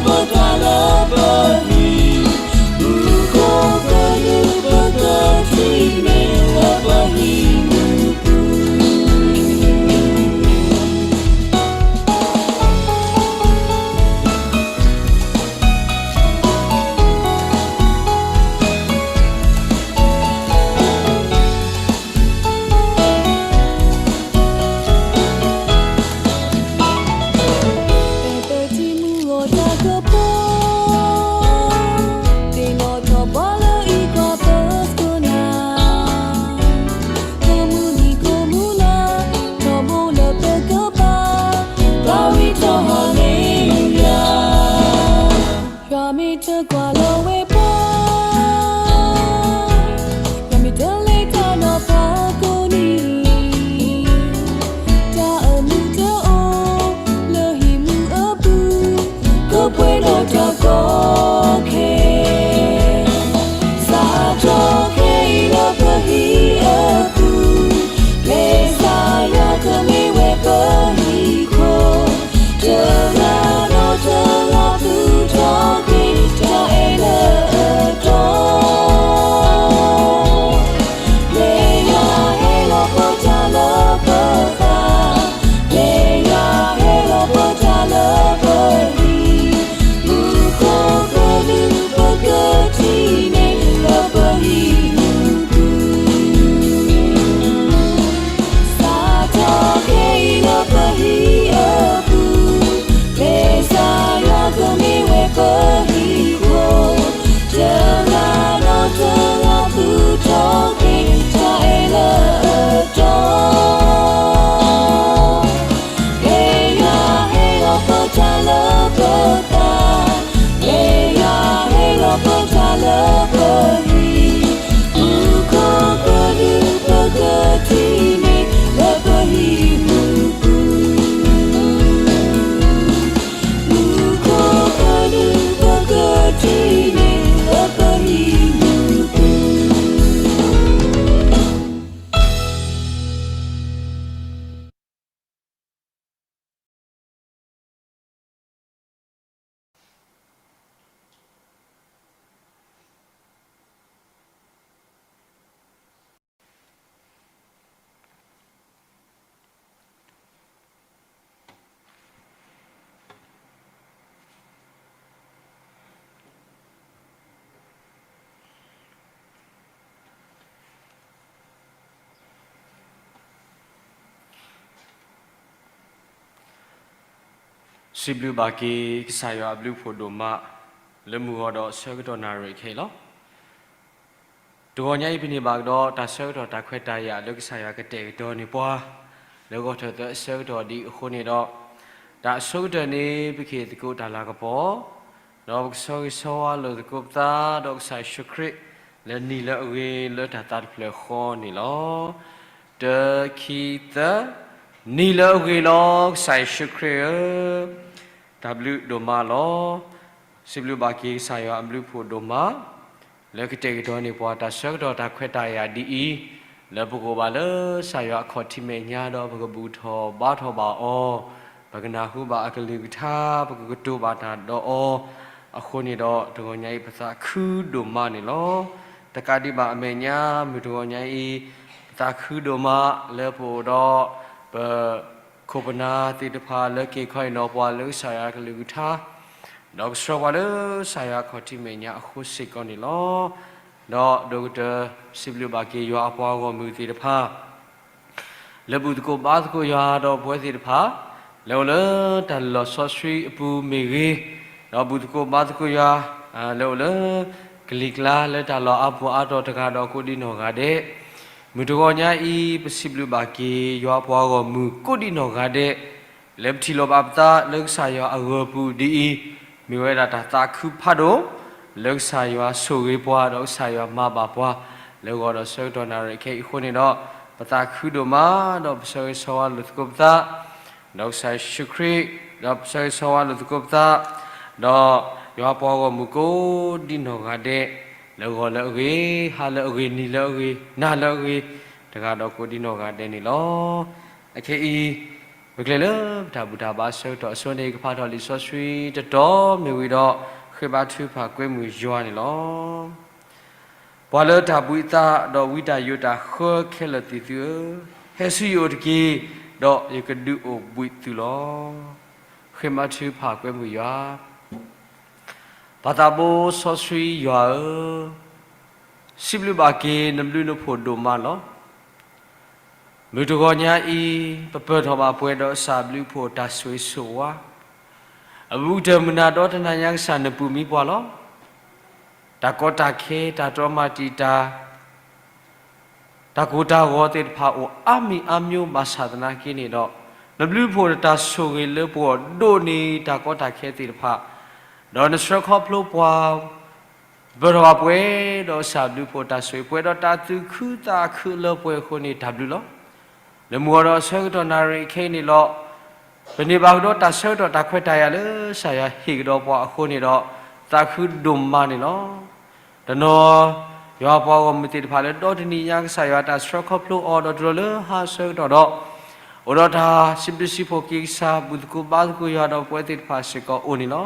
ပတၢ်လၢပဟံၣ်, မူခိၣ်ကဒုးပကထံၣ်န့ၢ်လၢပဟံၣ်မူပူၤ. ပဲပထံၣ်မုၢ်ဂီၤတၢ်ကပီၤ, သ့ၣ်နီၣ်ထီၣ်ပှၤလၢအံၤကွၢ်ပသကိးနၤ, ကိးမုၢ်နံၤကိးမုၢ်လါ, ထီဘိလၢပကဘါ, ဘါဝံၤထီၣ်ဟီၣ်လ့လူယၤ. ယွၤမ့ၢ်တကွၢ်လီၤဝဲပှၤ, ယွၤမ့ၢ်တလဲၤတၢ်ဒီးပှၤကိးနံၤ, တၢ်အၢၣ်မူတအိၣ်လၢဟံၣ်မူအပူၤ, ကပှဲၤဒီးတၢ်ကီခဲ, စးထီၣ်ခဲအံၤလၢပဟံၣ်အပူၤ, ပျဲစးယွၤကမ့ၢ်ဝဲပဟံၣ်ခိၣ်, တဂၤနီတဂၤသူၣ်ထီၣ်က့ၤတၢ်အဲၣ်လၢအတီၤ. ပျဲယွၤဟဲလီၤပတၢ်လၢပသး, ပျဲယွၤဟဲလီၤပတၢ်လၢပဟံၣ်, မူခိၣ်ကဒုးပကထံၣ်န့ၢ်လၢပဟံၣ်မူပူၤ. စးထီၣ်ခဲအံၤလၢပဟံၣ်အပူၤ, ပျဲစးယွၤကမ့ၢ်ဝဲပဟံၣ်ခိၣ်, တဂၤနီတဂၤသူၣ်ထီၣ်က့ၤတၢ်အဲၣ်လၢအတီၤ. ပျဲယွၤဟဲလီၤပတၢ်လၢပသး, ပျဲယွၤဟဲလီၤပတၢ်လၢပဟံၣ်, မူခိၣ်ကဒုးပကထံၣ်န့ၢ် လၢပဟံၣ်မူပူၤ, မူခိၣ်ကဒုးပကထံၣ်န့ၢ် လၢပဟံၣ်မူပူၤ. စံးဘျုးဘၣ်က့ၤ ကစၢ်ယွၤအဘျုးအဖှိၣ်ဒိၣ်မး လၢမုၢ်ဂီၤဒီးဆၢကတီၢ်နၣ်ရံၣ်ခဲအံၤလီၤ. တဂီၤညါအံၤ ပန့ၢ်ဘၣ်ကဒီး တၢ်ဆၢကတီၢ်တၢ်ခွဲးတၢ်ယာ်လၢကစၢ်ယွၤကတဲာ်ကတီၤန့ၢ်ပှၤ လၢဂီၢ်ထၢၣ်သၢအဆၢကတီၢ်ဒ်အဃိန့ၣ်ဒီး, တၢ်အဆိကတၢၢ်န့ၣ် ပကဟ့ၣ်သကိးတၢ်လၤကပီၤ, ဒီးပကဆၢဂ့ၤဆၢဝါလိာ်သကိးပသး ဒီးကစၢ်ယ့ၣ်ၡူးခရံာ် လၢနံၤလၢအဂ့ၤလၢတၢ်သးတဖျၢၣ်ဃီန့ၣ်လီၤ. တၢ ခံ သၢ, နံၤလၢအဂ့ၤလီၤ ကစၢ်ယ့ၣ်ၡူးခရံာ်ဧၢ, တၢ်ဘျုးဒိၣ်မးလီၤ. စံးဘျုးဘၣ်က့ၤကစၢ်ယွၤအဘျုးအဖှိၣ်ဒိၣ်မး လၢကတဲာ်ကတီၤန့ၢ်ပှၤတၢ်ဆၢကတီၢ်တၢ်ခွဲးတၢ်ယာ်ဒ်အံၤ, လၢပကအိၣ်ဘၣ်လၢကစၢ်ယွၤအခီၣ်ထံးမဲာ်ညါဒီးပကဘူၣ်ထီၣ်ဘါထီၣ်ဘၣ်အီၤ, ပကနၢ်ဟူဘၣ်အကလုၢ်ကထါ ပကကတိၤဘၣ်တၢ်ဒီးအီၤ, အဃိန့ၣ်ဒီးတဂီၤညါအံၤပသးခုဒိၣ်မးန့ၣ်လီၤ. တကးဒံးဘၣ်အမဲာ်ညါ မုၢ်တဂီၤညါအံၤ ပသးခုဒိၣ်မးလၢပအိၣ်ဒီး ပ ခိၣ်ပနၢ်သ့ၣ်တဖၣ်လၢက့ၤခီအ့ၣ်နီၤပှၤလၢကစၢ်ယွၤအကလုၢ်ကထါ, ဒီးကဆှၢပှၤလၢကစၢ်ယွၤအခီၣ်ထံးမဲာ်ညါအဃိစ့ၢ်ကီးန့ၣ်လီၤ. ဒီးဒိၣ်ကတၢၢ်စံးဘျုးဘၣ်က့ၤယွၤအပှၤဂီၢ်မုၢ်သ့ၣ်တဖၣ် လၢဘူၣ်သကိးဘါသကိးယွၤဒီးပဝဲသ့ၣ်တဖၣ် လၢအိၣ်လၢတၢ်လီၢ်စီဆှံအပူၤမ့ၢ်ဂ့ၤ, ဒီးဘူၣ်သကိးဘါသကိးယွၤ လၢအိၣ်လၢ ကလံၤကျါလၢတၢ်လီၢ်အါပူၤအါတီၤတဂၤဒီးကိးဒံနီၢ်ဂၤဒဲး, မုၢ်တဂီၤညါအံၤ ပစံးဘျုးဘၣ်က့ၤယွၤအပှၤဂီၢ်မုၢ်ကိးဒံနီၢ်ဂၤဒဲး လၢပထံၣ်လိာ်ဘၣ်ပသးလၢကစၢ်ယွၤအဂီၢ်ပူၤဒ်အံၤ, မ့ၢ်ဝဲဒၣ်တၢ်သးခုဖးဒိၣ် လၢကစၢ်ယွၤဆိၣ်ဂ့ၤပှၤ ဒီးကစၢ်ယွၤမၤဘၣ်ပှၤ လၢဂီၤဒီးဆၢကတီၢ်နၣ်ရံၣ်ခဲအံၤအဃိန့ၣ်ဒီး, ပသးခုဒိၣ်မး ဒီးပဆၢဂ့ၤဆၢဝါလိာ်သကိးပသး ဒီးကစၢ်ယ့ၣ်ၡူးခရံာ်, ဒီးပဆၢဂ့ၤဆၢဝါလိာ်သကိးပသး, ဒီးယွၤပှၤဂီၢ်မုၢ်ကိးဒံနီၢ်ဂၤဒဲး, လၢဂီၤလၢအဂ့ၤ, ဟါလၢအဂ့ၤ, နံၤလၢအဂ့ၤ, နၤလၢအဂ့ၤ, တဂၤဒီးကိးဒံနီၢ်ဂၤဒဲးန့ၣ်လီၤ. အခဲအံၤ ပကျဲလၢပတၢ်ဘူၣ်တၢ်ဘါအဆၢကတီၢ်အစိန့ၣ် ကဖးထီၣ်လံာ်စီဆှံတတီၤမ့ၢ်ဝံၤဒီး ဃ့ဘါထုကဖၣ်ကွဲမုာ်ယွၤန့ၣ်လီၤ. ပှၤလၢတၢ်ဘှံးအသးဒီးဝံတၢ်ယိးတၢ်ဃၢခဲလၢာ်သ့ၣ်သုဧၢ, ဟဲဆူယအိၣ်တက့ၢ်, ဒီးယကဒုးအိၣ်ဘှံးသုလီၤ. ဃ့ဘါထုကဖၣ်ကွဲမုာ်ယွၤ ပၢ်သးဘိစီဆှံယွၤဧၢ, စံးဘျုးဘၣ်က့ၤနဘျုးနဖှိၣ်ဒိၣ်မးလီၤ. မုၢ်တဂီၤညါအံၤ ပပၢၢ်ထီၣ်ဘၣ်ပှဲၤဒီးကစၢ်ဘျုးဖှိၣ်တၢ်ဆိၣ်ဂ့ၤဆိၣ်ဝါ, အဘူးကတၢၢ်မုၢ်နၤဒီတနၤညါကစၢ်နပူၤမံပှၤလီၤ. တၢ်ကီတၢ်ခဲ တၢ်တြီမၤတံာ်တာ် တၢ်ကိၢ်တၢ်ဂီၤသ့ၣ်တဖၣ်အိၣ်အါမံၤအါမျိၤဘၣ်ဆၣ်သနာ်က့န့ၣ်ဒီး, နဘျုးဖှိၣ်နတၢ်ဆိၣ်ဂ့ၤလၢပဂီၢ်ဒိၣ်န့ၢ်တၢ်ကီတၢ်ခဲသ့ၣ်တဖၣ်, ဒီးနဆှၢခီဖျိပှၤ ပၢၢ်ထီၣ်ဘၣ်ပှဲၤဒီးကစၢ်ဘျုးဖှိၣ်တၢ်ဆိၣ်ဂ့ၤ ပှဲၤဒီးတၢ်သူၣ်ခုသးခုလၢပှဲၤအဃိန့ၣ် တၢ်ဘျုးလီၤ. လၢမုၢ်ဂီၤဒီးအဆၢကတီၢ်နၣ်ရံၣ်အခဲအံၤန့ၣ်လီၤ. ပန့ၢ်ဘၣ်ကဒီးတၢ်ဆၢကတီၢ်တၢ်ခွဲးတၢ်ယာ်လၢကစၢ်ယွၤဟ့ၣ်ကဒီးပှၤအဃိန့ၣ်ဒီး သးခုဒိၣ်မးန့ၣ်လီၤ. တနီၤ ယွၤပှၤဂီၢ်မုၢ်သ့ၣ်တဖၣ်လၢဒီတနံၤညါကစၢ်ယွၤတၢ်ဆှၢခီဖျိအီၤဒီးတုၤလီၤလၢဟါအဆၢကတီၢ်ဒီး, အိၣ်ဒီးတၢ်စံးဘျုးစံးဖှိၣ်က့ၤကစၢ် ဘူၣ်သကိးဘါသကိးယွၤဒီးပဝဲသ့ၣ်တဖၣ်စ့ၢ်ကီးအိၣ်န့ၣ်လီၤ.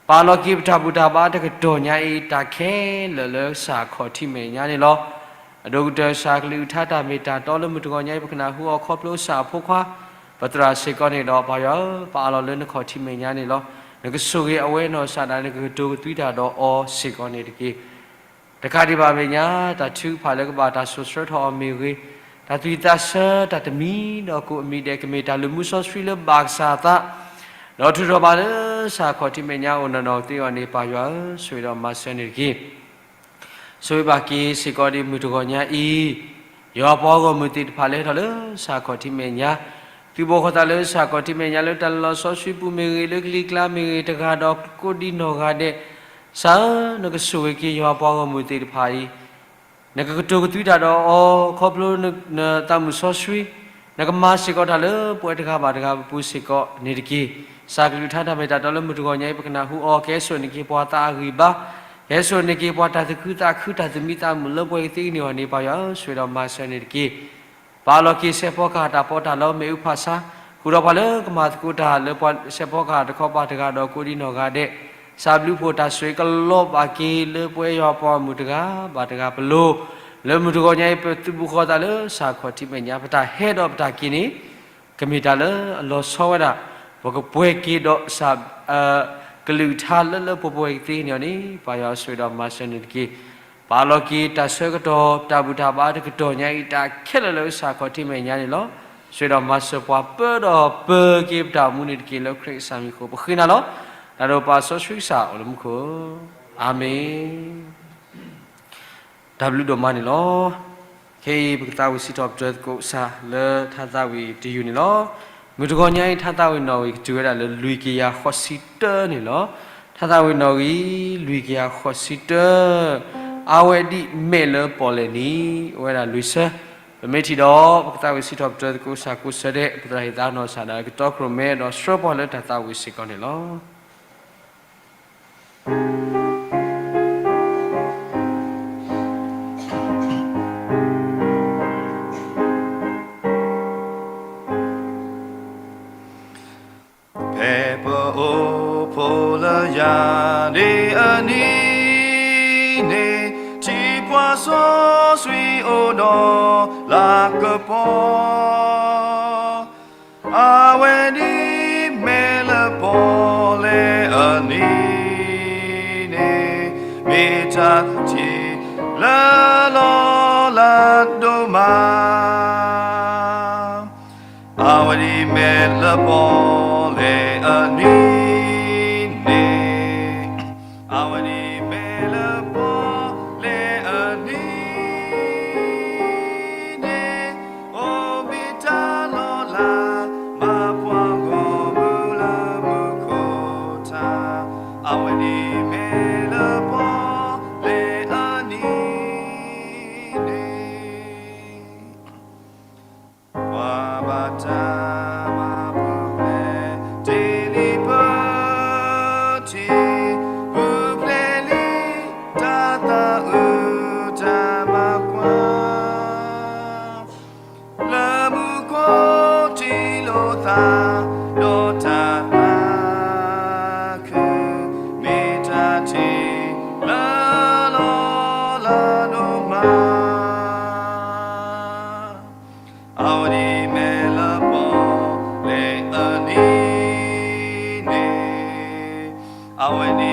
ပာ်လီၤက့ၤပတၢ်ဘူၣ်တၢ်ဘါတကတီၢ်ညါအံၤ တၢ်ခဲလၢာ်လၢကစၢ်ခီၣ်ထံးမဲာ်ညါန့ၣ်လီၤ. အဒိၣ်ကတၢၢ်ကစၢ်ကလုၢ်ကထါတၢ်မ့ၢ်တၢ်တီလၢမုၢ်တဂီၤညါအံၤ ပကနၢ်ဟူအီၤခီဖျိကစၢ်အဖိခွါ, ပသရၣ်စ့ၢ်ကီးန့ၣ်ဒီး ပၢ်ယွၤဧၢ, ပအးလီၤလၢနခီၣ်ထံးမဲာ်ညါန့ၣ်လီၤ. နကဆိၣ်ဂ့ၤအဝဲနီၢ်ကစၢ်ဒၣ် နကကတိၤကသွံတၢ်ဒီးအီၤစ့ၢ်ကီးန့ၣ်တက့ၢ်. တကးဒံးဘၣ်မဲာ်ညါ တၢ်ထုကဖၣ်လၢကဘၣ်တၢ်စိာ်ဆှၢထီၣ်အီၤမ့ၢ်ဂ့ၤ, တၢ်သူၣ်ဝံၣ်သးဆၢ တၢ်တမံၤဒီးကိးအမံၤဒဲး ကမ့ၢ်တၢ်လုၢ်မူစီဆှံလၢဘၣ်ကစၢ်အသး, ဒီးထုးထီၣ်ဘၣ်လၢကစၢ်ခီၣ်ထံးမဲာ်ညါ အိၣ်နီၢ်နီၢ်ကသ့အဂီၢ်န့ၣ် ပၢ်ယွၤဧၢ, ဆိၣ်ဂ့ၤဒီးမၤစၢၤန့ၣ်တက့ၢ်. ဆိၣ်ဂ့ၤဘၣ်က့ၤစ့ၢ်ကီးဒ်မုၢ်တဂီၤညါအံၤ, ယွၤပှၤဂီၢ်မုၢ်သ့ၣ်တဖၣ်လၢဟဲထီၣ်လၢကစၢ်ခီၣ်ထံးမဲာ်ညါ, သုးဘူးဃီၤသးလၢကစၢ်ခီၣ်ထံးမဲာ်ညါ လၢတၢ်လီၤစီဆှံပူၤမ့ၢ်ဂ့ၤ, လၢကလံၤကျါမ့ၢ်ဂ့ၤ, တဂၤဒီးကိးဒံနီၢ်ဂၤဒဲး, ကစၢ်ဧၢ, နကဆိၣ်ဂ့ၤက့ၤယွၤပှၤဂီၢ်မုၢ်သ့ၣ်တဖၣ်အံၤ, နကကတိၤကသွံတၢ်ဒီးအီၤ ခီဖျိနသးမုၣ်စီဆှံ, နကမၤစ့ၢ်ကီးတၢ်လၢပဝဲတဂၤဘၣ်တဂၤပပူၤစ့ၢ်ကီးန့ၣ်တက့ၢ်. ကစၢ်ကလုၢ်ကထါတၢ်မ့ၢ်တၢ်တီလၢမုၢ်တဂီၤညါအံၤ ပကနၢ်ဟူအီၤ ကဟဲစိာ်န့ၢ်က့ၤပှၤသးအဂံၢ်ဘါ, ကဟဲစိာ်န့ၢ်က့ၤပှၤတၢ်သူၣ်ခုသးခု တၢ်သူၣ်မံသးမုာ်လၢပှဲၤကသ့န့ၢ်အီၤန့ၣ် ပၢ်ယွၤဧၢ, ဆိၣ်ဂ့ၤဒီးမၤစၢၤန့ၣ်တက့ၢ်. ပာ်လီၤက့ၤစဲးဖီကဟၣ်တၢ်ပီးတၢ်လီ မ့ၣ်အူဖးဆါ, ဃုာ်ဒီးပှၤလၢကမၤသကိးတၢ်လၢပှၤစဲးဖီကဟၣ်တခီပၤတဂၤဒီးကိးဒံနီၢ်ဂၤဒဲး, ကစၢ်ဘျုးဖှိၣ်တၢ်ဆိၣ်ဂ့ၤကလီၤဘၣ်က့ၤလၢပဝဲယွၤပှၤဂီၢ်မုၢ်တဂၤဘၣ်တဂၤပလိၤ, လၢမုၢ်တဂီၤညါအံၤ ပသုးဘူးဃီၤသးလၢကစၢ်ခီၣ်ထံးမဲာ်ညါ ပတၢ်ဟဲဒီးပတၢ်က့ၤန့ၣ် ကမ့ၢ်တၢ်လၢအလီၤဆီဝဲဒၣ်, ပကပှဲၤက့ၤဒီးကစၢ် ကလုၢ်ကထါလၢလၢပှဲၤပှဲၤကသ့န့ၢ်အီၤန့ၣ် ပၢ်ယွၤဆိၣ်ဂ့ၤဒီးမၤစၢၤန့ၣ်တက့ၢ်. ပာ်လီၤက့ၤတၢ်ဆၢကတီၢ် တၢ်ဘူၣ်တၢ်ဘါတကတီၢ်ညါအံၤ တၢ်ခဲလၢာ်လၢကစၢ်ခီၣ်ထံးမဲာ်ညါန့ၣ်လီၤ. ဆိၣ်ဂ့ၤဒီးမၤစၢၤပှၤပၢဒီးပၢက့ၤပတၢ်အိၣ်မူန့ၣ်တက့ၢ် လၢခရံာ်ကစၢ်မံၤအဃိ ပဃ့နၤလီၤ. တၢ်ဒိးပၢ်စီဆှံကစၢ်အိၣ်လၢမူခိၣ်, အၤမ့ၣ်. တၢ်ဘျုးဒိၣ်မးန့ၣ်လီၤ. ခဲအံၤပကသးဝံၣ်စံးထီၣ်ပတြၢၤသကိးကစၢ်လၢထါသးဝံၣ်တယုၢ်န့ၣ်လီၤ. မုၢ်တဂီၤညါအံၤ ထါသးဝံၣ်နီၣ်ဂံၢ်ကတုၤဝဲဒၣ်လၢလွံၢ်ကယၤဃိးဆံတၢန့ၣ်လီၤ. ထါသးဝံၣ်နီၣ်ဂံၢ် လွံၢ်ကယၤဃိးဆံတၢ, အဝဲဒ်မဲာ်လၢပီၣ်လဲၣ်နံၤ, အိၣ်ဝဲဒၣ်လွံၢ်ဆၢ, ပမ့ၢ်ထံၣ်ဒီး ပကသးဝံၣ်စံးထီၣ်ပတြၢၤသကိးကစၢ်ကိးဆၢဒဲး, ပသရၣ်ဟ့ၣ်သါနီၢ်ကစၢ်ဒၣ်ကတီခိၣ်ရိၣ်မဲဒီးဆှၢပှၤလၢတၢ်သးဝံၣ်စ့ၢ်ကီးန့ၣ်လီၤ. ဖဲပအိၣ်ဖှိၣ်လၢယၤဒ်အနံၤန့ၣ်, ထံပှၤစီဆှံအိၣ်ဒီးလၤကပီၤ အဝဲဒ်မဲာ်လၢပီၣ်လဲၣ်အနံၤန့ၣ်, မ့ၢ်တၢ်ထံၣ်လၢလီၤလးဒိၣ်မး, အဝဲဒ်မဲာ်လၢပီၣ်လဲၣ်အနံၤန့ၣ်, အဝဲဒ်မဲာ်လၢပီၣ်လဲၣ်အနံၤန့ၣ်, အိၣ်မ့ၢ်တၢ်လီၤလး မၤပှၤဂီၢ်မုၢ်လၢမူခိၣ်ထါ, အဝဲဒ်မဲာ်လၢပီၣ်လဲၣ်အနံၤန့ၣ်, ပှၤဘၣ်တၢ်မၤပူၤဖျဲး တ့လံပထံ, ပူၤဖျဲးလံတၢ်သးအုးတၢ်မၤကွၢ်, လၢမူခိၣ်ထံလိာ်သး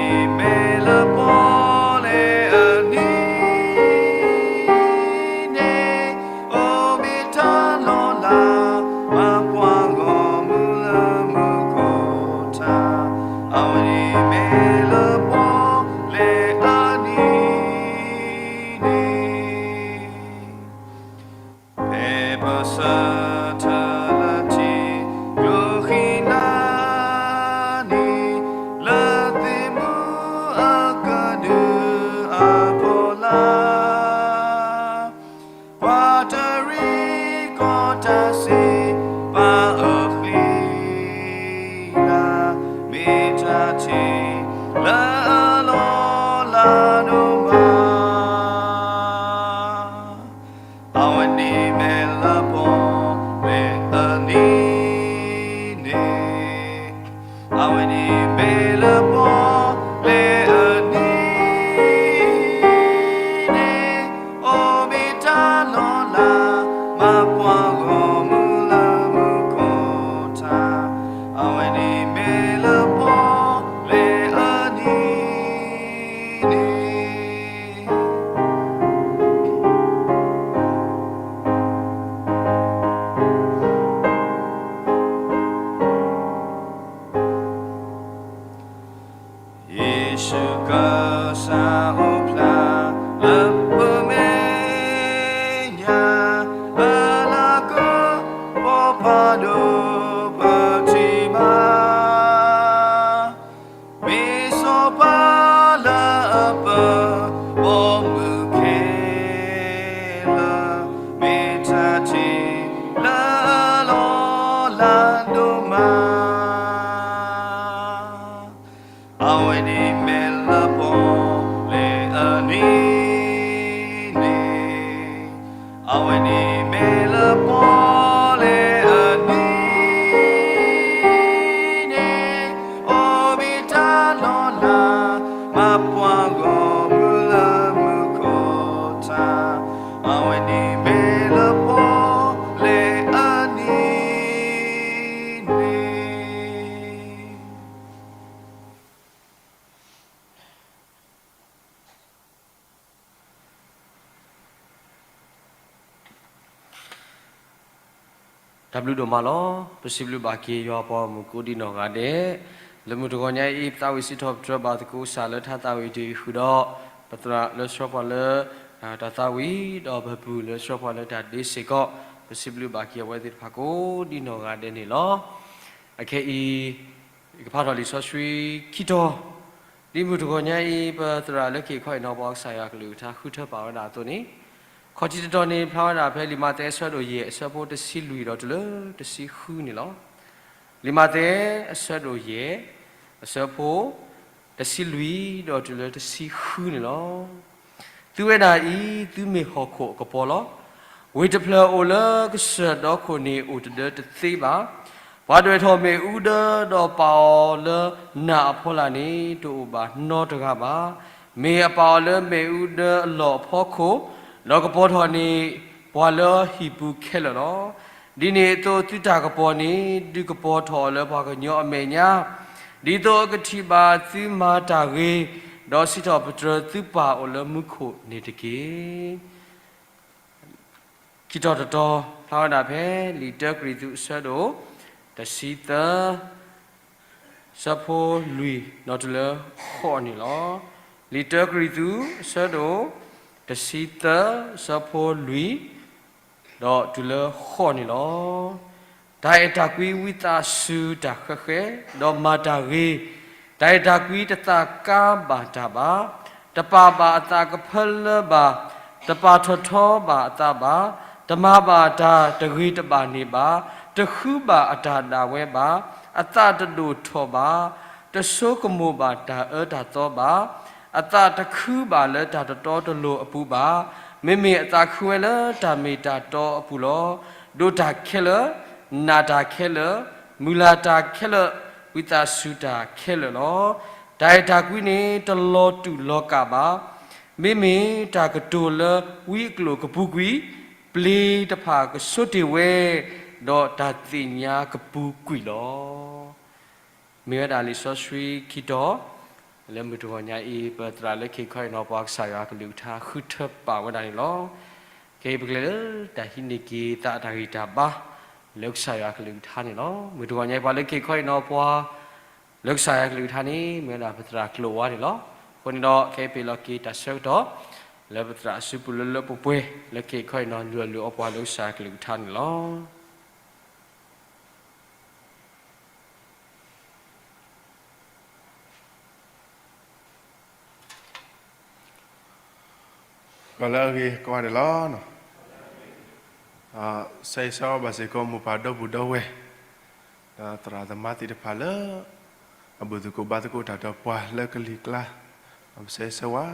မ့ၢ်လၢပီၣ်လဲၣ်အနံၤန့ၣ်, အိၣ်မ့ၢ်တၢ်လီၤလး မၤပှၤဂီၢ်မုၢ်လၢမူခိၣ်ထး, အဝဲန့ၣ်မ့ၢ်လၢပီၣ်လဲၣ်အနံၤန့ၣ် ဖဲပဆၢထၢၣ်လၢထံကျိဃံနၤန့ၣ်, လၢသ့ၣ်မုၣ်အကဒုအဖီလာ်, ပှၤတရံးကီၢ်တၢ်စံးပာ်အဃံလၤ, မ့ၢ်တၢ်ထံၣ်လၢအလီၤလးဒိၣ်မး အဝဲန့ၣ်မ့ၢ်လၢပီၣ်လဲၣ်အနံၤန့ၣ်, အဝဲန့ၣ်မ့ၢ်လၢပီၣ်လဲၣ်အနံၤန့ၣ်, အိၣ်မ့ၢ်တၢ်လီၤလး မၤပှၤဂီၢ်မုၢ်လၢမူခိၣ်ထး, အဝဲန့ၣ်မ့ၢ်လၢပီၣ်လဲၣ်အနံၤန့ၣ် ယ့ၣ်ၡူးကစၢ်အိၣ်ဖျါလၢပမဲာ်ညါ, အလၤကပီၤဖးဒိၣ်ပထံၣ်ဘၣ်, မ့ၢ်စီၤပၤလၢအပၢၤဘီမုၢ်ခဲလၢာ်, မ့ၢ်တၢ်ထံၣ်လၢအလီၤလးဒိၣ်မး အဝဲန့ၣ်မ့ၢ်လၢပီၣ်လဲၣ်အနံၤန့ၣ်, အဝဲန့ၣ်မ့ၢ်လၢပီၣ်လဲၣ်အနံၤန့ၣ်, အိၣ်မ့ၢ်တၢ်လီၤလး မၤပှၤဂီၢ်မုၢ်လၢမူခိၣ်ထး, အဝဲန့ၣ်မ့ၢ်လၢပီၣ်လဲၣ်အနံၤန့ၣ် တၢ်ဘျုးဒိၣ်မးလီၤ. ပစံးဘျုးဘၣ်က့ၤယွၤပှၤဂီၢ်မုၢ်ကိးဒံနီၢ်ဂၤဒဲး, လၢမုၢ်တဂီၤညါအံၤ ပသးဝံၣ်စံးထီၣ်ပတြၢၤဘၣ်သကိးကစၢ်လၢထါသးဝံၣ်တ့ၢ်ဃုာ်ဒီး ပသရၣ်လၢဆှၢပှၤလၢ တၢ်သးဝံၣ် ဒီးပပုၢ်လၢဆှၢပှၤလၢတၢ်ဒ့စ့ၢ်ကီး, ပစံးဘျုးဘၣ်က့ၤအဝဲသ့ၣ်တဖၣ်ကိးဒံနီၢ်ဂၤဒဲးန့ၣ်လီၤ. အခဲအံၤ ယကဖးထီၣ်လံာ်စီဆှံခံတီၤ, ဒ်မုၢ်တဂီၤညါအံၤ ပသရၣ်လၢက့ၤခီအံၤနီၤ ပကစၢ်ယွၤကလုၢ်ကထါဃုထၢပာ်ဝဲဒၣ်အသိးန့ၣ်, ခီၣ်ထံးတတီၤန့ၣ် ဖျါဝဲဒၣ်ဖဲလံာ်မးသဲအဆၢဒိၣ်ယဲၢ် အဆၢဖိတဆံလွံၢ်ဒီးတုၤလၢတဆံဃုန့ၣ်လီၤ. လံာ်မးသဲအဆၢဒိၣ်ယဲၢ် အဆၢဖိ တဆံလွံၢ်ဒီးတုၤလၢတဆံဃုန့ၣ်လီၤ. သုဝဲဒၣ်အံၤ သုမ့ၢ်ဟီၣ်ခိၣ်အကပီၤလီၤ. ဝ့ၢ်တဖျၢၣ်အိၣ်လၢကစၢၢ်ဒီခိၣ်န့ၣ် အိၣ်တဒၢတသ့ဘၣ်. ပှၤဒွဲၣ်ထီၣ်မ့ၣ်အူဒၢဒီးပာ်အီၤလၢနးအဖီလာ်န့ၣ် တအိၣ်ဘၣ်နီတဂၤဘၣ်. မ့ၢ်အပာ်အီၤလၢမ့ၣ်အူဒၢအလီၢ်အဖီခိၣ်, ဒီးကပီၤထီၣ်န့ၢ်ပှၤလၢဟံၣ်ပူၤခဲလၢာ်လီၤ. ဒ်န့ၣ်အသိး သုတၢ်ကပီၤန့ၣ် ဒုးကပီၤထီၣ်အီၤလၢပှၤကညီအမဲာ်ညါ, ဒ်သိးအကထံၣ်ဘၣ်သုမၤတၢ်ဂ့ၤ, ဒီးစံးထီၣ်ပတြၢၤသုပၢ်အိၣ်လၢမူခိၣ်န့ၣ်တက့ၢ်. ခံတီၤတတီၤ ဖျါဝဲဒၣ်ဖဲ လံာ်တၢကရံၣ်သူးအဆၢဒိၣ် တဆံသၢ ဆၢဖိလွံၢ်ဒီးတုၤလၢဃိးန့ၣ်လီၤ. လံာ်တၢကရံၣ်သူး အဆၢဒိၣ် တဆံသၢ ဆၢဖိလွံၢ် ဒီးတုၤလၢဃိးန့ၣ်လီၤ. တၢ်အဲၣ်တၢ်ကွံဝံသးစူၤတၢ်ဃဲၤဃဲၤ, ဒီးမၤတၢ်ဂ့ၤ, တၢ်အဲၣ်တၢ်ကွံတသးကါဘၣ်တၢ်ဘၣ်, တပာ်ဘၣ်အသးကဖၢလၢဘၣ်, တပာ်ထီၣ်ထီဘၣ်အသးဘၣ်, တမၤဘၣ်တၢ်တဂ့ၤတဘၣ်န့ၣ်ဘၣ်, တဃုဘၣ်အတၢ်ဒၣ်ဝဲဘၣ်, အသးတဒိၣ်ထီၣ်ဘၣ်, တဆိကမိၣ်ဘၣ်တၢ်အၢတၢ်သီဘၣ်, အသးတခုဘၣ်လၢတၢ်တတီတလိၤအပူၤဘၣ်. မ့မ့ၢ်အသးခုဝဲလၢတၢ်မ့ၢ်တၢ်တီအပူၤလီၤ. ဒိးတၢ်ခဲလၢာ်, နာ်တၢ်ခဲလၢာ်, မုၢ်လၢ်တၢ်ခဲလၢာ်, ဝံသးစူၤတၢ်ခဲလၢာ်လီၤ. တၢ်အဲၣ်တၢ်ကွံန့ၣ် တလီၤတူာ်လီၤကာ်ဘၣ်. မ့မ့ၢ်တၢ်ကတိၤလၢဝံအကျိာ်ကပူၤကွံာ်, ပျ့ၤတဖၣ်ကဆိတ့ၢ်ဝဲ, ဒီးတၢ်သ့ၣ်ညါကပူၤကွံာ်လီၤ. မ့ၢ်ဝဲဒၣ်လံာ်စီဆှံခံတီၤ လၢမုၢ်တဂီၤညါအံၤ ပသရၣ်လၢကဟ့ၣ်ခီဟ့ၣ်နီၤပှၤကစၢ်ယွၤအကလုၢ်ကထါ ဃုထၢပာ်ဝဲဒၣ်န့ၣ်လီၤ. ခဲအံၤပကလဲၤလၢတၢ်ဟံးန့ၢ်က့ၤသးအတၢ်ဂံၢ်တၢ်ဘါ လၢကစၢ်ယွၤအကလုၢ်ကထါန့ၣ်လီၤ. မုၢ်တဂီၤညါအံၤ ပှၤလၢကဟ့ၣ်ခီဟ့ၣ်နီၤပှၤ လၢကစၢ်ယွၤအကလုၢ်ကထါန့ၣ် မ့ၢ်ဝဲဒၣ်ပသရၣ်ကျိာ်ဝါန့ၣ်လီၤ. အဃိန့ၣ်ဒီး ခဲအံၤပဟ့ၣ်လီၤက့ၤတၢ်ဆၢကတီၢ် လၢပသရၣ်အစုပူၤလၢလၢပှဲၤပှဲၤ လၢကဟ့ၣ်ခီဟ့ၣ်နီၤလုၢ်အီၣ်လုၢ်အီပှၤလၢကစၢ်ယွၤအကလုၢ်ကထါန့ၣ်လီၤ. ပှၤလၢအဂ့ၤကိးဂၤဒဲးလီၤ. ဆၢဂ့ၤဆၢဝါဘၣ်စ့ၢ်ကီးမိၢ်ပၢ်ဒီပုၢ်ဒီဝဲၢ် ဒီးသရၣ်သမါသ့ၣ်တဖၣ်လၢ အဘၣ်သကိးဘါသကိးတၢ်ဒီးပှၤလၢကလံၤကျါ, ပဆၢဂ့ၤဆၢဝါ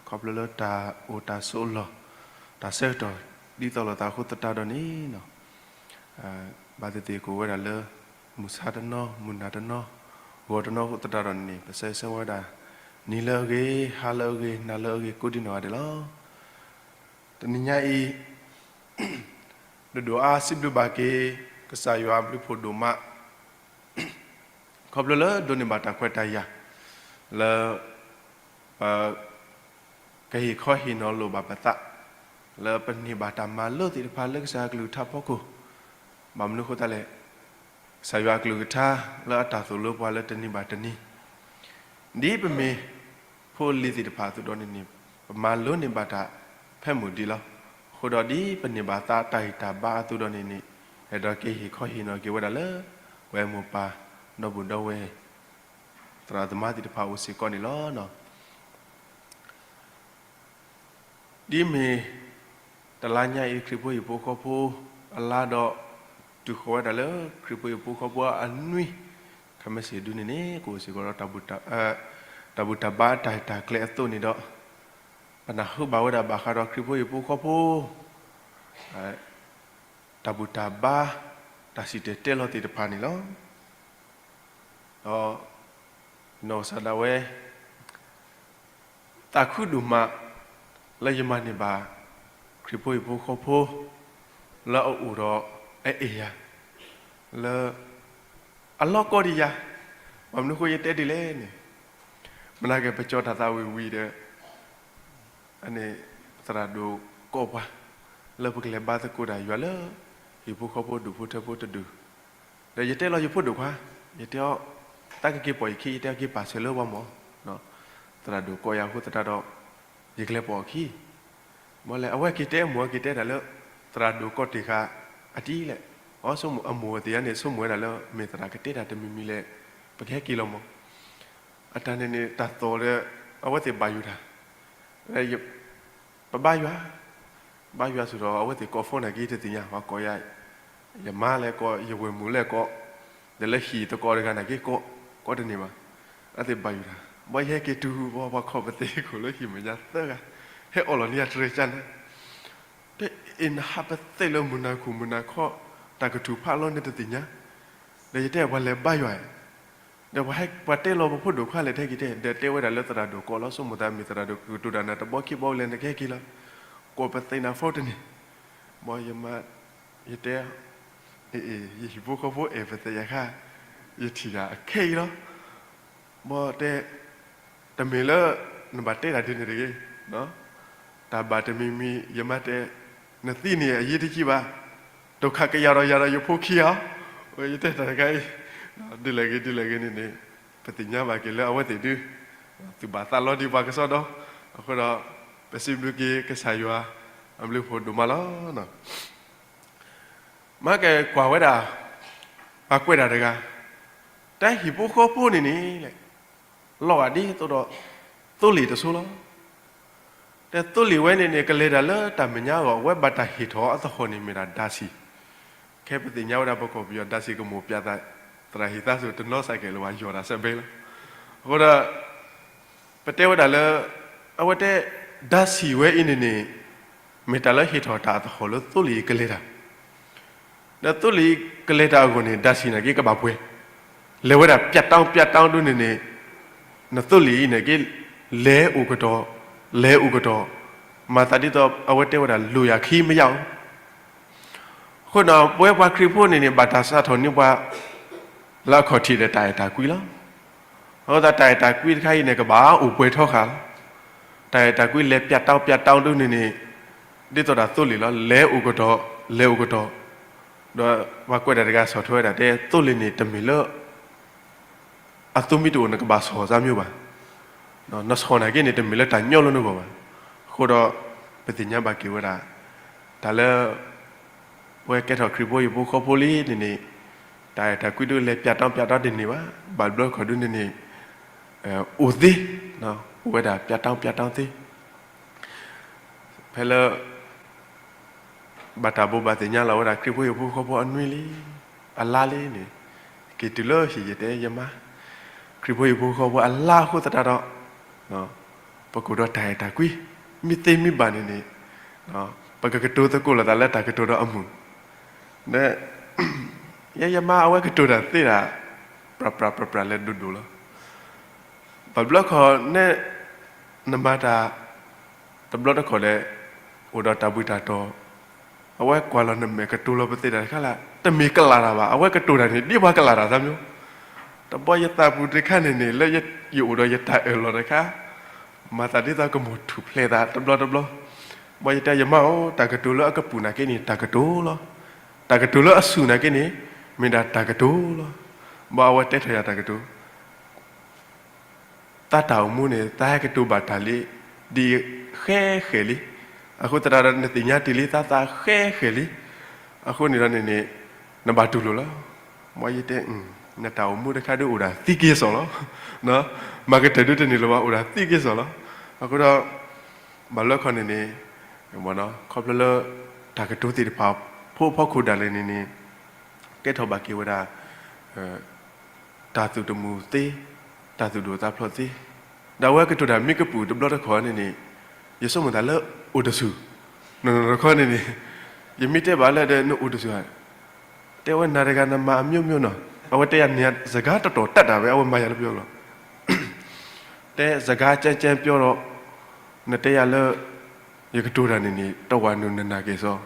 ခီဖျိလၢတၢ်အိၣ်တၢ်ဆိးလီၢ် တၢ်ဆၢကတီၢ် ဒ်သိးလိာ်သးအဃိသတးဒီးန့ၣ် ဘၣ်သ့ၣ်သ့ၣ်ကအိၣ်ဝဲဒၣ်လၢ မုၢ်ဆါတနီၤ မုၢ်နၤတနီၤ ဂီၤတနီၤအဃိသတးဒီးန့ၣ် ပဆၢဂ့ၤဆၢဝါဒၣ် နံၤလၢအဂ့ၤ ဟါလၢအဂ့ၤ နၤလၢအဂ့ၤ ကိးဒံနီၢ်ဂၤဒဲးလီၤ. တနံၤညါအံၤ ဒိၣ်ဒိၣ်အါအါ စံးဘျုးဘၣ်က့ၤ ကစၢ်ယွၤအဘျုးဖှိၣ်ဒိၣ်မး ခီဖျိလၢဒိးန့ၢ်ဘၣ်တၢ်ခွဲးတၢ်ယာ် လၢ ပ ကဟ့ၣ်ခီဟ့ၣ်နီၤလိာ်ဘၣ်ပသး လၢပန့ၢ်ဘၣ်တၢ်မၤလိသ့ၣ်တဖၣ်လၢကစၢ်ယွၤအကလုၢ်ကထါဖီခိၣ်, ဘၣ်မနုၤအဃိသတးလဲၣ်, ကစၢ်ယွၤအကလုၢ်ကထါလၢအတၢ်သိၣ်လိပှၤလၢတနံၤဘၣ်တနံၤ, ဒ်ပမ့ၢ်ဖိလံၤသ့ၣ်တဖၣ်အသိးဒီးန့ၣ်န့ၣ် ပမၤလိန့ၢ်ဘၣ်တၢ်ဖဲမုၢ်ဒံးလီၤ. အဃိဒီးဒ်ပန့ၢ်ဘၣ်သးတၢ်ဂံၢ်တၢ်ဘါအသိးဒီးန့ၣ်န့ၣ် အဲၣ်ဒိးက့ၤဟ့ၣ်ခီဟ့ၣ်နီၤက့ၤဝဲဒၣ်လၢ ပဝဲမိၢ်ပၢ်ဒီပုၢ်ဒီဝဲၢ် သရၣ်သမါသ့ၣ်တဖၣ်အအိၣ်စ့ၢ်ကီးန့ၣ်လီၤ. ဒ်မ့ၢ် တလါညါအံၤ ခရံာ်ဖိဟံၣ်ဖိဃီဖိအလါဒီး တုၤဃီၤဝဲဒၣ်လၢခရံာ်ဖိဟံၣ်ဖိဃီဖိအနွံ ခဲမုၢ်ဆ့ၣ်ဒုန့ၣ်န့ၣ် ကအိၣ်စ့ၢ်ကီးဒီး တၢ်ဘူၣ်တၢ်ဘါတၢ်ဟ့ၣ်တၢ်ကျဲအသိးန့ၣ်ဒီး ပနၢ်ဟူဘၣ်ဝဲဒၣ်ဘၣ်ဃးဒီးခရံာ်ဖိဟံၣ်ဖိဃီဖိ တၢ်ဘူၣ်တၢ်ဘါ တၢ်စံၣ်တဲၤတဲလီၤသ့ၣ်တဖၣ်န့ၣ်လီၤ. ဒီး နီၢ်ကစၢ်ဒၣ်ဝဲ သးခုဒိၣ်မး လၢယမၤန့ၢ်ဘၣ် ခရံာ်ဖိဟံၣ်ဖိဃီဖိ လၢအအိၣ်ဒီးအအဲၣ်ယၤ လၢ အလီၢ်ကီဒံးယၤ, ဘၣ်မနုၤအဃိယတဲဒ်လဲၣ်န့ၣ်, မနၤက့ၤပကၠီတၢ်သးဝံၣ်ဝံၣ်ဒီး အန့ၣ် သရၣ်ဒိၣ်ကိးပှၤ လၢပကလဲၤဘါသကိးတၢ်ယွၤလၢ ဟံၣ်ဖိဃီဖိဒူၣ်ဖိထၢဖိတဒူၣ်, ဒီးယတဲလီၤယဖိဒိၣ်ခွါ, ယတဲအီၤ, တၢ်ကက့ၤပိာ်ယခံ ယတဲအီၤက့ၤပာ်ဆၢလၢပှၤမၢ်, သရၣ်ဒိၣ်ကိးယၤအဃိသတးဒီး ယကလဲၤပိာ်အခံ ဘၣ်လဲၣ်အဝဲက့ၤတဲမိၢ်က့ၤတဲတၢ်လၢ သရၣ်ဒိၣ်ကိးတ့ၢ်ဃာ်အတံၢ်လဲၣ်, အီဆိကမိၣ်အမိၢ်သ့ၣ်ညါန့ၣ် ဆိကမိၣ်ဝဲဒၣ်လၢ မ့ၢ်သရၣ်ကတဲတၢ်တမံၤမံၤလဲၣ်, ပကဟဲက့ၤလီၤမၢ်, အတၢ်န့ၣ်န့ၣ် တၢ်သီၣ်ဒီး အဝဲသ့ၣ်ဘၣ်ယိၣ်တၢ် ပဘါယွၤ, ဘါယွၤစ့ၢ်ဒီး အဝဲသ့ၣ်ကိး phone န့ၣ်က့ၤတသ့ၣ်ညါ ပှၤကိးယၤ, ယမါလဲၣ်ကိး ယဝဲၢ်မုၣ်လဲၣ်ကိး, ဒီးလၢဟံၣ်သကိးတဂၤန့ၣ်က့ၤကိး, ကိးတန့ၢ်ဘၣ်, အဝဲသ့ၣ်ဘၣ်ယိၣ်တၢ်, ဘၣ်ယဟဲက့ၤတုၤဘၣ် ပှၤခီၣ်ပသ့ၣ်ခိၣ်လၢဟံၣ်မဲာ်ညါသၢဂၤ, ဟဲအီၣ်လီၤန့ၢ်ယၤတရံးကန့ၣ်, တဲအ့ၣ်နဟးပသ့ၣ်လၢမုၢ်နၤခူၣ်မုၢ်နၤခီ, တၢ်ကထူၣ်ဖးလီၤန့ၣ်တသ့ၣ်ညါ, ဒီးယတဲပှၤလဲၤဘါယွၤ ဒီးပှၤဟဲပှၤတဲလီၤပဖိဒိၣ်ခွါလဲၣ် တဟဲက့ၤတဲ ဒီးတဲဝဲဒၣ်လၢသရၣ်ဒိၣ်ကိးလီၤ ဆိကမိၣ်သးမ့ၢ်သရၣ်ဒိၣ်ကတိၤတၢ်နၤတဘီခံဘီလဲၣ် နကဟဲက့ၤလီၤ, ကိးပသ့ၣ်နၤ phone တန့ၢ်, ဘၣ်ယမါ, ယတဲ, အ့ၣ်အ့ၣ် ယဟံၣ်ဖိဃီဖိအဲၣ်ပသ့ၣ်ညါခါ, ယထံၣ်ယၤအခဲအံၤလီၤ, ဘၣ်တဲ, တမ့ၢ်လၢ နဘၣ်တဲတၢ်ဒ်န့ၣ်တဂ့ၤ, တၢ်ဘၣ်တမံၤမံၤ ယမါတဲ, နသံန့ၣ်အရေးတကြီးဘၣ်, ဒုက္ခကယၤဒီးယၤဒီးယဖိခံဂၤ, ယတဲတၢ်တခါအံၤ, ဒ်လဲၣ်ဂ့ၤဒ်လဲၣ်ဂ့ၤန့ၣ်န့ၣ်, ပသ့ၣ်ညါဘၣ်က့ၤလၢအဝဲသ့ၣ်ဒုး, သုးဘၣ်သးလီၤဒံးပှၤကစီဒီ, အဃိဒီး, ပစံးဘျုးက့ၤကစၢ်ယွၤ, အဘျုးဖှိၣ်ဒိၣ်မးလီၤ. မ့ၢ်ကဲကွၢ်ဝဲဒၣ်, ပှၤကွဲးတၢ်တဂၤ, တၢ်ဟံၣ်ဖိဃီဖိန့ၣ်န့ၣ်, လီၤဂာ်ဒ်သိးဒီး, သိလ့ၣ်တဆိလီၤ. တၢ်သိလ့ၣ်ဝဲန့ၣ်န့ၣ် ကလဲၤတၢ်လၢတၢ်မဲာ်ညါအဂီၢ် အဝဲဘၣ်တၢ်ဟ့ၣ်ထီၣ်အသဟီၣ်န့ၣ်မ့ၢ်ဒၣ်ဒါဆံၣ်, ခဲပသ့ၣ်ညါဝဲဒၣ်ပကီၢ်ပယီၤဒါဆံၣ်ကမိၣ်ပၠးသး, သရၣ်ဟံၣ်သးစူၤတနီၤစးကဲးလၢပှၤယီၢ်တၢ်စဲးဘ့လီၤ. အဃိဒီး ပတဲဝဲဒၣ်လၢ, အဝဲတဲ, ဒါဆံၣ်ဝဲအံၤန့ၣ်န့ၣ်, မ့ၢ်တၢ်လၢဟ့ၣ်ထီၣ်တၢ်အသဟီၣ်လၢသိလ့ၣ်အံၤကလဲၤတၢ်, ဒီးသိလ့ၣ်အံၤကလဲၤတၢ်အဂီၢ်န့ၣ် ဒါဆံၣ်န့ၣ်က့ၤကဘၣ်ပှဲၤ, လဲၤဝဲဒၣ်ပျးတောင်းပျးတောင်းဒ်န့ၣ်န့ၣ်, နသိလ့ၣ်အံၤန့ၣ်က့ၤ, လဲၤအိၣ်ကတီၢ်, လဲၤအိၣ်ကတီၢ်, မၤသးဒ်သိးအဝဲတဲဝဲဒၣ် လိုရာ်ခံမရောက်, အဃိဒီးပဝဲပှၤခရံာ်ဖိန့ၣ်န့ၣ် ဘၣ်တၢ်စးထီၣ်န့ၢ်ပှၤ လၢအခီၣ်ထံးဒီးတၢ်အဲၣ်တၢ်ကွံလီၤ. အဃိသတးတၢ်အဲၣ်တၢ်ကွံတခါအံၤန့ၣ် ကဘၣ်အိၣ်ပှဲၤထီဃာ်လီၤ. တၢ်အဲၣ်တၢ်ကွံလဲၤပၠးတီပၠးတီဒုန့ၣ်န့ၣ် ဒ်သိးတၢ်သိလ့ၣ်လီၤ. လဲၤအိၣ်ကတီၢ် လဲၤအိၣ်ကတီၢ်, ဒီးပှၤကွဲးတၢ်တဂၤဆီၣ်ထွဲဝဲဒၣ်တဲ သိလ့ၣ်န့ၣ် တမ့ၢ်လၢ အသိမ့ၢ်တအိၣ် နကဘၣ်ဆီၣ်သးမ့ၢ်ဘၣ်. နဆီၣ်နာ်က့န့ၣ် တမ့ၢ်လၢတၢ်ညီလၢနဂီၢ်ဘၣ်. အဃိဒီး ပသ့ၣ်ညါဘၣ်က့ၤဝဲဒၣ် တၢ်လၢ ပဝဲကဲထီၣ်ခရံာ်ဖိဟံၣ်ဖိဃီဖိလံန့ၣ်န့ၣ် တၢ်အဲၣ်တၢ်ကွံဒုလဲၤပၠးတီပၠးတီတန့ၢ်ဘၣ်. ဘၣ်ဘျီခီဒုန့ၣ်န့ၣ် အိၣ်သ့, အိၣ်ဝဲဒၣ်ပၠးတီပၠးတီသ့ ဖဲလၢ ဘၣ်တၢ်ဘိးဘၣ်သ့ၣ်ညါလီၤဝဲဒၣ်ခရံာ်ဖိဟံၣ်ဖိဃီဖိအနွံလံ, အလါလံန့ၣ်, က့ၤတုၤလၢဟံၣ်ယတဲယမါ, ခရံာ်ဖိဟံၣ်ဖိဃီဖိအလါအဃိသတးဒီး, ပကအိၣ်ဒီးတၢ်အဲၣ်တၢ်ကွံ, မ့ၢ်သ့မ့ၢ်ဘၣ်န့ၣ်န့ၣ်, ပကကတိၤသကိးလိာ်သးလၢတၢ်ကတိၤဒီးအမုာ်, ဒီး ယဲယမါအဝဲကတိၤတၢ်သ့ဒၣ် ပြၢပြၢပြၢပြၢလဲၤဒိၣ်ဒိၣ်လီၤ. ဘၣ်ဘျီခီန့ၣ် နမၤတၢ် တဘျီတခီၣ်ဒီး အိၣ်ဒီးတၢ်ဘှံးတၢ်တီၤ, အဝဲကွၢ်လီၤနမဲာ်ကတိၤလီၤပသ့တၢ်တခါလၢ တမ့ၢ်ကလးတၢ်ဘၣ်, အဝဲကတိၤတၢ်န့ၣ် ဒ်ပှၤကလးတၢ်သးမ့ၢ်, တဘျီယသးပူၤတခါန့ၣ်န့ၣ် လၢယအိၣ်ဒီးယတၢ်အၢၣ်လီၤတခါ, မၤသးဒ်သိးကမိၣ်ထူၣ်ဖျဲးသးတဘျီတဘျီ, ဘၣ်ယတဲယမါဧၢ, တၢ်ကတိၤလၢအကပူၤနာ်က့န့ၣ် တၢ်ကတိၤလီၤ, တၢ်ကတိၤလၢအဆူၣ်နာ်က့န့ၣ် မ့ၢ်ဒၣ်တၢ်ကတိၤလီၤ, ဘၣ်အဝဲတဲထီၣ်ယၤတၢ်ကတိၤ သးတၢ်အိၣ်မူန့ၣ် သးဟဲကတိၤဘၣ်တၢ်လံ, ဒ်ဃဲဃဲၤလံ, အဃိသတးဒီးနသ့ၣ်ညါတ့ၢ်လံ သးသးဃဲဃဲၤလံ, အဃိန့ၣ်ဒီးန့ၣ်န့ၣ် နဘၣ်တူၢ်လိာ်လီၤ, မ်ယတဲ, နတၢ်အိၣ်မူတခါဒုအိၣ်ဒၣ်သံက့ၤစီၣ်လီၤ, မၤကတၢၢ်ဒုတန့ၢ်လၢၤဘၣ် အိၣ်ဒၣ်သံက့ၤစီၣ်လီၤ, အဃိဒီး ဘၣ်လၢခီန့ၣ်န့ၣ်, ခီဖျိလၢ တၢ်ကတိၤသ့ၣ်တဖၣ် ဖိအဖီခိၣ်ဒၣ်လဲာ်န့ၣ်န့ၣ်, ကဲထီၣ်ဘၣ်က့ၤဝဲဒၣ် တၢ်သူၣ်တမုာ်သ့, တၢ်သူၣ်ဒိၣ်သးဖျိးသ့, ဒီးအဝဲကတိၤတၢ်မ့ၢ်ကပူၤတဘျီတခီၣ်န့ၣ်န့ၣ်, ယဆိကမိၣ်သးလၢအိၣ်တဆူၣ်, နီၢ်နီၢ်တခီန့ၣ်န့ၣ်, ယမ့ၢ်တဲဘၣ်လၢဒီးနအိၣ်တဆူၣ်ဧါ, တဲဝဲနၤတဂၤနမၤအမျိုးမျိုးနီၤ, အဝဲတဲယၤန့ၣ် စကားတတီၤတၢ်တၢ်ဝဲ အဝဲမၤယၤလၢပယီၤလီၤ တဲစကားကဲကဲပျီဒီး နတဲယၤလၢ ယကတိၤတၢ်န့ၣ်န့ၣ် တဝၤနုာ်နနာ်က့ၤစီ,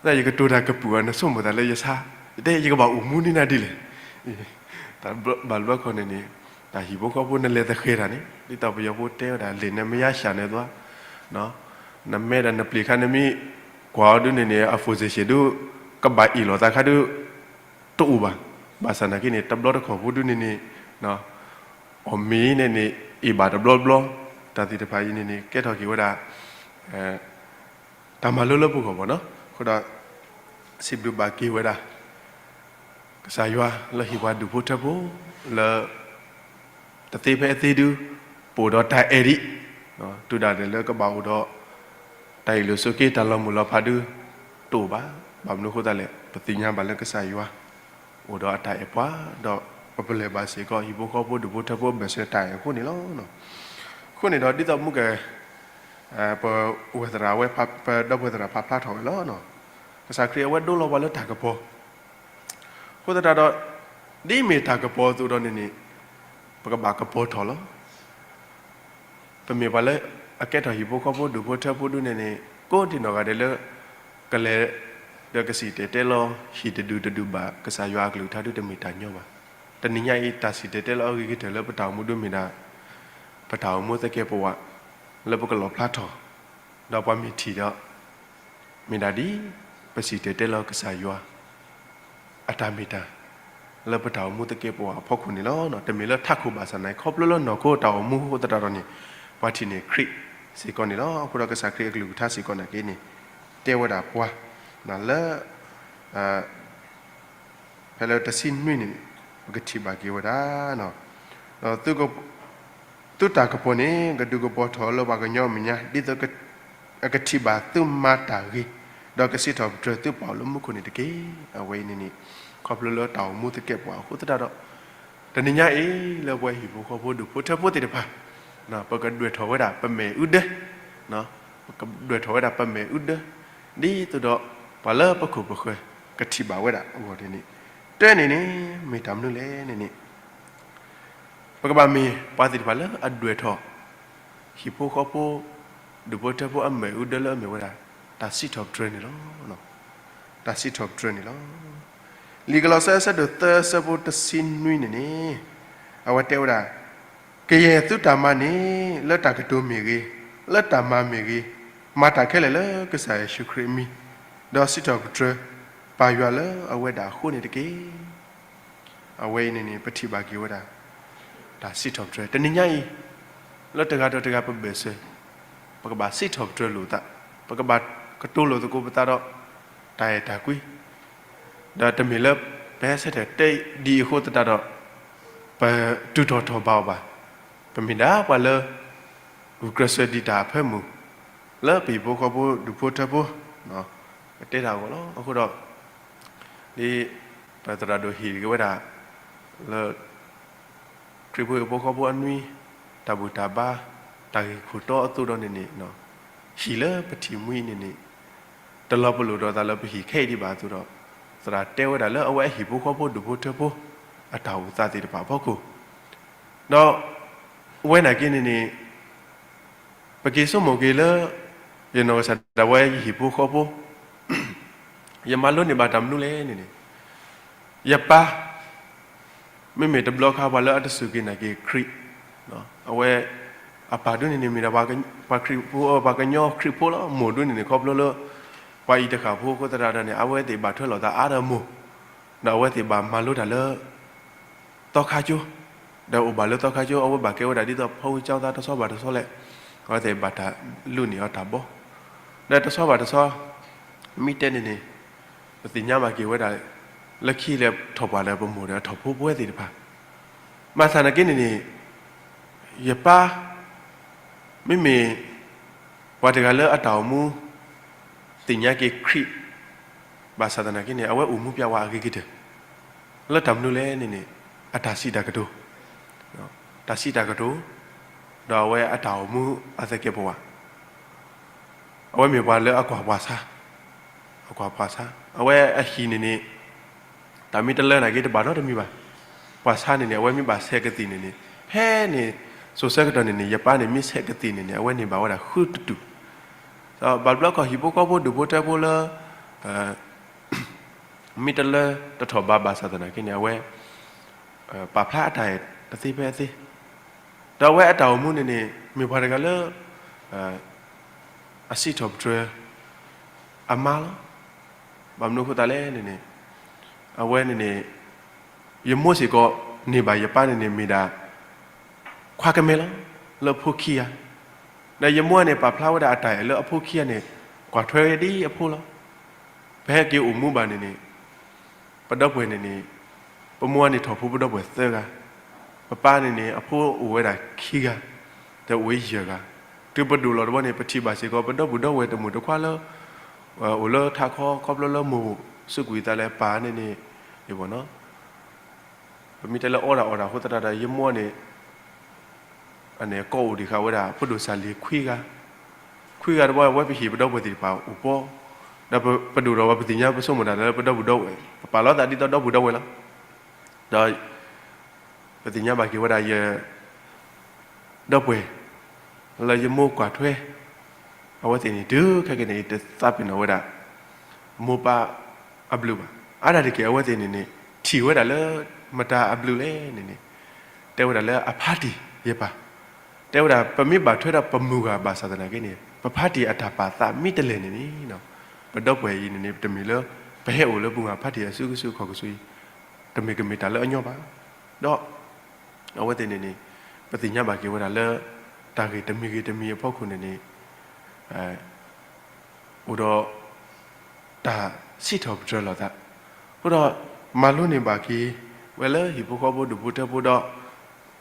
သးယကတိၤတၢ်ကပူၤဧါ နဆိကမိၣ်သးလၢယဆါ, ယတဲယကဘၣ်အိၣ်မူန့ၢ်နၤဒ်လဲၣ်, တၢ်ဘၣ်ဘျီခီန့ၣ်န့ၣ်, တၢ်ဟံၣ်ဖိဃီဖိနလဲၤသဃဲၤတၢ်န့ၣ် ဒ်သိးပယီၤဖိတဲဝဲဒၣ် လ့ၣ်နမ့ၢ်ယါရှၣ်နၢၤသွါ, နမဲဒီးနပျံၤခါနမ့ၢ်ကွၢ်အီၤဒုန့ၣ်န့ၣ် အ position ဒု ကဘၣ်အ့ၣ်လိာ်သးခါဒု တအိၣ်ဘၣ်, ဘၣ်ဆၣ်နာ်က့န့ၣ် တဘျီတခီၣ်ဖိဒုန့ၣ်န့ၣ်, အီၣ်မ့ၤန့ၣ်န့ၣ် အ့ၣ်ဘၣ်တဘျီဘျီ, တၢ်သ့ၣ်တဖၣ်အံၤန့ၣ်န့ၣ် ကဲထီၣ်က့ၤဝဲဒၣ် တၢ်မၤလိလၢပဂီၢ်ဘၣ်နီၤ, အဃိဒီး စံးဘျုးဘၣ်က့ၤဝဲဒၣ် ကစၢ်ယွၤလၢဟ့ၣ်ပှၤဒူၣ်ဖိထၢဖိ လၢ တသ့ဖဲအသ့ဒု ပအိၣ်ဒီးတၢ်အဲၣ်ဒံး, တုၤဒၣ်လဲာ်လၢကဘၣ်အိၣ်ဒီး တၢ်အ့ၣ်လိာ်ဆိးက့ တၢ်လီၤမုၢ်လီၤဖးဒု တအိၣ်ဘၣ်. ဘၣ်မနုၤအဃိသတးလဲၣ် ပသ့ၣ်ညါဘၣ်လၢကစၢ်ယွၤ အိၣ်ဒီးအတၢ်အဲၣ်ပှၤ, ဒီးပပလဲၤဘၣ်စ့ၢ်ကီး ဟံၣ်ဖိဃီဖိဒူၣ်ဖိထၢဖိအဘၢၣ်စၢၤတၢ်အဲၣ်အဃိန့ၣ်လီၤ. အဃိန့ၣ်ဒီးဒ်သိးမုၢ်က ပဝဲၢ်သရၣ်ဝဲ ပဒီပုၢ်ဝဲၢ်သရၣ်ဖးဖျါထီၣ်ဝဲလီၤ. ကစၢ်ခရံာ်အဝဲဒိလီၤပှၤလၢတၢ်ကပီၤ, အဃိသတးဒီး ဒ်မ့ၢ်တၢ်ကပီၤအသိးဒီးန့ၣ်န့ၣ် ပကဘၣ်ကပီၤထီၣ်လီၤ. ပမ့ၢ်ပှၤလၢအကဲထီၣ်ဟံၣ်ဖိဃီဖိဒူၣ်ဖိထၢဖိဒုန့ၣ်န့ၣ် ကိးဒံနီၢ်ဂၤဒဲးလၢ ကလဲၤ ဒီးကစံၣ်တဲၤတဲလီၤ ဟံၣ်တဒူၣ်တဒူၣ်ဘၣ် ကစၢ်ယွၤအကလုၢ်ကထါဒုတမ့ၢ်တၢ်ညီဘၣ်. တနံၤညါအံၤ တၢ်စံၣ်တဲၤတဲလီၤအဂ့ၤကတၢၢ်လၢပတၢ်အိၣ်မူဒုမ့ၢ်ဒၣ် ပတၢ်အိၣ်မူသကဲးပဝး လၢပကလီၣ်ဖျါထီၣ် ဒီးပှၤမ့ၢ်ထံၣ်ဒီး မ့ၢ်ဒၣ်ဒ် ပစံၣ်တဲၤတဲလီၤကစၢ်ယွၤ အတၢ်မ့ၢ်တၢ် လၢပတၢ်အိၣ်မူသကဲးပဝးအဖီခိၣ်န့ၣ်လီၤ. တမ့ၢ်လၢထးခိၣ်ဘၣ်ဆၣ်နာ်က့ ခီဖျိလၢနီၢ်ခိတၢ်အိၣ်မူအဃိသတးဒီးန့ၣ် ပှၤထံၣ်န့ၢ်ခရံာ်စ့ၢ်ကီးန့ၣ်လီၤ. အဃိဒီးကစၢ်ခရံာ်အကလုၢ်ကထါစ့ၢ်ကီးနာ်က့န့ၣ် တဲဝဲဒၣ်ပှၤ လၢ ဖဲလၢတဆံနွံန့ၣ် ပကထံၣ်ဘၣ်က့ၤဝဲဒၣ် သုတၢ်ကပီၤန့ၣ် ကဒုးကပီၤထီၣ်လၢပှၤကညီအမဲာ်ညါ ဒ်သိးအကထံၣ်ဘၣ်သုမၤတၢ်ဂ့ၤ, ဒီးကစံးထီၣ်ပတြၢၤသုပာ်အီၤလၢမူခိၣ်န့ၣ်တက့ၢ်. အဝဲအံၤန့ၣ်န့ၣ် ခီဖျိလၢတၢ်အိၣ်မူသကဲးပဝးအဃိသတးဒီး တနံၤညါအံၤ လၢပဝဲဟံၣ်ဖိဃီဖိဒူၣ်ဖိထၢဖိသ့ၣ်တဖၣ် ပကဒွဲၣ်ထီၣ်ဝဲဒၣ်ပမဲာ်အုဒၢ, ပကဒွဲၣ်ထီၣ်ဝဲဒၣ်ပမဲာ်အုဒၢ, ဒ်သိးဒီး ပှၤလၢပခိၣ်ပဃၢၤ ကထံၣ်ဘၣ်ဝဲဒၣ်အဂီၢ်န့ၣ်န့ၣ်, တဲန့ၣ်န့ၣ် မ့ၢ်တၢ်မနုၤလဲၣ်န့ၣ်န့ၣ် ပကဘၣ်မ့ၢ်ပှၤသ့ၣ်တဖၣ်လၢအဒွဲၣ်ထီၣ် ဟံၣ်ဖိဃီဖိ ဒူၣ်ဖိထၢဖိအမဲာ်အုဒၢလၢအမ့ၢ်ဝဲဒၣ် တၢ်စံးထီၣ်ပတြၢၤန့ၣ်လီၤ. တၢ်စံးထီၣ်ပတြၢၤန့ၣ်လီၤ. လံာ်ကလီးစဲ အဆၢဒိၣ်သၢ အဆၢဖိတဆံနွံန့ၣ်န့ၣ် အဝဲတဲဝဲဒၣ် ကယဲၢ်သုတၢ်မၤန့ၣ် လၢတၢ်ကတိၤမ့ၢ်ဂ့ၤ, လၢတၢ်မၤမ့ၢ်ဂ့ၤ, မၤတၢ်ခဲလၢာ်လၢကစၢ်ယ့ၣ်ၡူးခရံာ်အမံၤ, ဒီးစံးထီၣ်ပတြၢၤ ပၢ်ယွၤလၢအဝဲဒၣ်အဃိန့ၣ်တက့ၢ်. အဝဲအံၤန့ၣ်န့ၣ် ပထံၣ်ဘၣ်က့ၤဝဲဒၣ် တၢ်စံးထီၣ်ပတြၢၤ တနံၤညါအံၤ လၢတဂၤဒီးတဂၤပဘၢၣ်စၢၤ ပကဘၣ်စံးထီၣ်ပတြၢၤလိာ်သး, ပကဘၣ်ကတိၤလိာ်သကိးပသးဒီး တၢ်အဲၣ်တၢ်ကွံ ဒီးတမ့ၢ်လၢ ပဟဲဆၢထၢၣ်တဲဒ်အံၤအဃိသတးဒီး ပတူၢ်ထီၣ်ထီၣ်ဘးအီၤဘၣ်. ပမ့ၢ်ဒၣ်ပှၤလၢ ဂုာ်ကျဲးစၢးဒံးတၢ်အဖၢမုၢ် လၢပဟံၣ်ဖိဃီဖိဒူၣ်ဖိထၢဖိ ကတဲတၢ်အဂီၢ်လီၤ. အဃိဒီး ဒ်ပသရၣ်ဒိၣ်ဟ့ၣ်က့ၤဝဲဒၣ် လၢ ခရံာ်ဖိဟံၣ်ဖိဃီဖိအနွံ တၢ်ဘူၣ်တၢ်ဘါ တၢ်ဂ့ၢ်ခိၣ်တီအသိးဒီးန့ၣ်န့ၣ် ဟံၣ်လၢပထံၣ်မှံန့ၣ်န့ၣ် တလီၤပလိာ်ဒီးသးလၢပဟံၣ်ခဲအံၤဒံးဘၣ်အသိးဒီး သရၣ်တဲဝဲဒၣ်လၢအဝဲအဟံၣ်ဖိဃီဖိဒူၣ်ဖိထၢဖိ အတၢ်အိၣ်သးသ့ၣ်တဖၣ်အဖီခိၣ် ဒီး ဝဲနာ်က့န့ၣ်န့ၣ် ပက့ၤဆိကမိၣ်က့ၤလၢ ယနီၢ်ကစၢ်ဒၣ်ဝဲယဟံၣ်ဖိဃီဖိ ယမၤလိန့ၢ်ဘၣ်တၢ်မနုၤလဲၣ်န့ၣ်န့ၣ် ယပၢ် မ့မ့ၢ်တဘျီခါပှၤလၢအတစူၢ်က့ၤနာ်က့ၤခရံာ် အဝဲ အပၢ်ဒ်န့ၣ်န့ၣ်မ့ၢ်ဒၣ် ပှၤခရံာ်ဖိ ပှၤကညီခရံာ်ဖိလီၤ. မိၢ်ဒ်န့ၣ်န့ၣ် ခီဖျိလၢ ပှၤအံၤတဃၣ်ဖိအဃိသတးဒီးန့ၣ် အဝဲသ့ၣ်ဘၣ်ထွဲလိာ်သးအါဒီးမိၢ် ဒီးအဝဲသ့ၣ်ဘၣ်မၤလိတၢ်လၢ သီခါကၠိ ဒီးအိၣ်ဘၣ်လၢသီခါကၠိ အဝဲဘၣ်ကဲဝဲဒၣ်ဒ်သိး ဖီဝံကၠီသးတဆီဘၣ်တဆီလဲၣ် အဝဲသ့ၣ်ဘၣ်တၢ်လူန့ၢ်အီၤတၢ်ဘီ ဒီးတဆီဘၣ်တဆီ မ့ၢ်တဲန့ၣ်န့ၣ် ပသ့ၣ်ညါဘၣ်က့ၤဝဲဒၣ် လၢခံလဲၤထီၣ်ပှၤဒီးပမိၢ်ဒီးထီၣ်ဖိပဝဲသ့ၣ်တဖၣ် ဘၣ်ဆၣ်သနာ်က့န့ၣ်န့ၣ် ယပၢ် မ့မ့ၢ် ပှၤတဂၤလၢအတၢ်အိၣ်မူ သ့ၣ်ညါက့ၤခရံာ် ဘၣ်ဆၣ်သနာ်က့န့ၣ် အဝဲအိၣ်မူပျဲဝဲအဂ့ၤကတၢၢ် လၢတၢ်မနုၤလဲၣ်န့ၣ်န့ၣ် အတၢ်စံးတၢ်ကတိၤ တၢ်စံးတၢ်ကတိၤ ဒီးအဝဲအတၢ်အိၣ်မူအသကဲးပဝး အဝဲမ့ၢ်ပှၤလၢအကွၢ်ပှၤဆါ အကွၢ်ပှၤဆါ အဝဲအဟံၣ်န့ၣ်န့ၣ် တၢ်မ့ၢ်တလၢနာ်က့တဘၣ်နီတမံၤဘၣ်. ပှၤဆါန့ၣ်န့ၣ် အဝဲမ့ၢ်ဘၣ်ဆဲးကသံၣ်န့ၣ်န့ၣ် ဖဲန့ၣ် စိၤဆၢကတီၢ်န့ၣ်န့ၣ် ယပၢ်န့ၣ်မ့ၢ်ဆဲးကသံၣ်န့ၣ်န့ၣ် အဝဲန့ၢ်ဘၣ်ဝဲဒၣ်ဃုတတူၢ် ဘၣ်ဘျီခီၣ်ဟံၣ်ဖိဃီဖိဒူၣ်ဖိထၢဖိလၢ မ့ၢ်တလၢတထီၣ်ဘးဘၣ်ဆၣ်သနာ်က့န့ၣ် အဝဲ ပာ်ဖျါအတၢ်အဲၣ်တသ့ဖဲအသ့ ဒီးအဝဲအတၢ်အိၣ်မူန့ၣ်န့ၣ် မ့ၢ်ပှၤတဂၤလၢ အစံးထီၣ်ပတြၢၤ အမါလီၤ. ဘၣ်မနုၤအဃိသတးလဲၣ်န့ၣ်န့ၣ် အဝဲန့ၣ်န့ၣ် ယမိၢ်စ့ၢ်ကီးန့ၢ်ဘၣ်ယပၢ်န့ၣ်န့ၣ် မ့ၢ်ဒၣ် ခွါကမဲလီၤ လၢအဖိခံဂၤ ဒီးယမိၢ်န့ၣ် ပာ်ဖျါဝဲဒၣ်အတၢ်အဲၣ်လၢအဖိခံဂၤန့ၣ် ကွၢ်ထွဲဒ်အဖိလီၤ. ပဟဲက့ၤအိၣ်မူဘၣ်န့ၣ်န့ၣ် ပဒီပုၢ်ဝဲၢ်န့ၣ်န့ၣ် ပမိၢ်န့ၣ်ထီၣ်ဖိပဒီပုၢ်ဝဲၢ်သၢဂၤ, ပပၢ်န့ၣ်န့ၣ် အဖိအိၣ်ဝဲဒၣ်ခံဂၤ, ဒီးအိၣ်ဝဲယဲၢ်ဂၤ, တုၤပဒိၣ်လီၤတဘျီန့ၣ် ပထံၣ်ဘၣ်စ့ၢ်ကီး ပဒီပုၢ်ဒီဝဲၢ်တမုၣ်တခွါလၢ အိၣ်လၢထးခီ ခီဖျိလၢမိၢ်စူးကွံာ်သးလၢပၢ်န့ၣ်န့ၣ် ပမ့ၢ်တဲလၢအီဒၣ်အီဒၣ်အဃိသတးဒီး ယမိၢ်န့ၣ် အန့ၣ် ကိးအိၣ်ဒံးဃာ်ဝဲဒၣ် ဖိဒိၣ်စၢ်လံၤခွံဂၤ, ခွံဂၤတဘျီ အဝဲပဟံၣ်ပဒီပုၢ်ဝဲၢ်သ့ၣ်တဖၣ်အိၣ်ပီ, ဒီးပဒိၣ်ဒီးဝဲ ပသ့ၣ်ညါပဆိကမိၣ်တၢ်လၢပဒီပုၢ်ဒီဝဲၢ်, ပပာ်လီၤသးဒ်သိးဒီပုၢ်ဒီဝဲၢ်လီၤ. ဒီး ပသ့ၣ်ညါဘၣ်က့ၤဝဲဒၣ်ယ ဒီပုၢ်ဝဲၢ် လၢယမိၢ်ကွၢ်ထွဲ အဝဲသ့ၣ်န့ၣ် တုၤခဲကနံၣ်အံၤ တသးပ့ၤနီၣ်ဝဲဒၣ် မိၢ်ပၢ်အဘျုးဘၣ်. အါဒၣ်တက့ၢ် အဝဲသ့ၣ်န့ၣ်န့ၣ် ထံၣ်ဝဲဒၣ်လၢ မတၤအဘျုးလဲၣ်န့ၣ်န့ၣ် တဲဝဲဒၣ်လၢအဖါတံၢ်ယပၢ်, တဲဝဲဒၣ် ပမ့ၢ်ဘၣ်ထွဲဒီးပမုၢ်ဂၤဘၣ်ဆၣ်သနာ်က့န့ၣ် ပဖါတံၢ်အတၢ်ပာ်သးမ့ၢ်တလဲၣ်န့ၣ်န့ၣ် ပဒီပုၢ်ဝဲၢ်အံၤန့ၣ်န့ၣ် တမ့ၢ်လၢ ပဟဲအိၣ်လၢပမုၢ်ဂၤဖါတံၢ်အစုကစုအခီၣ်ကဆူအံၤ တမ့ၢ်ကမ့ၢ်တၢ်လၢအညီဘၣ်. ဒီး အဝဲသ့ၣ်န့ၣ်န့ၣ် ပသ့ၣ်ညါဘၣ်က့ၤဝဲဒၣ်လၢ တၢ်ဂ့ၢ်တမံၤဂ့ၤတမံၤအဖီခိၣ်န့ၣ်န့ၣ် အိၣ်ဒီး တၢ်စံးထီၣ်ပတြၢၤလိာ်သး, အဃိဒီး မၤလိန့ၢ်ဘၣ်က့ၤ ဝဲလၢဟံၣ်ဖိဃီဖိဒူၣ်ဖိထၢဖိဒီး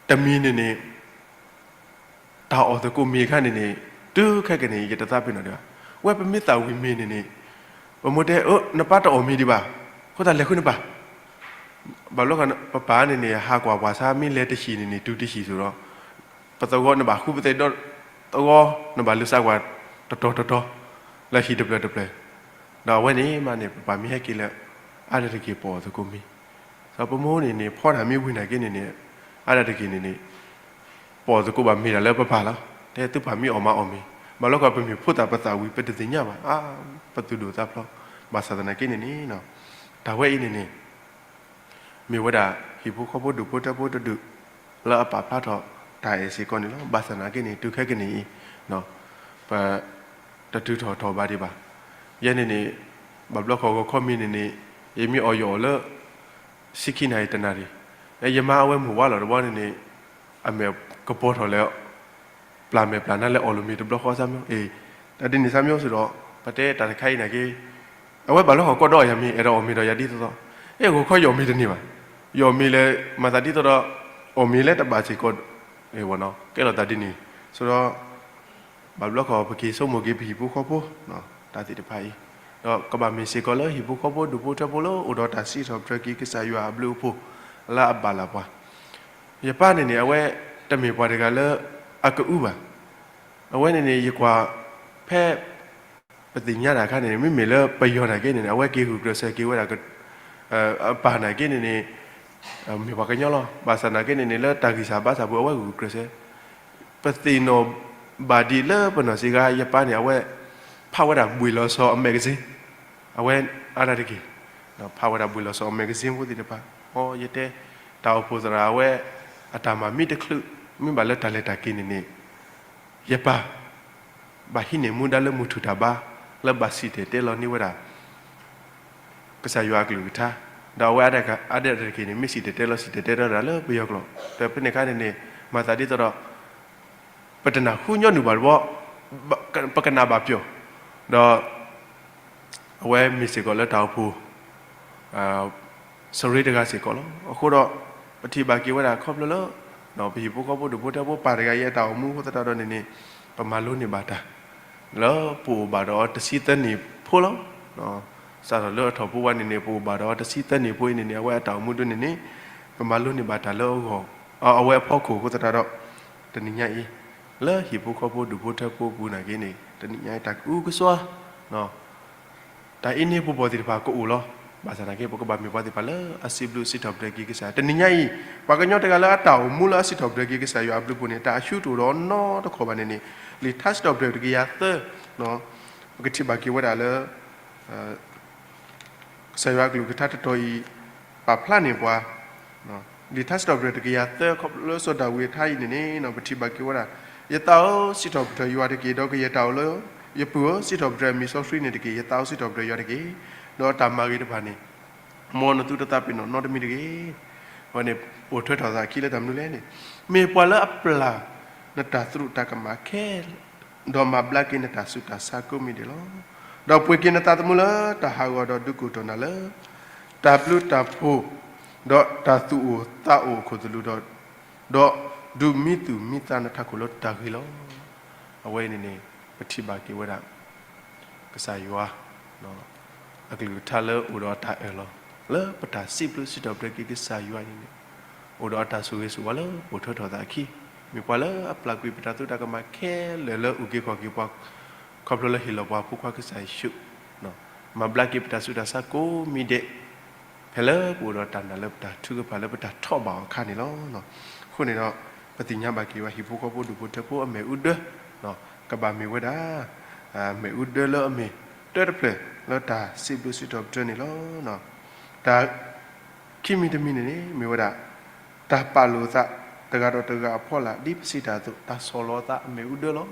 တမံၤန့ၣ်န့ၣ် တၢ်အီၣ်သကိးမ့ၤအခါန့ၣ်န့ၣ် တုၤခဲကနံၣ်အံၤ ယတသးပ့ၤနီၣ်ဒံးဘၣ်. ဝဲပမ့ၢ်သးဝံၤမ့ၤန့ၣ်န့ၣ် ပမိၢ်တဲ အၢ နပၢ်တအီၣ်မ့ၤဒံးဘၣ်, အဃိသတးလဲၤဃုနပၢ် ဘၣ်ဘျီခီ ပပၢ်န့ၣ်န့ၣ် ဟးကွၢ်ပှၤဆါ မ့ၢ်လဲၤတဟံၣ်န့ၣ်န့ၣ် တုၤတဟံၣ်ဆိဒီး ပသဝီနဘၣ်ဃုပသဲဒီး သဝီနဘၣ်လုၢ်စးကွၢ်တတီၤတတီၤ လၢဟံၣ်တဖျၢၣ်တဖျၢၣ်, ဒီးအဝဲန့ၣ်မးန့ၣ် ပပၢ်မ့ၢ်ဟဲက့ၤလၢ အါဒၣ်တက့ၢ်ပအီၣ်သကိးမ့ၤ, ဒီးပမိၢ်န့ၣ်န့ၣ် ဖီတၢ်မ့ၢ်ဝံၤနာ်က့န့ၣ်န့ၣ် အါဒၣ်တက့ၢ်န့ၣ်န့ၣ် ပအီၣ်သကိးဘၣ်မ့ၤဒၣ်လၢပပၢ်လီၤ. တဲသုပၢ်မ့ၢ်အီၣ်မးအီၣ်မ့ၤ, ဘၣ်လီၤခီပမ့ၢ်ဖိသၣ်ပသးဝံၤ ပတသ့ၣ်ညါဘၣ်, အါ ပသူၣ်ဒိၣ်သးဖျိး, ဘၣ်ဆၣ်သနာ်က့န့ၣ်န့ၣ် တၢ်ဝဲအံၤန့ၣ်န့ၣ် မ့ၢ်ဝဲဒၣ် ဟံၣ်ဖိဃီဖိဒူၣ်ဖိထၢဖိတဒူၣ် လၢအပာ်ဖျါထီၣ် တၢ်အဲၣ်စ့ၢ်ကီးန့ၣ်လီၤ. ဘၣ်ဆၣ်နာ်က့န့ၣ် တုၤခဲကနံၣ်အံၤ ပတတုၤထီၣ်ထီၣ်ဘးဒံးဘၣ်. ယဲန့ၣ်န့ၣ် ဘၣ်ဘျီခီဂီၤခီမ့ၢ်န့ၣ်န့ၣ် ယမ့ၢ်အီၣ်ယအီၣ်လၢ ဆံခံနၣ်ရံၣ်တနၣ်ရံၣ်, ယမါအဝဲမုၢ်ဝါလီၤတဘျီန့ၣ်န့ၣ် အမဲာ်ကပီၤထီၣ်လဲၤ ပျၢ်မဲာ်ပျၢ်နါလဲၤအီၣ်လိာ်မ့ၤတဘျီဃီစၢ်မ့ၢ်, အ့ တၢ်ဒ်န့ၣ်စၢ်မ့ၢ်အိၣ်စ့ၢ်ဒီး ပတဲတၢ်တခါအံၤနာ်က့ အဝဲဘၣ်လီၤဟီၣ်ကီၢ်ဒီးယၤမ့ၢ် အဲၣ်ဒိးအီၣ်မ့ၤဒီးယၤဒ်သိးသိး, အဲ ဂီၤခီယအီၣ်မ့ၤတန့ၢ်ဘၣ်, ယအီၣ်မ့ၤလဲၤ မၤသးဒ်သိးဒီး အီၣ်မ့ၤလဲၤတဘၣ်စ့ၢ်ကီး, အဲ ကဲလီၤတၢ်ဒ်န့ၣ်, ဆိဒီး ဘၣ်ဘျီခီပက့ၤဆိကမိၣ်က့ၤပဟံၣ်ဖိဃီဖိ တၢ်သ့ၣ်တဖၣ်အံၤ, ဒီးကဘၣ်မ့ၢ်စ့ၢ်ကီးလၢဟံၣ်ဖိဃီဖိဒူၣ်ဖိထၢဖိလၢအိၣ်ဒီးတၢ်စံးထီၣ်ပတြၢၤက့ၤကစၢ်ယွၤအဘျုးအဖှိၣ် လၢအဘၣ်လၢ်ပှၤ, ယပၢ်န့ၣ်န့ၣ် အဝဲတမ့ၢ်ပှၤတဂၤလၢ အကအုဘၣ်, အဝဲန့ၣ်န့ၣ် ယကွၢ်ဖဲ ပသ့ၣ်ညါတၢ်အခါန့ၣ် မ့မ့ၢ်လၢပယီၤနာ်က့န့ၣ်န့ၣ် အဝဲက့ၤဂုာ်ကျဲးစၢးက့ၤဝဲဒၣ် အပၢ်နာ်က့န့ၣ်န့ၣ် မ့ၢ်ပှၤကညီလီၤ. ဘၣ်ဆၣ်နာ်က့န့ၣ်န့ၣ် လၢတၢ်ဂံၢ်စၢ်ဘါစၢ်ပူၤ အဝဲဂုာ်ကျဲးစၢး, ပသ့ၣ်နီၣ်ဘၣ်ဒံးလၢပနီၢ်စ့ၢ်ကီး ယပၢ်န့ၣ် အဝဲဖးဝဲဒၣ်ဘှ့ၣ်လီၤစီၤအမဲာ်ကစ့ၣ်, အဝဲအါဒၣ်တက့ၢ်, ဖးဝဲဒၣ်ဘှ့ၣ်လီၤစီၤအမဲာ်ကစ့ၣ်ဖိသ့ၣ်တဖၣ်, အီ ယတဲ တၢ်အိၣ်ဖှိၣ်သရၣ်အဝဲ အတၢ်မၤမ့ၢ်တချုး မ့ၢ်ဘၣ်လၢတၢ်လဲၤတၢ်က့ၤန့ၣ်န့ၣ် ယပၢ် ဘၣ်ဟံးန့ၢ်မူဒါလၢမုၢ်ထူၣ်တၢ်ဘါ လၢဘၣ်စံၣ်တဲၤတဲလီၤန့ၢ်ဝဲဒၣ် ကစၢ်ယွၤအကလုၢ်ကထါ, ဒီးအဝဲအါဒၣ်တက့ၢ်န့ၣ် မ့ၢ်စံၣ်တဲၤတဲလီၤ စံၣ်တဲၤတဲလီၤဒၣ်လၢပယီၤကျိာ်, ဒီးဖဲန့ၣ်အခါန့ၣ်န့ၣ် မၤသးဒ်သိးဒီး ပတနၢ်ဟူညီနုၢ်ဘၣ်တဘျီ, ပကနၣ်ဘၣ်ပျီၢ်, ဒီး အဝဲမ့ၢ်စ့ၢ်ကီးလၢတၢ်အိၣ်ဖှိၣ် စရ့တဂၤစ့ၢ်ကီးလီၤ. အဃိဒီး ပထံၣ်ဘၣ်က့ၤဝဲဒၣ်ခီဖျိလၢ ပဟံၣ်ဖိဃီဖိဒူၣ်ဖိထၢဖိပၢ်တဂၤအံၤအတၢ်အိၣ်မူအဃိသတးဒီးန့ၣ်န့ၣ် ပမၤလိန့ၢ်ဘၣ်တၢ် လၢပအိၣ်ဘၣ်ဒီးအီၤတဆံသၢနံၣ်ဖိလီၤ. စးထီၣ်လၢအထီၣ်ဖိဝဲန့ၣ်န့ၣ် ပအိၣ်ဘၣ်ဒီးအီၤတဆံသၢနံၣ်ဖိအံၤန့ၣ်န့ၣ် အဝဲအတၢ်အိၣ်မူဒ်န့ၣ်န့ၣ် ပမၤလိန့ၢ်ဘၣ်တၢ်လၢအဂီၢ် အဝဲအဖီခိၣ်အဃိသတးဒီး တနံၤညါအံၤ လၢဟံၣ်ဖိဃီဖိဒူၣ်ဖိထၢဖိအပူၤနာ်က့န့ၣ် တနံၤညါအံၤတၢ်ကအုကစွါ တၢ်အ့န့ၢ်ပူၤပီၢ်သ့ၣ်တဖၣ်ကအိၣ်လီၤ. ဘၣ်ဆၣ်သနာ်က့ ပကဘၣ်မ့ၢ်ပှၤသ့ၣ်တဖၣ်လၢအစံးဘျုးစံးထီၣ်ပတြၢၤက့ၤကစၢ်ယွၤ. တနံၤညါအံၤ ပှၤကညီတဂၤလၢအတၢ်အိၣ်မူလၢအစံးထီၣ်ပတြၢၤက့ၤကစၢ်ယွၤအဘျုးအဖှိၣ်န့ၣ် တၢ်အဆူတအိၣ်ဒီးနီတခီၣ်ဘၣ်န့ၣ်န့ၣ် လံာ်ထါစံးထီၣ်ပတြၢၤတကယၤသၢ ပကထံၣ်ဘၣ်က့ၤဝဲဒၣ်လၢ ကစၢ်ယွၤအကလုၢ်ကထါတတီၤအံၤ ပာ်ဖျါန့ၢ်ပှၤ လံာ်ထါစံးထီၣ်ပတြၢၤတကယၤသၢ ခီဖျိလၢစီၤဒၤဝံးအထါအံၤန့ၣ်န့ၣ် ပထံၣ်ဘၣ်က့ၤဝဲဒၣ် ယသးဧၢ စံးထီၣ်ပတြၢၤယွၤတက့ၢ်, ဒီးကယဲၢ်တၢ်အိၣ်လၢယပုၢ်ဧၢ စံးထီၣ်ပတြၢၤအမံၤစီဆှံန့ၣ်တက့ၢ်. ယသးဧၢ စံးထီၣ်ပတြၢၤယွၤတက့ၢ်, ဒီးတၢ်မၤဂ့ၤတဖၣ်န့ၣ် မ်နသုတသးပ့ၤနီၣ်နီတမံၤတဂ့ၤ. အဝဲန့ၣ် ပိာ်ထွဲထီၣ်သးအခံလၢတၢ်မနုၤလဲၣ်န့ၣ် မ့ၢ်ပှၤလၢအပျၢ်နတၢ်သရူးတၢ်ကမၣ်ခဲလၢာ် ဒီးမၤဘျါက့ၤနတၢ်ဆူးတၢ်ဆါကိးမံၤဒဲးလီၤ. ဒီးပှ့ၤက့ၤနသးသမူလၢတၢ်ဟးဂီၤဒီးဒုးကိၢ်တီၢ်နၤလၢ တၢ်ဘျုးတၢ်ဖှိၣ် ဒီးတၢ်သူၣ်အိၣ်သးအိၣ်အခိၣ်သလုးဒီး ဒီးဒုးမံသူၣ်မံသးနထးခိၣ်လၢတၢ်ဂ့ၤလီၤ. အဝဲအံၤန့ၣ်န့ၣ် ပထံၣ်ဘၣ်က့ၤဝဲဒၣ် ကစၢ်ယွၤ အကလုၢ်ကထါလၢအိၣ်ဒီးတၢ်အၢၣ်လီၤ လၢပတၢ်စံးဘျုးစံးထီၣ်ပတြၢၤက့ၤကစၢ်ယွၤအံၤန့ၣ် အိၣ်ဒီးအတၢ်ဆိၣ်ဂ့ၤဆိၣ်ဝါလၢပိာ်ထွဲထီၣ်သးအခံ, မ့ၢ်ပှၤလၢအပျၢ်ကွံာ်ပတၢ်သရူးတၢ်ကမၣ်ခဲလၢာ်လၢအုၣ်က့ၤခီၣ်က့ၤပှၤ ခီဖျိလၢဟ့ၣ်လီၤပှၤအဖိခွါကစၢ်ယ့ၣ်ၡူး, မၤဘျါက့ၤပတၢ်ဆူးတၢ်ဆါကိးမံၤဒဲး ဖဲလၢပအိၣ်ဒီးတၢ်နာ်လၢပတၢ်ထုကဖၣ်လၢပတၢ်ထီၣ်ဘၣ်အီၤအခါန့ၣ်လီၤ. အဃိန့ၣ်ဒီး ပသ့ၣ်ညါဘၣ်က့ၤဝဲဟံၣ်ဖိဃီဖိဒူၣ်ဖိထၢဖိအမ့ၣ်အူဒၢ ကဘၣ်မ့ၢ်ဝဲဒၣ် မ့ၣ်အူဒၢလၢအမ့ၢ်တၢတဖျၢၣ်လၢတၢ်စံးဘျုးစံးထီၣ်ပတြၢၤန့ၣ်လီၤ. တၢ်ခံမံၤတမံၤန့ၣ်န့ၣ် မ့ၢ်ဝဲဒၣ် တၢ်ပာ်လိာ်သးတဂၤဒီးတဂၤအဖီလာ် ဒ်ပစံးတၢ်အသိး တၢ်ဆီၣ်လီၤသးအမ့ၣ်အူဒၢလီၤ.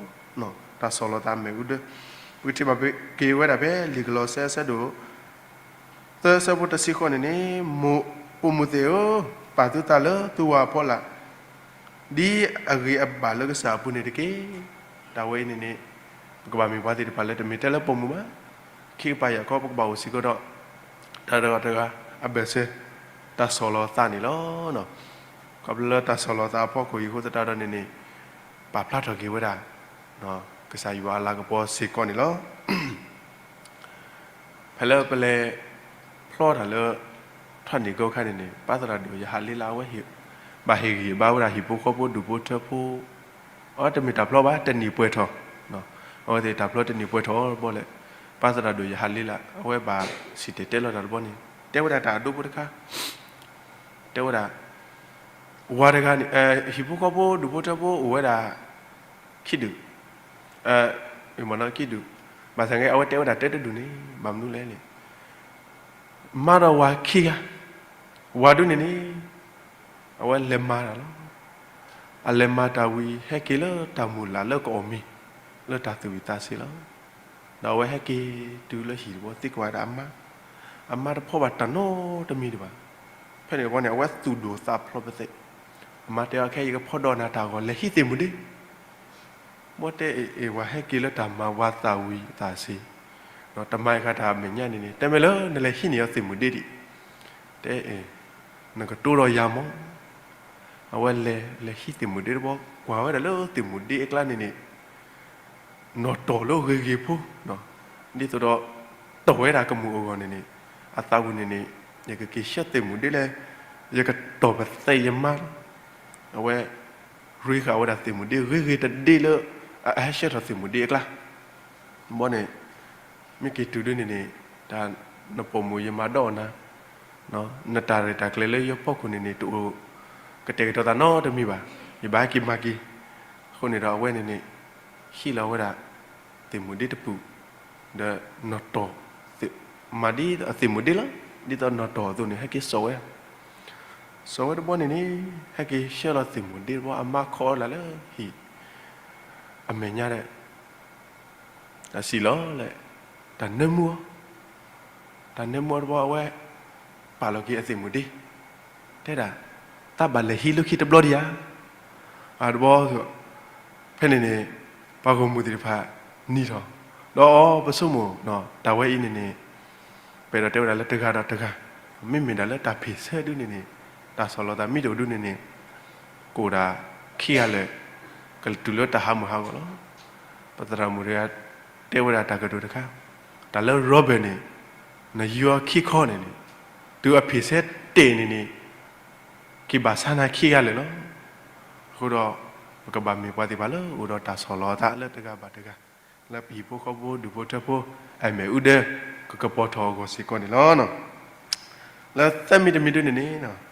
တၢ်ဆီၣ်လီၤသးအမ့ၣ်အူဒၢ ပကထံၣ်ဘၣ်က့ၤဝဲဒၣ်ဖဲလံာ်ကလီးစဲအဆၢဒိၣ် သၢဆၢဖိတဆံဃိးန့ၣ်န့ၣ် မိၢ်ပိာ်မုၣ်သ့ၣ်ဧၢ, ပာ်သုသးလၢသုဝၤအဖီလာ် ဒ်အဂ့ၤအဘၣ်လၢကစၢ်အပူၤန့ၣ်တက့ၢ်. တၢ်ဝဲအံၤန့ၣ်န့ၣ် ပကဘၣ်မ့ၢ်ပှၤသ့ၣ်တဖၣ်လၢတမ့ၢ်ထဲလၢပိာ်မုၣ်ဘၣ်. ခံကပၤယၤခီ ပကဘၣ်အိၣ်စ့ၢ်ကီးဒီး တၢ်တဂၤတဂၤအဘၢၣ်စၢၤ တၢ်ဆီၣ်လီၤသးန့ၣ်လီၤ. ခီဖျိလၢတၢ်ဆီၣ်လီၤသးအဖီခိၣ်အံၤအဃိသတးဒီးန့ၣ်န့ၣ် ပာ်ဖျါထီၣ်က့ၤဝဲဒၣ် ကစၢ်ယွၤအလၤကပီၤစ့ၢ်ကီးန့ၣ်လီၤ. ဖဲလၢပလဲၤဖျီတၢ်လၢ ထီၣ်န့ၢ်ကီၢ်ခါန့ၣ်န့ၣ် ပၢ်သရၣ်ဒိၣ်ယဟးလ့လးအဝဲ ဘၣ်ဟ့ၣ်ဂံၢ်ဘါဝဲဒၣ်ဟံၣ်ဖိဃီဖိဒူၣ်ဖိထၢဖိ အဝဲတမ့ၢ်တၢ်ဖျီဘၣ် တနံၣ်ပှဲၤထီၣ်, အဝဲသ့ၣ်တၢ်ဖျီတနံၣ်ပှဲၤထီၣ်တဘျီလဲၣ်, ပၢ်သရၣ်ဒိၣ်ယဟးလ့လး အဝဲဘၣ်စံၣ်တဲၤတဲလီၤတၢ်တဘျီန့ၣ် တဲဝဲဒၣ်တၢ်အဒိဖိတခါ တဲဝဲဒၣ် ဝၤတဂၤန့ၣ် ဟံၣ်ဖိဃီဖိဒူၣ်ဖိထၢဖိအိၣ်ဝဲဒၣ် ခံဒူၣ်, မ့ၢ်မနီၢ်ခံဒူၣ်, ဘၣ်ဆၣ်ဂ့ၤ အဝဲတဲဝဲဒၣ်တၢတဒူၣ်န့ၣ် ဘၣ်မနုၤလဲၣ်န့ၣ် မါဒီးဝၤခံဂၤ, ဝၤဒူန့ၣ်န့ၣ် အဝဲလဲၤမၤတၢ်လီၤ. အလဲၤမၤတၢ်ဝံၤ ဟဲက့ၤလၢတၢ်မုၢ်လၢ်လၢကအီၣ်မ့ၤ လၢတၢ်သူၣ်ဝံၣ်သးဆံးလီၤ. ဒီးအဝဲဟဲက့ၤတုၤလၢဟံၣ်တဘီ သံကွၢ်ဝဲဒၣ်အမါ, အမါတဖီၣ်ဘၣ်တၢ်နီတမံၤဒံးဘၣ်. ဖဲန့ၣ်တဘီန့ၣ် အဝဲသူၣ်ဒိၣ်သးဖျိးပသဲး, အမါတဲအီၤ ခဲအံၤယကဖီၣ်ဒီးနၤတၢ်ဂီၤ လဲၤဟံးသ့ၣ်မုၣ်ဒ့ ဘီတဲအ့ၣ်အ့ၣ် ပှၤဟဲက့ၤလၢတၢ်မၤဝၤသးဝံၤသးဆံး, တမၤအံၤဃါတၢ်အမဲာ်ညါန့ၣ်န့ၣ် တဲမ့ၢ်လၢနလဲၤဟံးန့ၢ်အီၤသ့ၣ်မုၣ်ဒ့ဒံး, တဲအ့ၣ် နကတိၤဒီးယၤမး. အဝဲလဲၤလဲၤဟံးသ့ၣ်မုၣ်ဒ့တဘီ ကွၢ်ဝဲဒၣ်လၢသ့ၣ်မုၣ်ဒ့အကျါန့ၣ်န့ၣ် နီၣ်တီၢ်လၢဂ့ၤဂ့ၤဖိ, ဒ်သိးဒီး တီၢ်ဝဲဒၣ်ကမူၣ်အဂီၢ်န့ၣ်န့ၣ် အသးပူၤန့ၣ်န့ၣ် ယကက့ၤဆှၢသ့ၣ်မုၣ်ဒ့လၢ ယကတီၢ်ပသဲးယမါလီၤ. အဝဲ ရ့ဃာ်ဝဲဒၣ်သ့ၣ်မုၣ်ဒ့ဂ့ၤဂ့ၤတဒ့လၢ အဟဲဆှၢထီၣ်သ့ၣ်မုၣ်ဒ့အကျါ ဘီန့ၣ် မ့ၢ်က့ၤတုၤဒ်န့ၣ်န့ၣ် တၢ်နပိာ်မုၣ်ယမၤဒီးအီၤနၤ, နတၢ်ရဲၣ်တၢ်ကျဲၤလၢယဖီခိၣ်န့ၣ်န့ၣ် တအိၣ်ကတဲာ်ကတီၤသးနီတမံၤဘၣ်. ယဘၣ်ဟဲက့ၤမၤက့ၤ. အဃိန့ၣ်ဒီးအဝဲန့ၣ်န့ၣ် ဟံးလီၤဝဲဒၣ် သ့ၣ်မုၣ်ဒ့တပူၤ ဒီးနီၣ်တီၢ် မၤဒ်အသ့ၣ်မုၣ်ဒ့လီၤ. ဒ်သိးနီၣ်တီၢ်အသိးန့ၣ် ဟဲက့ၤစိာ်ဝဲ, စိာ်ဝဲတဘီန့ၣ်န့ၣ် ဟဲက့ၤဆှၢလီၤသ့ၣ်မုၣ်ဒ့တဘီ အမါခီလၢဟံၣ် အမဲာ်ညါဒီး တၢ်စံးလီၤလဲၣ်, တၢ်နၢမူအီၤ, တၢ်နၢမူအီၤတဘီအဝဲ ပာ်လီၤက့ၤအသ့ၣ်မုၣ်ဒ့, တဲဒၣ် သးဘၣ်လဲၤဟံးလၢခံတဘျီဒံးဧါ. အတဘီ ဖဲန့ၣ်န့ၣ် ပှၤဂီၢ်မုၢ်သ့ၣ်တဖၣ်နံၤထီၣ်, ဒီးပဆိကမိၣ် တၢ်ဝဲအံၤန့ၣ်န့ၣ် ပအဲၣ်ဒိးတဲဝဲဒၣ်လၢတဂၤဒီးတဂၤ, မ့မ့ၢ်ဒၣ်လၢတၢ်ဖ့ၣ်ဆၢဒုန့ၣ်န့ၣ် တၢ်ဆီၣ်လီၤသးမ့ၢ်တအိၣ်ဒုန့ၣ်န့ၣ် ကအိၣ်ဒၣ်ခံဂၤလၢာ် ကတုၤလၢတၢ်ဟးမုၢ်ဟးဂီၤလီၤ. ပသရၣ်မုၣ်တဂၤ တဲဝဲဒၣ်တၢ်ကတိၤတခါ, တၢ်လၢ Robert န့ၣ် နယူအီၤခံခီန့ၣ်န့ၣ် တုၤအဖ့ၣ်ဆၢတဲာ်န့ၣ်န့ၣ် က့ၤဘၣ်ဆါနၤခံဂၤလၢာ်လီၤ. အဃိဒီး ပကဘၣ်မ့ၢ်ပှၤသ့ၣ်တဖၣ်လၢအိၣ်ဒီးတၢ်ဆီၣ်လီၤသးလၢတဂၤဘၣ်တဂၤ လၢပဟံၣ်ဖိဃီဖိဒူၣ်ဖိထၢဖိ အမဲာ်အူဒၢ ကကပီၤထီၣ်အဂီၢ်စ့ၢ်ကီးန့ၣ်လီၤ. လၢသၢမံၤတမံၤဒုန့ၣ်န့ၣ် တၢ်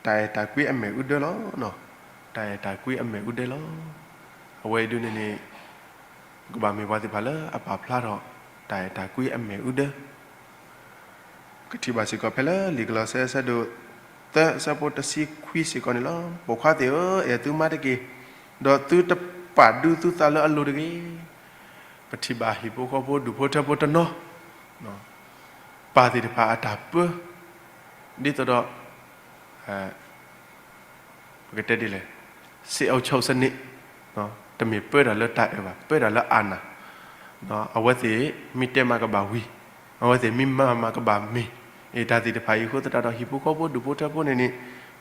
အဲၣ်တၢ်ကွံအမဲာ်အူဒၢလီၤ. တၢ်အဲၣ်တၢ်ကွံအမဲာ်အူဒၢလီၤ. အဝဲအံၤဒုန့ၣ်န့ၣ် ကဘၣ်မ့ၢ်ပှၤသ့ၣ်တဖၣ်လၢအပာ်ဖျါထီၣ် တၢ်အဲၣ်တၢ်ကွံအမဲာ်အူဒၢ ကထံၣ်ဘၣ်စ့ၢ်ကီးဖဲလၢလံာ်ကလီးစဲ အဆၢဒိၣ်သၢ အဆၢဖိတဆံခွံစ့ၢ်ကီးန့ၣ်လီၤ. ပိာ်ခွါသ့ၣ်ဧၢ, အဲၣ်သုမါတက့ၢ်, ဒီးသုတပာ်ဒူသုသးလၢအလိၤတဂ့ၤ. ပထံၣ်ဘၣ်ဟံၣ်ဖိဃီဖိဒူၣ်ဖိထၢဖိတနီၤ ပၢ်သ့ၣ်တဖၣ်အတၢ်ပၢ ဒ်သိးဒီး ပကတဲဒ်လဲၣ်, စစ်အုပ်ချုပ်စနစ် တမ့ၢ်ပၢတၢ်လၢတၢ်အဲၣ်ဘၣ်, ပၢတၢ်လၢအနၢ်, အဝဲသ့ၣ်မ့ၢ်တဲမးကဘၣ်ဝံၤ, အဝဲသ့ၣ်မ့ၢ်မၤမးကဘၣ်မ့ၢ်, အတၢ်သ့ၣ်တဖၣ်အံၤအဃိသတးဒီး ဟံၣ်ဖိဃီဖိဒူၣ်ဖိထၢဖိန့ၣ်န့ၣ်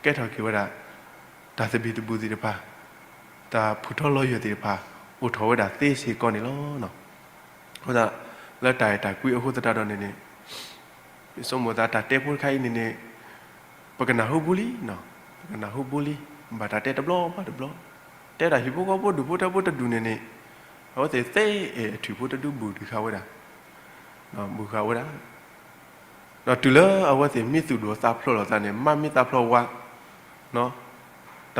ကဲထီၣ်က့ၤဝဲဒၣ် တၢ်သဘံၣ်သဘုၣ်သ့ၣ်တဖၣ်, တၢ်ဖုၣ်ထီၣ်လီၤယွၤသ့ၣ်တဖၣ် အိၣ်ထီၣ်ဝဲဒၣ်သ့စ့ၢ်ကီးန့ၣ်လီၤ. အဃိသတး လၢတၢ်အဲၣ်တၢ်ကွံအဃိသတးဒီးန့ၣ်န့ၣ် ပဆိကမိၣ်သးတၢ်တဲဖိတခါအံၤန့ၣ်န့ၣ် ပကနၢ်ဟူဘူးလံ, ပကနၢ်ဟူဘူးလံ, ဘၣ်တၢ်တဲတဘျီဘၣ်တဘျီ, တဲဒၣ်ဟံၣ်ဖိဃီဖိဒူၣ်ဖိထၢဖိတဒူၣ်န့ၣ်န့ၣ် အဝဲသ့ၣ်သ့အဲၣ်အထွံၣ်ဖိတဒူဘုၣ်ဒုးဃာ်ဝဲဒၣ်, ဘုၣ်ဃာ်ဝဲဒၣ် ဒီးတုၤလၢအဝဲသ့ၣ်မ့ၢ်သူၣ်ဒိၣ်သးဖျိးလိာ်သးန့ၣ် မါမ့ၢ်သးဖျိးဝၤ တ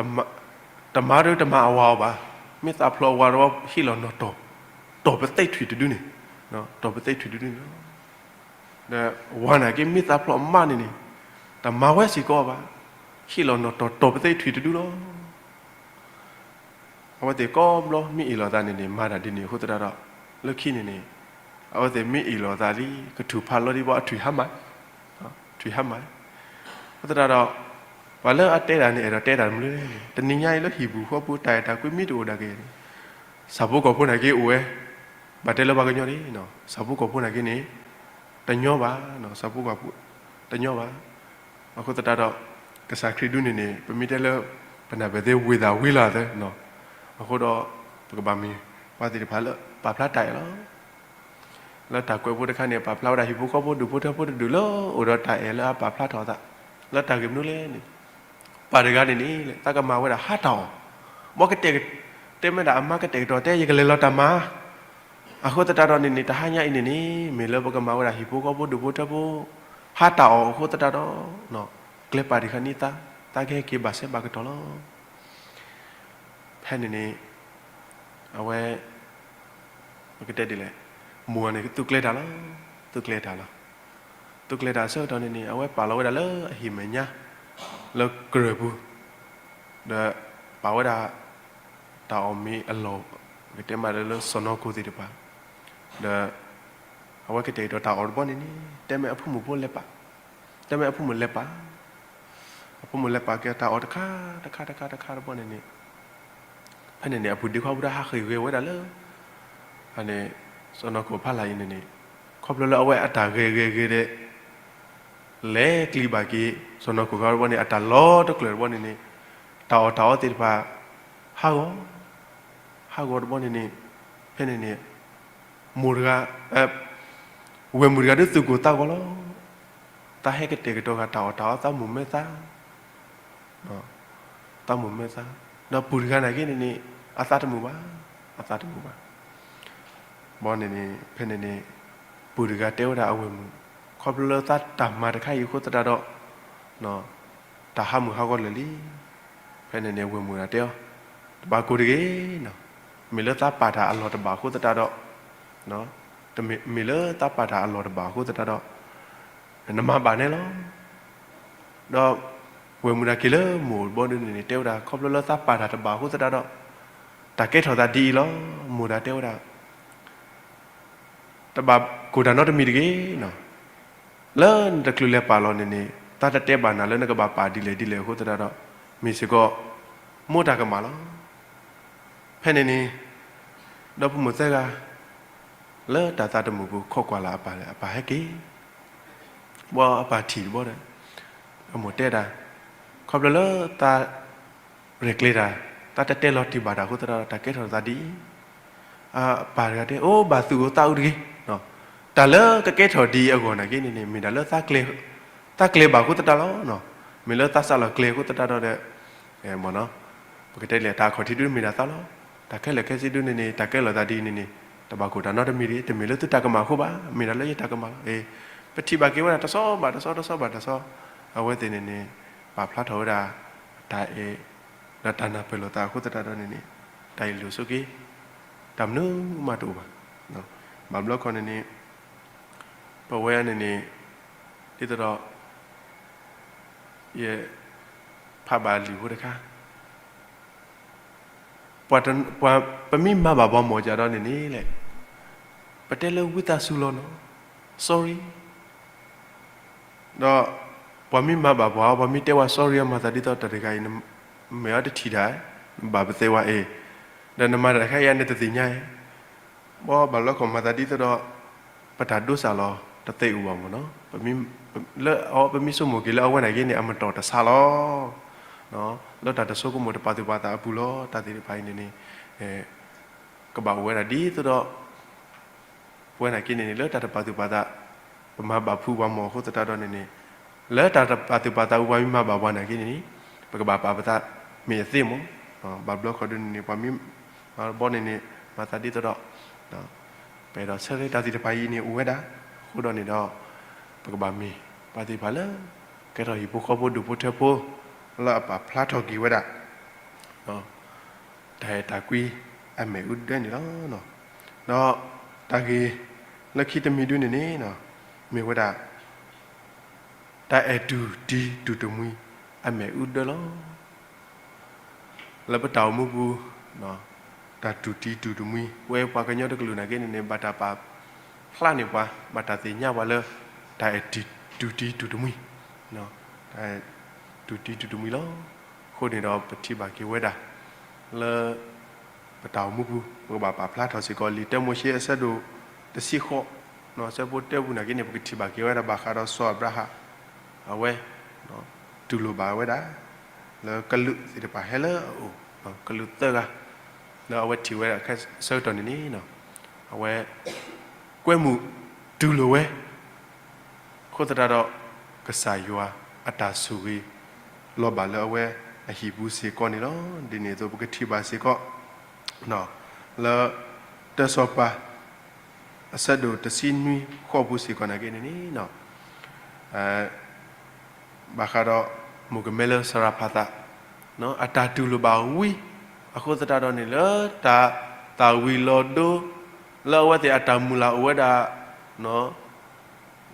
မၤဒ်တမၤအဝၤအီၤဘၣ်, မ့ၢ်သးဖျိးဝၤဒီးဟ့ၣ်လီၤနီၣ်တီၢ်, တီၢ်ပသ့ၣ်ထွံၣ်တဒုန့ၣ်, တီၢ်ပသ့ၣ်ထွံၣ်တဒုန့ၣ်လီၤ. ဒီးဝၤနာ်က့မ့ၢ်သးဖျိးမါန့ၣ်န့ၣ် တမၤဝဲစ့ၢ်ကီးဘၣ်, ဟ့ၣ်လီၤနီၣ်တီၢ် တီၢ်ပသ့ၣ်ထွံၣ်တဒုလီၤ. အဝဲသ့ၣ်ကိးဘျီမ့ၢ်အ့ၣ်လိာ်သးန့ၣ်န့ၣ် မၤတၢ်ဒ်န့ၣ်အဃိသတးဒီး လၢခံန့ၣ်န့ၣ် အဝဲသ့ၣ်မ့ၢ်အ့ၣ်လိာ်သးလံ ကထူၣ်ဖးလီၤဒံးဘၣ်အထွံၣ်ဟါမၢ်, ထွံၣ်ဟါမၢ်, အဃိသတးဒီး ပှၤလၢအတဲတၢ်န့ၣ် အဲၣ်ဒိးတဲတၢ်မနုၤလဲၣ်န့ၣ် တနံၤညါအံၤလၢဟံၣ်ပူၤဃီပူၤ တၢ်အဲၣ်တၢ်ကွံမ့ၢ်တအိၣ်ဒၣ်က့ၤန့ၣ် ဆၣ်ဖိကီၢ်ဖိနာ်က့အိၣ်ဝဲ, ဘၣ်တဲလၢပှၤကညီန့ၣ် ဆၣ်ဖိကီၢ်ဖိနာ်က့န့ၣ် တညီဘၣ်, ဆၣ်ဖိကီၢ်ဖိ တညီဘၣ်. အဃိသတးဒီး ကစၢ်ခရံာ်ဒုန့ၣ်န့ၣ် ပမ့ၢ်တဲလၢ ပနၢ်ပၢၢ်သ့ဝ့ၤသးဝံၤလီၤသၢ, အဃိဒီး ပကဘၣ်မ့ၢ် ပှၤသ့ၣ်တဖၣ်လၢ ပာ်ဖျါတၢ်အဲၣ်လီၤ. လၢတၢ်ကွဲးဖိတခါန့ၣ် ပာ်ဖျါဝဲဒၣ်ဟံၣ်ဖိဃီဖိဒူၣ်ဖိထၢဖိတဒူၣ်လၢ အိၣ်ဒီးတၢ်အဲၣ်လၢအပာ်ဖျါထီၣ်အသး လၢတၢ်ဂ့ၢ်မနုၤလဲၣ်န့ၣ် ပၢ်တဂၤန့ၣ်န့ၣ် သးကမၤဝဲဒၣ်ဟါတၢ်အီၣ်, ဘီကတဲာ် တဲမ့ၢ်ဒၣ်အမါကတဲာ်ကတီၤတဲ ယကလဲၤလီၤတၢ်မၤ, အဃိသတးဒီးန့ၣ်န့ၣ် တဟါညါအံၤန့ၣ်န့ၣ် မ့ၢ်လၢပကမၤဝဲဒၣ်ဟံၣ်ဖိဃီဖိဒူၣ်ဖိထၢဖိ ဟါတၢ်အီၣ်အဃိသတးဒီး ကျဲပာ်တံၢ်ဃာ်န့ၢ်သး, သးကဟဲက့ၤဘၣ်ဆၢဘၣ်ကတီၢ်လီၤ. ဖဲန့ၣ်န့ၣ် အဝဲ ပကတဲဒ်လဲၣ်, မိၢ်န့ၣ်သူကျဲၤတၢ်လီၤ, သူကျဲၤတၢ်လီၤ. သူကျဲၤတၢ်အဆၢကတီၢ်န့ၣ်န့ၣ် အဝဲပာ်လီၤဝဲဒၣ်လၢအဟံၣ်မဲာ်ညါ လၢကရၢၢ်ပူၤ, ဒီးပာ်ဝဲဒၣ် တၢ်အီၣ်မ့ၤအလီၢ် ကတဲမးလၢလၢစီၢ်နီၤခိၣ်သ့ၣ်တဖၣ်, ဒီး အဝဲကတဲာ်ကတီၤတၢ်အီၣ်တဘျီန့ၣ်န့ၣ် တဲမ့ၢ်အဖိမုၣ်ဖိလဲၤပာ်, တဲမ့ၢ်အဖိမုၣ်လဲၤပာ်, အဖိမုၣ်လဲၤပာ်က့ၤတၢ်အီၣ်တခါတခါတခါတခါတဘျီန့ၣ်န့ၣ်, ဖဲန့ၣ်န့ၣ် အပုၢ်ဒ့ခွါဖိတၢ်ဟးဃ့ၢ်ဂဲၤဝဲဒၣ်လၢ အန့ၣ် စီၢ်နီၤခိၣ်ဖးလၢ်အံၤန့ၣ်န့ၣ်, ခီဖျိလၢအဝဲအတၢ်ဂဲၤဂဲၤဂဲၤဒီး လဲၤကျံးဘၣ်က့ၤ စီၢ်နီၤခိၣ်ဃါတဘျီန့ၣ် အတၢ်လီၤတကျၢၤတဘျီန့ၣ်န့ၣ်, တၢ်အီၣ်တၢ်အီသ့ၣ်တဖၣ် ဟးဂီၤ, ဟးဂီၤတဘျီန့ၣ်န့ၣ်, ဖဲန့ၣ်န့ၣ် မိၢ်တဂၤ, ဝဲၢ်မုၣ်တဂၤဒုးသူၣ်ကိၢ်သးဂီၤလီၤ. တၢ်ဟဲကတဲာ်ကတီၤဂၤတၢ်အီၣ်တၢ်အီသးမုာ်မဲာ်သး, သးမုာ်မဲာ်သး, ဒီးပုၢ်တဂၤန့ၣ်က့န့ၣ်န့ၣ် အသးတမုာ်ဘၣ်, အသးတမုာ်ဘၣ်. ဘီန့ၣ်န့ၣ် ဖဲန့ၣ်န့ၣ် ပုၢ်တဂၤတဲဝဲဒၣ်အဝဲၢ်မုၣ်, ခီဖျိလၢသးတၢ်မၤတခါအံၤအဃိသတးဒီး တၢ်ဟးမုာ်ဟးဂီၤလၢာ်လံ. ဖဲန့ၣ်န့ၣ် ဝဲၢ်မုၣ်တဂၤတဲအီၤ, တဘၣ်ကိၢ်တဂ့ၤနီၤ, မ့ၢ်လၢသးပာ်တၢ်အလီၢ်တဘၣ်အဃိသတးဒီး, မ့ၢ်လၢသးပာ်တၢ်အလီၢ်တဘၣ်အဃိသတးဒီး နမၤဘၣ်န့ၣ်လီၤ. ဒီးဝဲၢ်မုၣ်တဂၤက့ၤလၢမိၢ်ဘီဒုန့ၣ်န့ၣ် တဲဝဲဒၣ် ခီဖျိလၢသးပာ်တၢ်တဘၣ်အဃိသတးဒီး တၢ်ကဲထီၣ်သးဒ်အံၤလီၤ. မိၢ်တဂၤတဲဝဲဒၣ် တဘၣ်ကိၢ်တၢ်နီတမံၤတဂ့ၤနီၤ, လၢနတချုးလဲၤပာ်လီၤန့ၣ်န့ၣ် သးတတဲဘၣ်နၤလၢနကဘၣ်ပာ်ဒ်လဲၣ်ဒ်လဲၣ်အဃိသတးဒီး မ့ၢ်စ့ၢ်ကီး မိၢ်တၢ်ကမၣ်လီၤ. ဖဲန့ၣ်န့ၣ် ဒီဖိမိၢ်သၢဂၤ လၢတၢ်သးတမုာ်ပူၤ ခိးကွၢ်လၢအပၢ်လၢ အပၢ်ဟဲက့ၤ ဘီအပၢ်ထံၣ်တဘီဒီး အမိၢ်တဲဒၣ် ခီဖျိလၢသးရဲၣ်ကျဲၤတၢ် သးတတဲလီၤတံၢ်ဘၣ်တၢ်အဃိသတးဒီး တၢ်ကဲထီၣ်သးဒ်အံၤ. အပၢ်တဂၤတဲ အိၣ်ဘၣ်သူၣ်အိၣ်သးအိၣ်တဂ့ၤ, တၢ်လၢကကဲထီၣ်ဒ်အံၤအဂီၢ်နာ်က့န့ၣ်န့ၣ် မ့ၢ်ဒၣ်လၢ သးကျဲၤဘၣ်အဃိသတးလီၤ. မ့ၢ်လၢသးစးလီၤကျဲၤအဃိသတးဒီး ပကတဲလဲၣ်တၢ်အခီၣ်ထံးဒုမ့ၢ်ဒၣ်သးလီၤ. တၢ်ခဲလၢာ်ခဲဆ့ဒုန့ၣ်န့ၣ် တၢ်ကဲလီၤသးဒ်အံၤန့ၣ်န့ၣ် တဘၣ်ကိၢ်တၢ်နီတမံၤတဂ့ၤ, တမ့ၢ်လၢသုတၢ်ကမၣ်အဃိဘၣ်, မ့ၢ်ဒၣ်လၢယတၢ်ကမၣ်လီၤ. ပထံၣ်ဘၣ်က့ၤဝဲဒၣ်တဆီဘၣ်တဆီ တဆီဘၣ်တဆီ အဝဲသ့ၣ်န့ၣ်န့ၣ် ပာ်ဖျါထီၣ်ဝဲဒၣ် တၢ်အဲၣ် ဒီးတၢ်နၢ်ပၢၢ်လိာ်သးအဃိသတးဒီးန့ၣ်န့ၣ် တၢ်အ့ၣ်လိာ်ဆိးက့ တၢ်မနုၤမးတအိၣ်ဘၣ်. ဘၣ်ဘျီခီန့ၣ်န့ၣ် ပဝဲန့ၣ်န့ၣ် ဒ်သိးဒီး ယဖးဘၣ်လံာ်ဖိတခါ ပှၤတ ပှၤ ပမ့ၢ်မၤဘၣ်ပှၤမ့ၢ်ကဒီးန့ၣ်န့ၣ်လဲၣ်, ပတဲလၢဝံသးစူၤလီၤနီၤ, sorry. ဒီးပှၤမ့ၢ်မၤဘၣ်ပှၤ ပှၤမ့ၢ်တဲဝဲ sorry အမၤသးဒ်သိးတၢ်တဂၤအံၤ နမ့ၢ်အီၤတထံၣ်ဒၣ်, နဘၣ်ပသဲဝဲအ့ၣ်, ဒီးနမၤတၢ်တခါအံၤ နတသ့ၣ်ညါအံၤ, ဘီဘၣ်လီၤခီၣ်မၤသးဒ်သိးဒီး ပတၢ်ဒိစၢ်လီၤ တသဲအုးဘၣ်မ့ၢ်နီၤ, လၢအ ပမ့ၢ်ဆိကမိၣ်က့ၤလၢအဝဲန့ၣ်က့န့ၣ် အမတီၢ်တဆါလီၤ. လၢတၢ်တဆိကမိၣ်တပာ်သူၣ်ပာ်သးအပူၤလီၤ တၢ်သ့ၣ်တဖၣ်အံၤန့ၣ်န့ၣ် ကဘၣ်အိၣ်ဝဲဒၣ်ဒ်သိးဒီး ပဝဲန့ၣ်က့န့ၣ်န့ၣ် လၢတၢ်တပာ်သူၣ်ပာ်သး ပမၤဘၣ်ဖုးပှၤမ့ၢ်အဃိသတးဒီးန့ၣ်န့ၣ် လၢတၢ်တပာ်သူၣ်ပာ်သးအပူၤ ပှၤမ့ၢ်မၤဘၣ်ပှၤန့ၣ်က့န့ၣ်န့ၣ် ပကဘၣ်ပာ်ပသးမ့ၢ်အသ့မ့ၢ်, ဘၣ်ဘျီခီဒုန့ၣ်န့ၣ် ပှၤမ့ၢ်မၤဘီန့ၣ်န့ၣ် မၤသးဒ်သိးဒီး ပအဲၣ်ဒိးဆၢတဲာ်တၢ်သ့ၣ်တဖၣ်အံၤန့ၣ်အိၣ်ဝဲဒၣ်, အဃိဒီးန့ၣ်ဒီး ပကဘၣ်မ့ၢ်ပှၤသ့ၣ်တဖၣ်လၢ ကဲထီၣ်ဟံၣ်ဖိဃီဖိဒူၣ်ဖိထၢဖိ လၢအပာ်ဖျါထီၣ်က့ၤဝဲဒၣ် တၢ်အဲၣ်တၢ်ကွံအမဲာ်အူဒၢန့ၣ်လီၤ. ဒီးတၢ်ဂ့ၢ်လၢခံတမံၤဒုန့ၣ်န့ၣ် မ့ၢ်ဝဲဒၣ် တၢ်အဲၣ်တူၢ်တံၤတူၢ်တမှံၤအမဲာ်အူဒၢလီၤ. လၢပတၢ်အိၣ်မူပူၤ တၢ်တူၢ်တံၤတူၢ်တမှံၤ ပဝဲပှၤကညီတကလုာ်နာ်က့န့ၣ်န့ၣ် ဘၣ်တၢ်ပာ်ဖျါန့ၢ်ပှၤ ဘၣ်တၢ်သ့ၣ်ညါပှၤလၢ တၢ်အဲၣ်တူၢ်တံၤတူၢ်တမှံၤ တၢ်အဲၣ်တူၢ်တံၤတူၢ်တမှံၤလီၤ. အဃိန့ၣ်ဒီးပထံၣ်ဘၣ်က့ၤဝဲဒၣ် လၢ ပတၢ်အိၣ်မူပူၤ ပကဘၣ်ပာ်ဖျါထီၣ်စ့ၢ်ကီး လံာ်တၢမိၤၡ့အဆၢဒိၣ်တဆံဃိး အဆၢဖိတၢပူၤနာ်က့န့ၣ် ပကထံၣ်ဘၣ်က့ၤဝဲဒၣ်ဘၣ်ဃးဒီးစီၤအၤဘြၤဟၣ် အဝဲ တူၢ်လိာ်ဘၣ်ဝဲဒၣ် လၢကလူးသ့ၣ်တဖၣ်ဟဲလၢအအိၣ် ကလူးသၢဂၤ လၢအဝဲထံၣ်ဝဲဒၣ်ခဲအဆၢကတီၢ်န့ၣ်န့ၣ် အဝဲ ကွဲမုာ်တူၢ်လိာ်ဝဲ အဃိသတးဒီး ကစၢ်ယွၤအတၢ်ဆိၣ်ဂ့ၤ လီၤဘၣ်လၢအဝဲအဟံၣ်ပူၤစ့ၢ်ကီးန့ၣ်လီၤ. ဒ်န့ၣ်အသိး ပကထံၣ်ဘၣ်စ့ၢ်ကီး လၢတၢစီၤပၤ အဆၢဒိၣ်တဆံနွံဃိးပူၤစ့ၢ်ကီးနာ်က့န့ၣ်န့ၣ် ဘၣ်ဃးဒီး မိၢ်ကမဲလၢစရၤဖးသး အတၢ်တူၢ်လိာ်ဘၣ်ဝံ အဃိသတးဒီးန့ၣ် လၢတၢ်သၣ်ဝံၤလီၤဒိ လၢအဝဲသ့ၣ်အတၢ်မုၢ်လၢ်အိၣ်ဝဲဒၣ်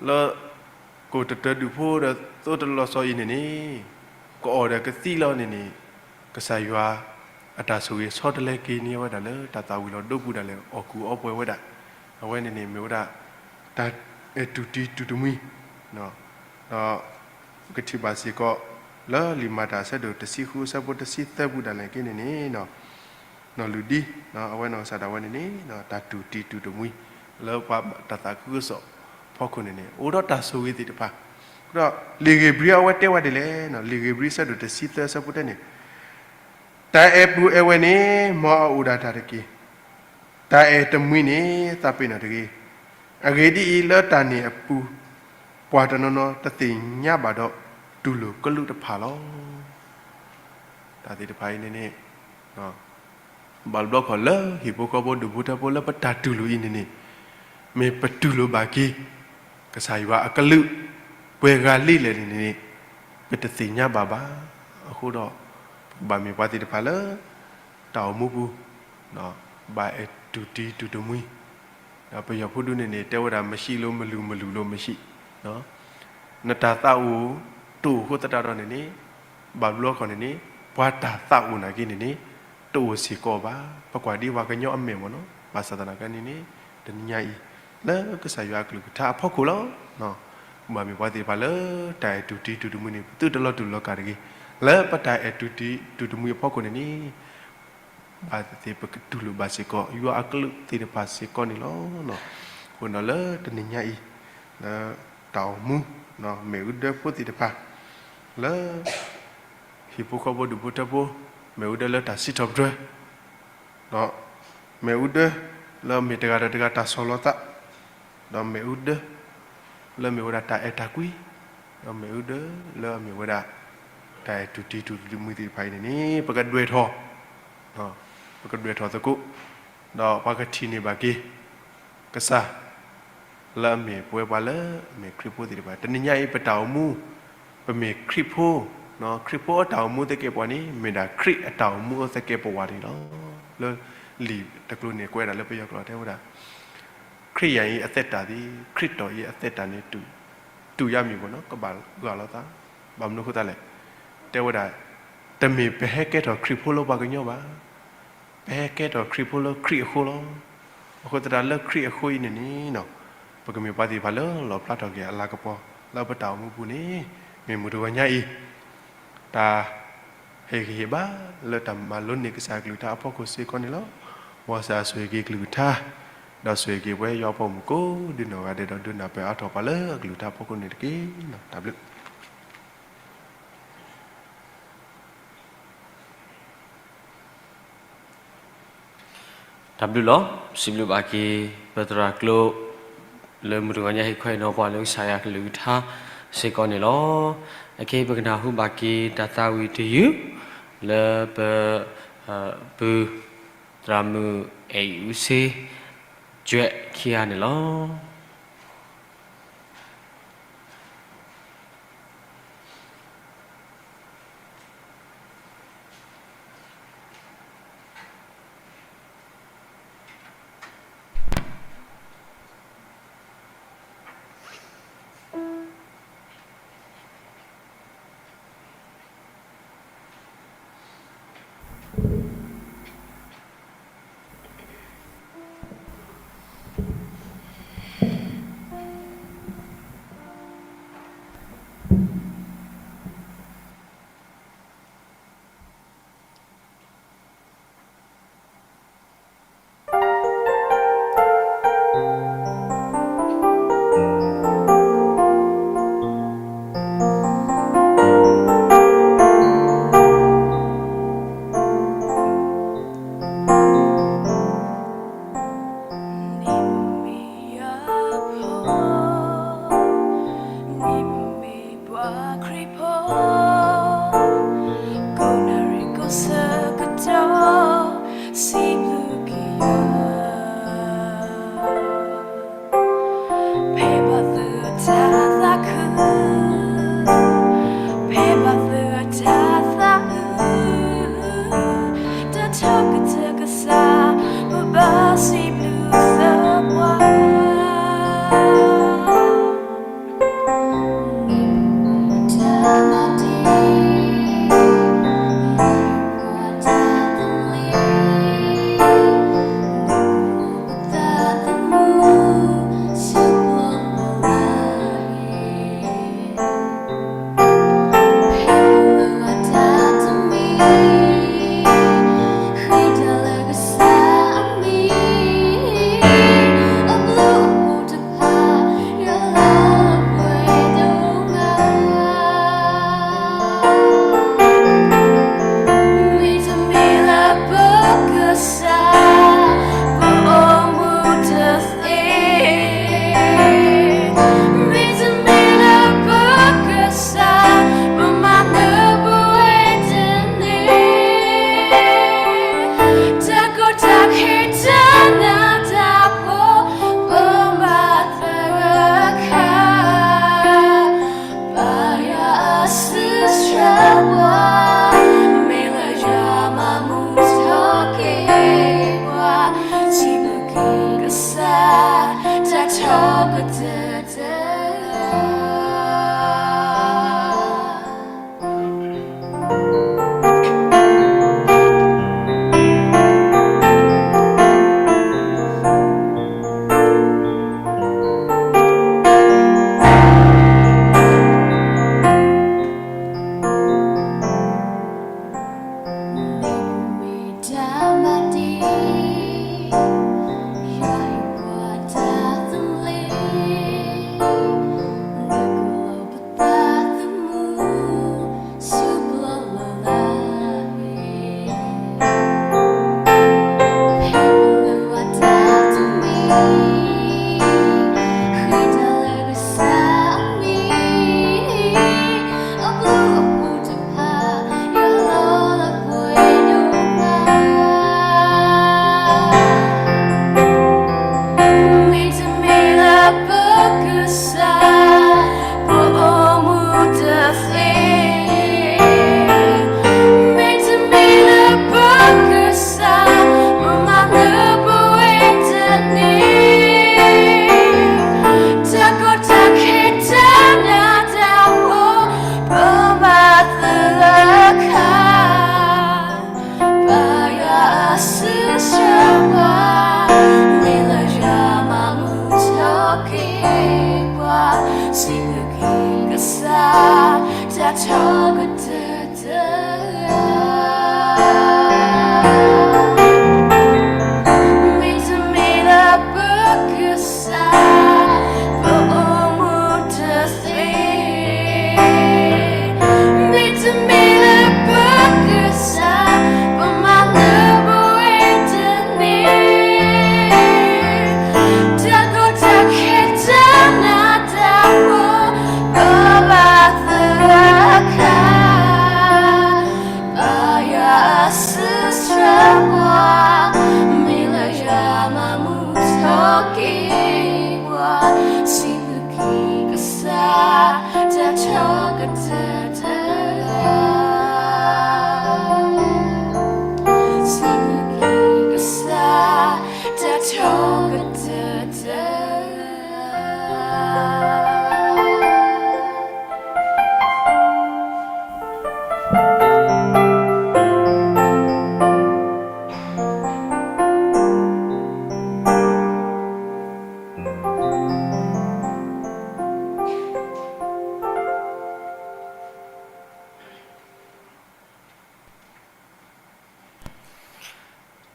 လၢ ကိၣ်တတၢဒူၣ်ဖိဒီးသိတလီၤစီအံၤန့ၣ်န့ၣ် ကအီၣ်ဒီးကသံလီၤန့ၣ်န့ၣ် ကစၢ်ယွၤအ အတၢ်ဆိၣ်ဂ့ၤဆီတလဲက့ၤန့ၢ်ဝဲဒၣ်လၢတၢ်သၣ်ဝံၤလီၤဒိပူၤဒၣ်လဲာ် အီၣ်ကူၣ်အီပှဲၤဝဲဒၣ်, အဝဲန့ၣ်န့ၣ်မ့ၢ်ဝဲဒၣ် တၢ်အဲၣ်တူၢ်တံၤတူၢ်တမှံ, ဒီး ပကထံၣ်ဘၣ်စ့ၢ်ကီး လၢလံာ်မၤတၢ်အဆၢဒိၣ်တဆံဃုအဆၢဖိတဆံသၢပူၤဒၣ်လဲာ်က့န့ၣ်န့ၣ် နီၢ်လုၢ်ဒံ အဝဲနီၢ်ကစၢ်ဒၣ်ဝဲန့ၣ်န့ၣ် တၢ်တူၢ်တံၤတူၢ်တမှံ လၢပှၤတၢ်သးခုကစီၣ်ဖီခိၣ်န့ၣ်န့ၣ် အိၣ်ဒီးတၢ်ဆိၣ်ဂ့ၤသ့ၣ်တဖၣ်, ဒီးလံာ်ဧ့ၤဘြံၤအဝဲတဲဝဲဒ်လဲၣ်, လံာ်ဧ့ၤဘြံၤအဆၢဒိၣ်တဆံသၢအဆၢဖိတၢန့ၣ် တၢ်အဲၣ်ပူၤအဲၣ်ဝဲၢ်န့ၣ် မ်အအိၣ်ဒၣ်တၢ်တက့ၢ်. တၢ်အဲၣ်တမှံန့ၣ် သးပ့ၤနီၣ်တဂ့ၤ. အဂ့ၢ်ဒ်အံၤ, လၢတၢ်န့ၣ်အပူၤ ပှၤတနီၤနီၤတသ့ၣ်ညါဘၣ်ဒီး တူၢ်လိာ်ကလုၢ်တဖၣ်လီၤ. တၢ်သ့ၣ်တဖၣ်အံၤန့ၣ်န့ၣ် ဘၣ်ဘျီခီၣ်လၢဟံၣ်ဖိဃီဖိဒူၣ်ဖိထၢဖိလၢပတၢ်တူၢ်လိာ်အံၤန့ၣ်န့ၣ် မ့ၢ်ပတူၢ်လိာ်ဘၣ်က့ၤ ကစၢ်ယွၤအကလုၢ် ပှဲၤဂၤလံလဲၣ်န့ၣ်န့ၣ် ပတသ့ၣ်ညါဘၣ်ဘၣ်. အဃိဒီး ပကဘၣ်မ့ၢ်ပှၤသ့ၣ်တဖၣ်လၢ တၢ်အိၣ်မူပူၤ ဘၣ်အဲၣ်တူၢ်တံၤတူၢ်တမှံ, ဒီးပယီၤဖိဒူန့ၣ်န့ၣ် တဲဝဲဒၣ် မရှိလို့မလူ မလူလို့မရှိ, နတၢ်သးအိၣ်တအိၣ်အဃိသတးဒီးန့ၣ်န့ၣ် ဘၣ်ဘျီခီၣ်န့ၣ်န့ၣ် ပှၤတၢ်သးအိၣ်နာ်က့န့ၣ်န့ၣ် တအိၣ်စ့ၢ်ကီးဘၣ်. ပကွၢ်ဒ်ပှၤကညီအမဲာ်မ့ၢ်နီၤ, ဘၣ်ဆၣ်သနာ်က့န့ၣ်န့ၣ် တနံၤညါအံၤ လၢကစၢ်ယွၤအကလုၢ်ကထါအဖီခိၣ်လီၤ. ဘၣ်မ့ၢ်ပှၤသ့ၣ်တဖၣ်လၢ တၢ်အဲၣ်တူၢ်တံၤတူၢ်တမှံန့ၣ် ပသုတလီၤတူာ်လီၤကာ်တဂ့ၤ. လၢပတၢ်အဲၣ်တူၢ်တံၤတူၢ်တမှံအဖီခိၣ်န့ၣ်န့ၣ် ဘၣ်သ့ၣ်သ့ၣ်ပကတူၢ်လိာ်ဘၣ်စ့ၢ်ကီး ယွၤအကလုၢ်သ့ၣ်တဖၣ်စ့ၢ်ကီးန့ၣ်လီၤ. အဃိဒီးလၢတနံၤညါအံၤ လၢတၢ်အိၣ်မူ မ့ၣ်အူဒၢဖိသ့ၣ်တဖၣ် လၢ ဟံၣ်ဖိဃီဖိဒူၣ်ဖိထၢဖိ မ့ၣ်အူဒၢလၢတၢ်စံးထီၣ်ပတြၢၤ ဒီး မ့ၣ်အူဒၢ လၢမ့ၢ်တဂၤဒီးတဂၤတၢ်ဆီၣ်လီၤသး, ဒီးမ့ၣ်အူဒၢ လၢမ့ၢ်ဝဲဒၣ်တၢ်အဲၣ်တၢ်ကွံ, ဒီးမ့ၣ်အူဒၢ လၢအမ့ၢ်ဝဲဒၣ် တၢ်အဲၣ်တူၢ်တံၤတူၢ်တမှံသ့ၣ်တဖၣ်အံၤန့ၣ်န့ၣ် ပကဒွဲၣ်ထီၣ်, ပကဒွဲၣ်ထီၣ်သကိး, ဒီးပှၤကထံၣ်န့ၢ်ဘၣ်က့ၤ ကစၢ် လၢအမ့ၢ်ပဝဲပှၤလၢအမ့ၢ်ခရံာ်ဖိသ့ၣ်တဖၣ် တနံၤညါအံၤပတၢ်အိၣ်မူ ပမ့ၢ်ခရံာ်ဖိ, ခရံာ်ဖိအတၢ်အိၣ်မူသကဲးပဝးန့ၣ် မ့ၢ်ဒၣ်ခရံာ်အတၢ်အိၣ်မူအသကဲးပဝးန့ၣ်လီၤ. လၢလံာ်တကျိၤန့ၣ်ကွဲးဒၣ်လၢပယီၤကျိာ်တဲဝဲဒၣ် ခရံာ်ယၤအံၤအသက်တာသည် ခရစ်တော်၏အသက်တာနှင့်တူရမည်ပေါ့နော်, ကဘၣ်ဂၢ်လိာ်သး, ဘၣ်မနုၤအဃိသတးလဲၣ်, တဲဝဲဒၣ် တမ့ၢ်ပဟဲကဲထီၣ်ခရံာ်ဖိလၢပှၤကညီဘၣ်, ပဟဲကဲထီၣ်ခရံာ်ဖိလၢခရံာ်အဃိလီၤ. အဃိသတးလၢခရံာ်အဃိအံၤန့ၣ်န့ၣ် ပကမ့ၢ်ပှၤသ့ၣ်တဖၣ်လၢလီၣ်ဖျါထီၣ်က့ၤအလၤကပီၤ လၢပတၢ်အိၣ်မူပူၤန့ၣ် မ့ၢ်မုၢ်တဂီၤညါအံၤ တၢ်ဟ့ၣ်ဂံၢ်ဟ့ၣ်ဘါလၢတၢ်မၤလိန့ၢ်ကစၢ်အကလုၢ်ကထါအဖီခိၣ်စ့ၢ်ကီးန့ၣ်လီၤ. မ်ကစၢ်ဆိၣ်ဂ့ၤက့ၤကလုၢ်ကထါ ဒီးဆိၣ်ဂ့ၤက့ၤပဝဲယွၤအဖိမုၣ်ကိးဒုနီၢ်ဂၤဒဲးဒီးဒုးနၢ်ပၢၢ်အါထီၣ်ပှၤလၢအကလုၢ်ကထါအဖီခိၣ်န့ၣ်တက့ၢ်. တၢ်ဘျုး တၢ်ဘျုးလီၤ. စံးဘျုးဘၣ်က့ၤ ပသရၣ်ကျိၤ လၢမုၢ်တဂီၤညါဟ့ၣ်ခွဲးနီၤပှၤလၢကစၢ်ယွၤကလုၢ်ကထါစ့ၢ်ကီးန့ၣ်လီၤ. အခဲအံၤပကနၢ်ဟူဘၣ်က့ၤတၢ်သးဝံၣ်တယုၢ် လၢပ ပုၢ် သရၣ်မုၣ်အဲၣ်အူစ့ ကြွဲးခံဂၤန့ၣ်လီၤ.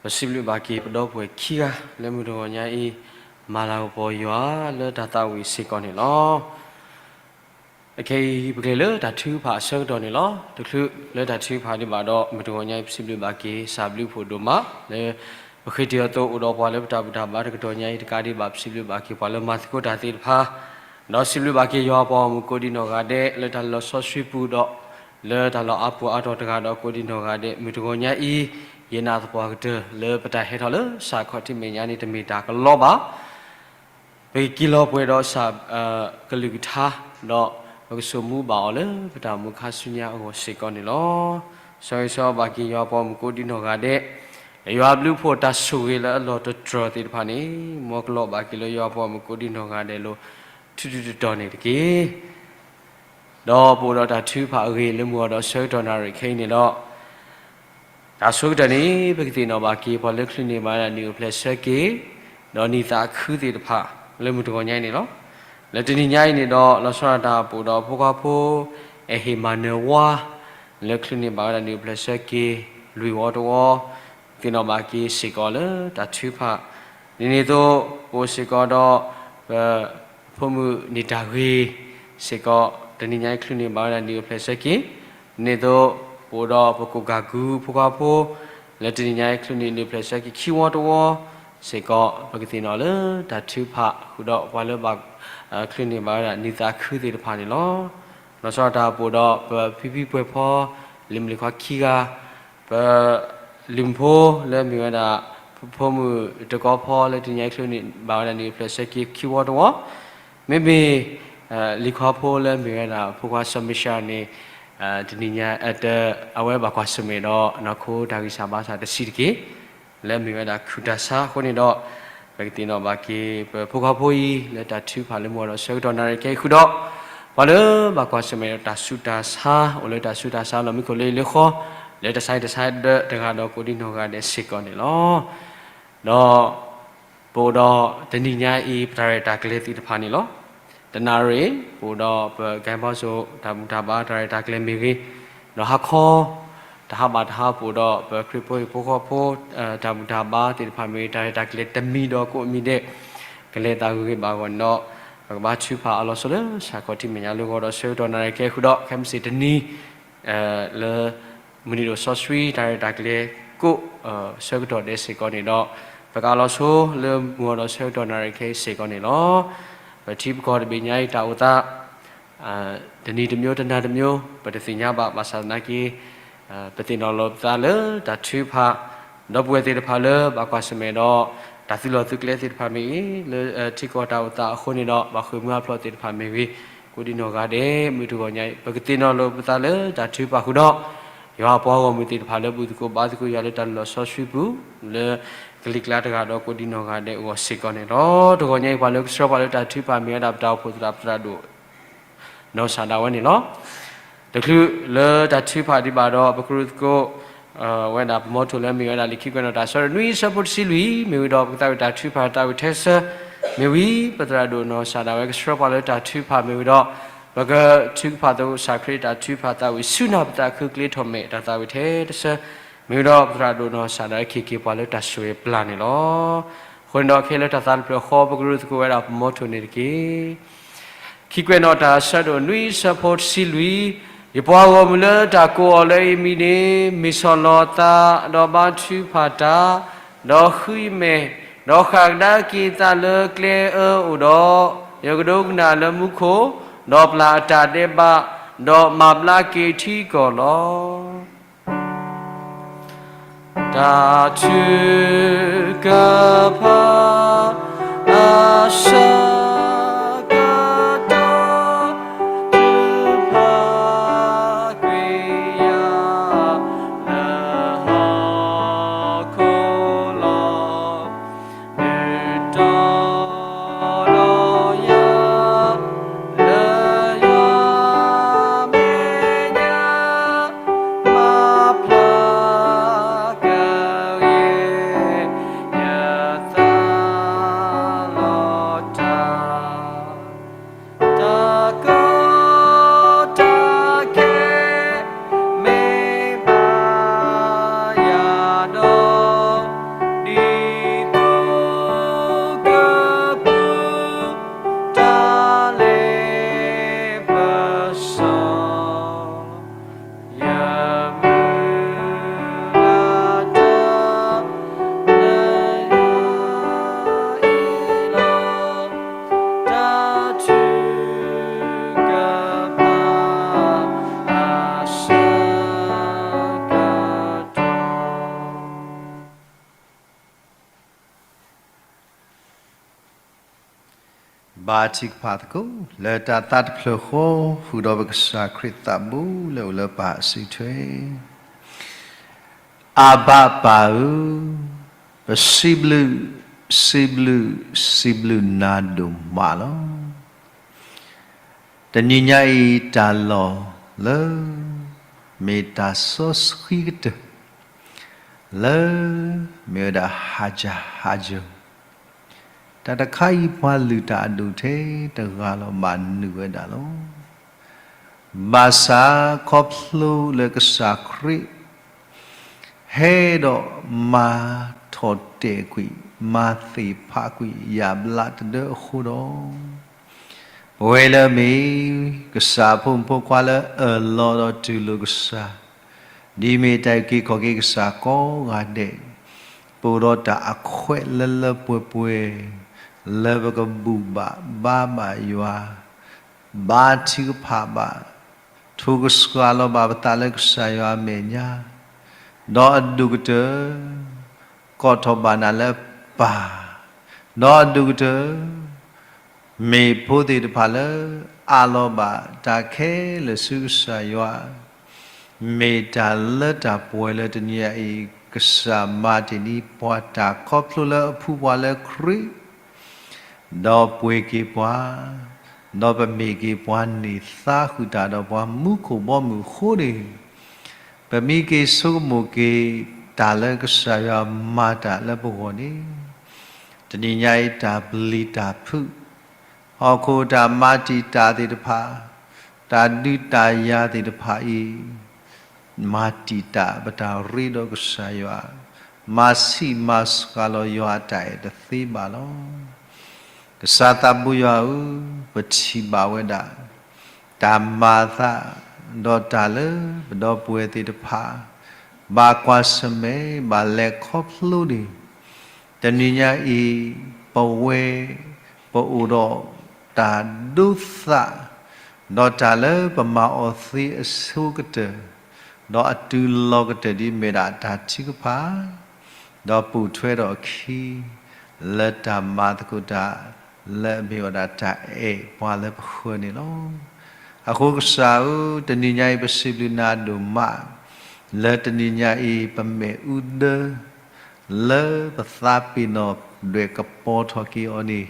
ပစံးဘျုးဘၣ်က့ၤပဒီပုၢ်ဝဲၢ်ခံဂၤ လၢမုၢ်တဂီၤညါအံၤ မၤလၤကပီၤယွၤလၢတၢ်သးဝံၣ်စ့ၢ်ကီးန့ၣ်လီၤ. အခဲအံၤ ပကလဲၤလၢတၢ်ထုကဖၣ်အဆၢကတီၢ်န့ၣ်လီၤ. တချုးလၢတၢ်ထုကဖၣ်ဒံးဘၣ်ဒီး မုၢ်တဂီၤညါအံၤ ပစံးဘျုးဘၣ်က့ၤ စၢ်ဘျုးဖှိၣ်ဒိၣ်မး လၢ ပဃ့တံၤအသိး အိၣ်ဒီးပှၤလၢပတၢ်ဘူၣ်တၢ်ဘါတကတီၢ်ညါအံၤ တကးဒံးဘၣ် ပစံးဘျုးဘၣ်က့ၤပှၤလၢမၤသကိးတၢ်သ့ၣ်တဖၣ် ဒီးစံးဘျုးဘၣ်က့ၤယွၤအပှၤဂီၢ်မုၢ်ကိးဒံးနီၢ်ဂၤဒဲး လၢတၢ်လီၤဆီဆှံပူၤဒီး လၢတၢ်လီၤအါပူၤအါတီၤတဂၤဒီးကိးဒံးနီၢ်ဂၤဒဲး မုၢ်တဂီၤညါအံၤ ယနာ်သပှၢ်ကတၢၢ်လၢပတၢ်ဟဲထီၣ်လၢစးခီၣ်ထံးမဲာ်ညါန့ၣ် တမ့ၢ်တၢ်ကလီဘၣ်. ပကက့ၤလီၤပှဲၤဒီးစး ကလုၢ်ကထါ ဒီးပကဆိးမူဘၣ်အီၤလၢပတၢ်အိၣ်မူခါဆူညါအဂီၢ်စ့ၢ်ကီးန့ၣ်လီၤ. ဆၢဂ့ၤဆၢဝါဘၣ်က့ၤယွၤအပှၤဂီၢ်မုၢ်ကိးဒံးနီၢ်ဂၤဒဲး လၢယွၤအဘျုးအဖှိၣ်တၢ်ဆိၣ်ဂ့ၤလၢအလီၢ်တတြီၢ်သ့ၣ်တဖၣ်န့ၣ် မ်ကလီဘၣ်က့ၤလၢယွၤအပှၤဂီၢ်မုၢ်ကိးဒံးနီၢ်ဂၤဒဲးလိၤ ထူးထူးတီၤတီၤန့ၣ်တက့ၢ်. ဒီးပအိၣ်ဒီးတၢ်ထုကဖၣ်အဂ့ၢ်လၢမုၢ်ဂီၤဒီးဆၢကတီၢ်နၣ်ရံၣ်ခဲအံၤန့ၣ်ဒီး တၢ်ဆိကတၢၢ်န့ၣ် ပကသ့ၣ်နီၣ်ဘၣ်က့ၤပှၤလၢချုးန့ၢ်ဘၣ်ဝဲဒၣ်နံၣ်အိၣ်ဖျဲၣ်ဆၢက့ၤ ဒီးနံၣ်သးခုသ့ၣ်တဖၣ် လၢမုၢ်တဂီၤညါအံၤန့ၣ်လီၤ. လၢတနံၤညါအံၤန့ၣ်ဒီး လီၤဆီဒၣ်တၢ်ပအိၣ်ဒီးဖိခွါဖိ အဲၣ်ဟ့ၣ်မၤနၢၤဝါ လၢချုးန့ၢ်ဘၣ်ဝဲဒၣ်နံၣ်အိၣ်ဖျဲၣ်ဆၢက့ၤ လွံၢ်ဝီတဝီ သ့ၣ်နီၣ်ဘၣ်က့ၤစ့ၢ်ကီးလၢတၢ်ထုကဖၣ် ဒ်န့ၣ်အသိး ပအိၣ်စ့ၢ်ကီးဒီး ပ ဖိမုၣ်န့ၢ်တၢ်ဂ့ၤ စ့ၢ်ကီး တနံၤညါအံၤချုးန့ၢ်ဘၣ်ဝဲဒၣ်နံၣ်အိၣ်ဖျဲၣ်ဆၢက့ၤ ဒ်န့ၣ်အသိး ပအိၣ်ဒီးပကိၣ်ကၢ်ကူဖိခွါဖိ လၢတနံၤညါအံၤချုးန့ၢ်နံၣ်အိၣ်ဖျဲၣ်ဆၢက့ၤခံဝီတဝီ စ့ၢ်ကီး ပကသ့ၣ်နီၣ်လၢတၢ်ထုကဖၣ်ဃုာ်ဒီးပှၤလၢဘၣ်ချုးန့ၢ်ဘၣ်ဝဲဒၣ်နံၣ်သးခုသ့ၣ်တဖၣ်န့ၣ်လီၤ. လီၤဆီဒၣ်တၢ်ပအိၣ်ဒီးပဖံဖံပှဲၤဖီ လံၤမုၣ်လံၤခွါခံဂၤ ပ လံၤမုၣ်ဖိလၢမ့ၢ်ဝဲဒၣ် ပဖိမုၣ်တကီဖီလၢတနံၤညါအံၤချုးန့ၢ်ဘၣ်ဝဲဒၣ်နံၣ်အိၣ်ဖျဲၣ်ဆၢက့ၤ ခံဝီတဝီ မ့မ့ၢ် လံၤခွါဖိလၢမ့ၢ်ဝဲဒၣ် ဖိခွါစီၤမ့ၢ်ရှါန့ၣ် တနံၤညါ အဝဲဘၣ်ကွၢ်ဆၢၣ်မဲာ်ဒီး နီၢ်ခိတၢ်ဂံၢ်စၢ်ဘါစၢ်တဆံးတက့ၢ် လၢမ့ၢ်ဝဲဒၣ်ခုၣ်တၢ်ဆါအဃိန့ၣ်ဒီး ပကသ့ၣ်နီၣ်ဘၣ်က့ၤ ပဖိခွါဖိအံၤ လၢတၢ်ထုကဖၣ်လၢမုၢ်ဂီၤဒီးဆၢကတီၢ်နၣ်ရံၣ်ခဲအံၤဃုာ်ဒီး ပှၤလၢဘၣ်ကွၢ်ဆၢၣ်မဲာ်ဒီးတၢ်ဆူးတၢ်ဆါ အိၣ်လၢတၢ်ဆူးတၢ်ဆါလီၢ်မံခိၣ်လၢအလၢဃီ လၢတၢ်ဆါအံၤတၢ်ဆါဒၢတဂၤဒီးကိးဒံးနီၢ်ဂၤဒဲးစ့ၢ်ကီးန့ၣ်လီၤ. ဒီး ပအိၣ်ဒီးတနံၤညါအံၤ ပတၢ်ရဲၣ်တၢ်ကျဲၤသ့ၣ်တဖၣ်န့ၣ်လီၤ. တနၣ်ရံၣ် ပအိၣ်ဒီးပ ကဲဘီစိ တၢ်ဘူၣ်တၢ်ဘါတၢ်ရဲၣ်တၢ်ကျဲၤမ့ၢ်ဂ့ၤ, ဒီးဟါခီ တဟါဘၣ်တဟါပအိၣ်ဒီးပခရံာ်ဖိဟံၣ်ဖိဃီဖိ တၢ်ဘူၣ်တၢ်ဘါသ့ၣ်တဖၣ်မ့ၢ်ဂ့ၤ တၢ်ရဲၣ်တၢ်ကျဲၤတမံၤဒီးကိးမံၤဒဲး ကလဲၤသးဂ့ၤဂ့ၤဘၣ်ဂီၢ်န့ၣ်ဒီး ပကဘါထုကဖၣ်အလီၤဆီလၢစးခီၣ်ထံးမဲာ်ညါလၢဂီၤဒီးဆၢကတီၢ်နၣ်ရံၣ်ခဲအံၤဃုာ်ဒီး ခဲမုၢ်ဆ့ၣ်တနံၤ လၢ မုၢ်နံၤဒိၣ်စီဆှံ တၢ်ရဲၣ်တၢ်ကျဲၤကိး ဆၢကတီၢ်ဒဲးစ့ၢ်ကီးန့ၣ်ဒီး ပကအလီၤဆီလၢမုၢ်ဂီၤဒီးဆၢကတီၢ်နၣ်ရံၣ်ခဲအံၤစ့ၢ်ကီးန့ၣ်လီၤ. ပထံပကီၢ်တဘ့ၣ်ညါအံၤတၢ်အိၣ်သး တနံၤတမျိုး တနၤတမျိုး ပတသ့ၣ်ညါဘၣ် ဘၣ်ဆၣ်သနာ်က့ ပသ့ၣ်နီၣ်လီၤပသးလၢတၢ်ထုကဖၣ် ဒီပုၢ်ဝဲၢ်သ့ၣ်တဖၣ်လၢဘၣ်ကွၢ်ဆၢၣ်မဲာ်ဒီး တၢ်သုးလီၢ်သုးကျဲသ့ၣ်တဖၣ်မ့ၢ်ဂ့ၤ လၢထံကီၢ်တၢ်အိၣ်သးအဃိန့ၣ်ဒီး ဘၣ်ဃ့ၢ်မှံဟးဖျိးသ့ၣ်တဖၣ်မ့ၢ်ဂ့ၤ ကိးဒံးနီၢ်ဂၤဒဲး မုၢ်တဂီၤညါအံၤ ပကသ့ၣ်နီၣ်လီၤပသးလၢတၢ်ထုကဖၣ်ဃုာ်ဒီး ယွၤအပှၤဂီၢ်မုၢ်သ့ၣ်တဖၣ်လၢဘူၣ်သကိးဘါသကိးယွၤလၢတၢ်လီၤဆီဆှံပူၤ လၢကလံၤကျါတဂၤဒီးကိးဒံးနီၢ်ဂၤဒဲးအဂီၢ်စ့ၢ်ကီးန့ၣ်လီၤ. တဂီၤညါအံၤ ပှၤလၢကဆှၢပှၤလၢတၢ်ထုကဖၣ်မ့ၢ်ဝဲဒၣ်ပတၢ်အိၣ်ဖှိၣ်သရၣ်ပသရၣ်ဒိၣ် နီၢ်စၢ်ဒၣ်ဝဲန့ၣ်လီၤ. တချုးလၢတၢ်ထုကဖၣ်ဒံးဘၣ်ဒီး ပကရူၢ်သကိး ဝဲဒၣ်ပမီထိၣ်လၢမ့ၢ်ဝဲဒၣ် လံာ်ခံကွဲးနီၣ်တၢ်ဆၢဒိၣ်နွံဆၢဖိတဆံလွံၢ် မ့ၢ်ဝံၤဒီး ပကသးဝံၣ်တၢ်ထုကဖၣ်သးဝံၣ်ထဲစၢၤ မ့ၢ်ဝံၤ ပသရၣ်ဒိၣ်နီၢ်စၢ်ဒၣ်ဝဲကဆှၢပှၤလၢတၢ်ထုကဖၣ်မ့ၢ်ဝံၤဒီး ပကထုကဖၣ်သကိးကစၢ်ခရံာ်တၢ်ထုကဖၣ်သးဝံၣ်ဆူနၢ်ပသးခုကျ့ထီၣ်မဲာ်တၢ်သးဝံၣ်ထဲတစၢၤ မ့ၢ်ဝံၤဒီး ပသရၣ်ဒိၣ်နီၢ်စၢ်ဒၣ်ဝဲကဟ့ၣ်က့ၤပှၤလၢတၢ်ဆိၣ်ဂ့ၤပျၢ်န့ၣ်လီၤ. အဃိန့ၣ်ဒီးခဲလၢာ်တၢ်သးတဖျၢၣ်ဃီ ပကရူၢ်သကိးဝဲဒၣ်ပမီထိၣ်န့ၣ်တက့ၢ်. ခံကွဲးနီၣ်တၢ်ဆၢဒိၣ်နွံဆၢဖိတဆံလွံၢ် ယပှၤဂီၢ်မုၢ်လၢတၢ်ကိးအီၤလၢအမံၤန့ၣ် မ့ၢ်ဆီၣ်လီၤသးဒီးဘါထုကဖၣ်တၢ်, ဒီးဃုအမဲာ်, ဒီးဃၣ်ကဒါက့ၤသးလၢကျဲအၢအိၣ်ဒီး, ယကဒိကနၣ်လၢမူခိၣ်, ဒီးပျၢ်အတၢ်ဒဲးဘး, ဒီးမၤဘျါက့ၤထံကီၢ်လီၤ. တၢ်ထုကဖၣ် အဆၢကတီၢ် ထုကဖၣ်ကွံာ်ယၤ လၢဟီၣ်ခိၣ်လီၤ. ဒုးတီၤလီၤယၤ လၢယွၤမဲာ်ညါ မၤဖျါကဂ့ၤ ယသး ဘါထုကဖၣ်သကိး လၢတၢ်သးတဖျၢၣ်ဃီ ဃုာ်ဒီးပကစၢ်ခရံာ်သးဘိလၢအိၣ်လၢပၢ်အစုထွဲ. အဘၤပၢ်ဧၢ, ပစံးဘျုး, စံးဘျုး, စံးဘျုးနၤဒိၣ်မးလီၤ. တနံၤညါအံၤတၢ်လီၢ်လၢ မ့ၢ်တၢ်စီဆှံကတၢၢ် လၢ မ့ၢ်ဝဲဒၣ်ဟါစၢ်ဟါစၢ် တၢ်တခါအံၤပှၤလုၢ်တၢ်အဒိၣ်ထဲတဂၤလီၤ ဘၣ်နုာ်ဝဲဒၣ်လီၤ. ဘၣ်ဆၣ်ခီဖျိလၢကစၢ်ခရံာ် ဟဲဒီးမၤထီၣ်တဲာ်ကွံာ် မၤသ့ၣ်ဖးကွံာ် ယၣ်ဘျးတဒၢအဃိဒီး ပဝဲလၢအမ့ၢ် ကစၢ်အဖိမုၣ်ဖိခွါလၢအၢၣ်လီၤဒီးတူၢ်လိာ်ကစၢ်, ဒ်မ့ၢ်တၢ်အုၣ်က့ၤခီၣ်က့ၤကစၢ်ကိးဂၤဒဲး, ပအိၣ်ဒီးတၢ်အခွဲးလၢလၢပှဲၤပှဲၤ လၢပကဘူၣ်ဘၣ်ဘါဘၣ်ယွၤ, ဘါထုကဖၣ်ဘၣ်, ထိၣ်ကစှၤလီၤဘၣ်ပသးလၢကစၢ်ယွၤအမဲာ်ညါ, ဒီးအဒိၣ်ကတၢၢ် ကိးထီၣ်ဘၣ်နၤလၢပၢ်, ဒီးအဒိၣ်ကတၢၢ် မ့ၢ်ဖိသ့ၣ်တဖၣ်လၢ အးလီၤဘၣ်တၢ်ခဲလၢာ်ဆူကစၢ်ယွၤ, မ့ၢ်တၢ်လၢတၢ်ပှဲၤလၢတနံၤညါအံၤ ကစၢ်မၤတ့ၢ်ဒံးပှၤတၢ်ခီဖျိလၢအဖှူပှၤလၢခရံာ် ဒီးပှ့ၤက့ၤပှၤ, ဒီးပမ့ၢ်က့ၤပှၤန့ၢ်သါဃုာ်တၢ်ဒီးပှၤမူခိၣ်ဘီမုၢ်အဃိန့ၣ်, ပမံက့ၤဆိကမိၣ်က့ၤတၢ်လၢကစၢ်ယွၤမၤတၢ်လၢပဂီၢ်န့ၣ်, တနံၤညါအံၤတၢ်ပျံၤတၢ်ဖုး, ဟီၣ်ခိၣ်တၢ်မၤတံာ်တာ်သ့ၣ်တဖၣ်, တၢ်ဒုးတၢ်ယၤသ့ၣ်တဖၣ်အံၤ မၤတံာ်တာ်ပတၢ်ရ့ဒီးကစၢ်ယွၤ, မၤဆံးမၤစှၤလီၤယွၤအတၢ်အဲၣ်တသ့ဘၣ်လီၤ. ကစၢ်သးဘိယွၤဧၢ, ပထံၣ်ဘၣ်ဝဲဒၣ် တၢ်မၤအသး, ဒီးတၢ်လၢပဒီပုၢ်ဝဲၢ်သ့ၣ်တဖၣ် ဘၣ်ကွၢ်ဆၢၣ်မဲာ် ဘၣ်လဲၤခီဖျိန့ၣ်, တနံၤညါအံၤ ပဝဲ ပအိၣ်ဒီးတၢ်ဒိသး, ဒီးတၢ်လၢပမၤအီၤသ့အဆိကတၢၢ်, ဒီးအတုၤလီၤကတၢၢ်ဒ်မ့ၢ်ဒၣ်တၢ်ထုကဖၣ်, ဒီးပိာ်ထွဲထီၣ်အခံ လၢတၢ်မၤသကိးတၢ် လၢအမ့ၢ်ဝဲဒၣ်တၢ်အဲၣ်ပှၤလၢပဃၢၤန့ၣ်လီၤ. အဃိကစၢ်ဧၢ, တနံၤညါအံၤပစံးဘျုးနၤဒိၣ်မး, လၢတနံၤညါအံၤပမဲာ်အူဒၢ လၢပသးပ့ၤနီၣ်ဒွဲၣ်ကပီၤထီၣ်က့ၤအီၤန့ၣ်,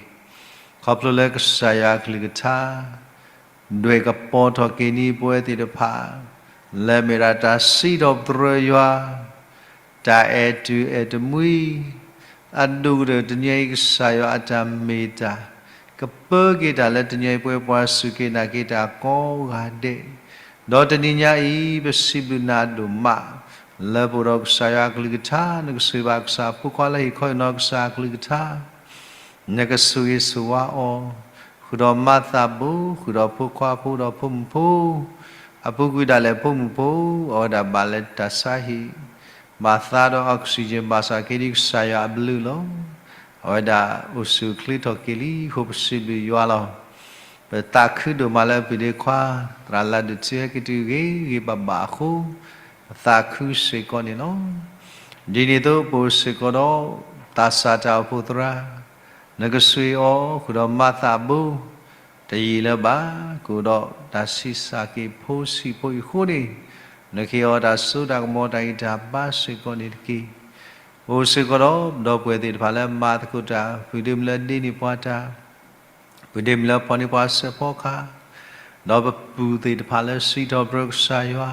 ခီဖျိလၢကစၢ်ယွၤအကလုၢ်ကထါ ဒွဲၣ်ကပီၤထီၣ်က့ၤန့ၢ်ပဝဲသ့ၣ်တဖၣ်, လၢအမ့ၢ်ဒၣ်တၢ်စံးထီၣ်ပတြၢၤယွၤ, တၢ်အဲၣ်တူၢ်အဲၣ်တမှံ, အဒိၣ်ကတၢၢ်တနံၤအံၤကစၢ်ယွၤအတၢ်မ့ၢ်တၢ်, ကပၢက့ၤတၢ်လၢတနံၤအံၤပဝဲပှၤစူၢ်က့ၤနာ်က့ၤတၢ်ကိးဂၤဒဲး, ဒီးတနံၤညါအံၤ ပစံးဘျုးနၤဒိၣ်မး, လၢပအိၣ်ဒီးကစၢ်ယွၤအကလုၢ်ကထါ နကဆိၣ်ဂ့ၤဘၣ်ကစၢ်ဖိခွါလၢဟ့ၣ်ခီဟ့ၣ်နီၤကစၢ်အကလုၢ်ကထါ နကဆိၣ်ဂ့ၤဆိၣ်ဝါအီၤ, ဃုာ်ဒီးမၤသးဘိ, ဃုာ်ဒီးဖိခွါဖိဒီးဖိမုၣ်ဖိ, အပူၤကွံာ်ဒၣ်လဲာ်ဖိမုၣ်ဖိ, အဝဲဒၣ်ဘၣ်လၢတၢ်ဆါဟံၣ်, ဘၣ်သါဒီး oxygen ဘၣ်ဆၣ်က့ၤဒ်ကစၢ်ယွၤအဘျုးလီၤ. အဝဲဒၣ်အိၣ်ဆူၣ်အိၣ်ချ့ထီၣ်က့ၤလံအဃိ ပစံးဘျုးယွၤလီၤ. ပသးခုဒိၣ်မးလၢပုၢ်ဒ့ခွါ သရၣ်လၢဒုးထံဟဲက့ၤတုၤဂ့ၤဂ့ၤဘၣ်ဘၣ်အဃိ, ပသးခုစ့ၢ်ကီးန့ၣ်လီၤ. ဒ်န့ၣ်အသိးပအိၣ်စ့ၢ်ကီးဒီး သးစၢ်တၢ်အိၣ်ဖှိၣ်သရၣ်, နကဆိၣ်ဂ့ၤအီၤဃုာ်ဒီးမၤသးဘိ, တယံာ်လၢၤဘၣ်, ကအိၣ်ဒီးတၢ်ဆံးစၢ်က့ၤဖိဆံးဖိအံၤအဃိန့ၣ်, နကဟ့ၣ်အီၤတၢ်စိတၢ်ကမီၤတၢ်ဂံၢ်တၢ်ဘါစ့ၢ်ကီးန့ၣ်တက့ၢ်. ပအိၣ်စ့ၢ်ကီးဒီး ပဒီပုၢ်ဝဲၢ်သ့ၣ်တဖၣ်လၢမၤသကိးတၢ်, ပုၢ်ဒ့မုၣ်လၢဒ့န့ၢ်ပှၤတၢ်, ပုၢ်ဒ့မုၣ်လၢဖီၣ်န့ၢ်ပှၤစဲးဖီကဟၣ်, ဒီးပပုၢ်သ့ၣ်တဖၣ်လၢစံးထီၣ်ပတြၢၤကစၢ်ယွၤ,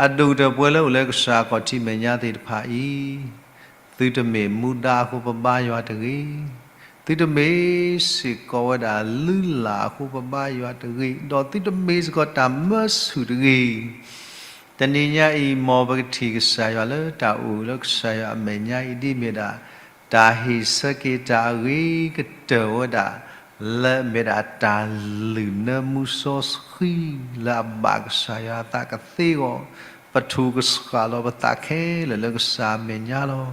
အဒိၣ်ကတၢၢ်ပဝဲလၢအိၣ်လၢကစၢ်အခီၣ်ထံးမဲာ်ညါသ့ၣ်တဖၣ်အံၤ, သုတမ့ၢ်မူဒါအဃိပဘါယွၤတဂ့ၤ, သုတမ့ၢ်စ့ၢ်ကီးဝဲဒၣ်လုၢ်လၢ်အဃိပဘါယွၤတဂ့ၤ, ဒီးသုတမ့ၢ်စ့ၢ်ကီးတၢ်မၢဆူၣ်တဂ့ၤ. တနံၤညါအံၤ မ်ပကထံၣ်ကစၢ်ယွၤလၢတၢ်အိၣ်လၢကစၢ်ယွၤအမဲာ်ညါအံၤ ဒ်မ့ၢ်ဒၣ် တၢ်ဟ့ၣ်ဆၢက့ၤတၢ်အဂ့ၤကတၢၢ်ဝဲဒၣ် လၢအမ့ၢ်ဒၣ်တၢ်လုၢ်နၢမူစီဆှံ လၢအဘၣ်ကစၢ်ယွၤအသးကသ့အဂီၢ်, ပထိၣ်ကစှၤလီၤပသးခဲလၢာ်လၢကစၢ်အမဲာ်ညါလီၤ.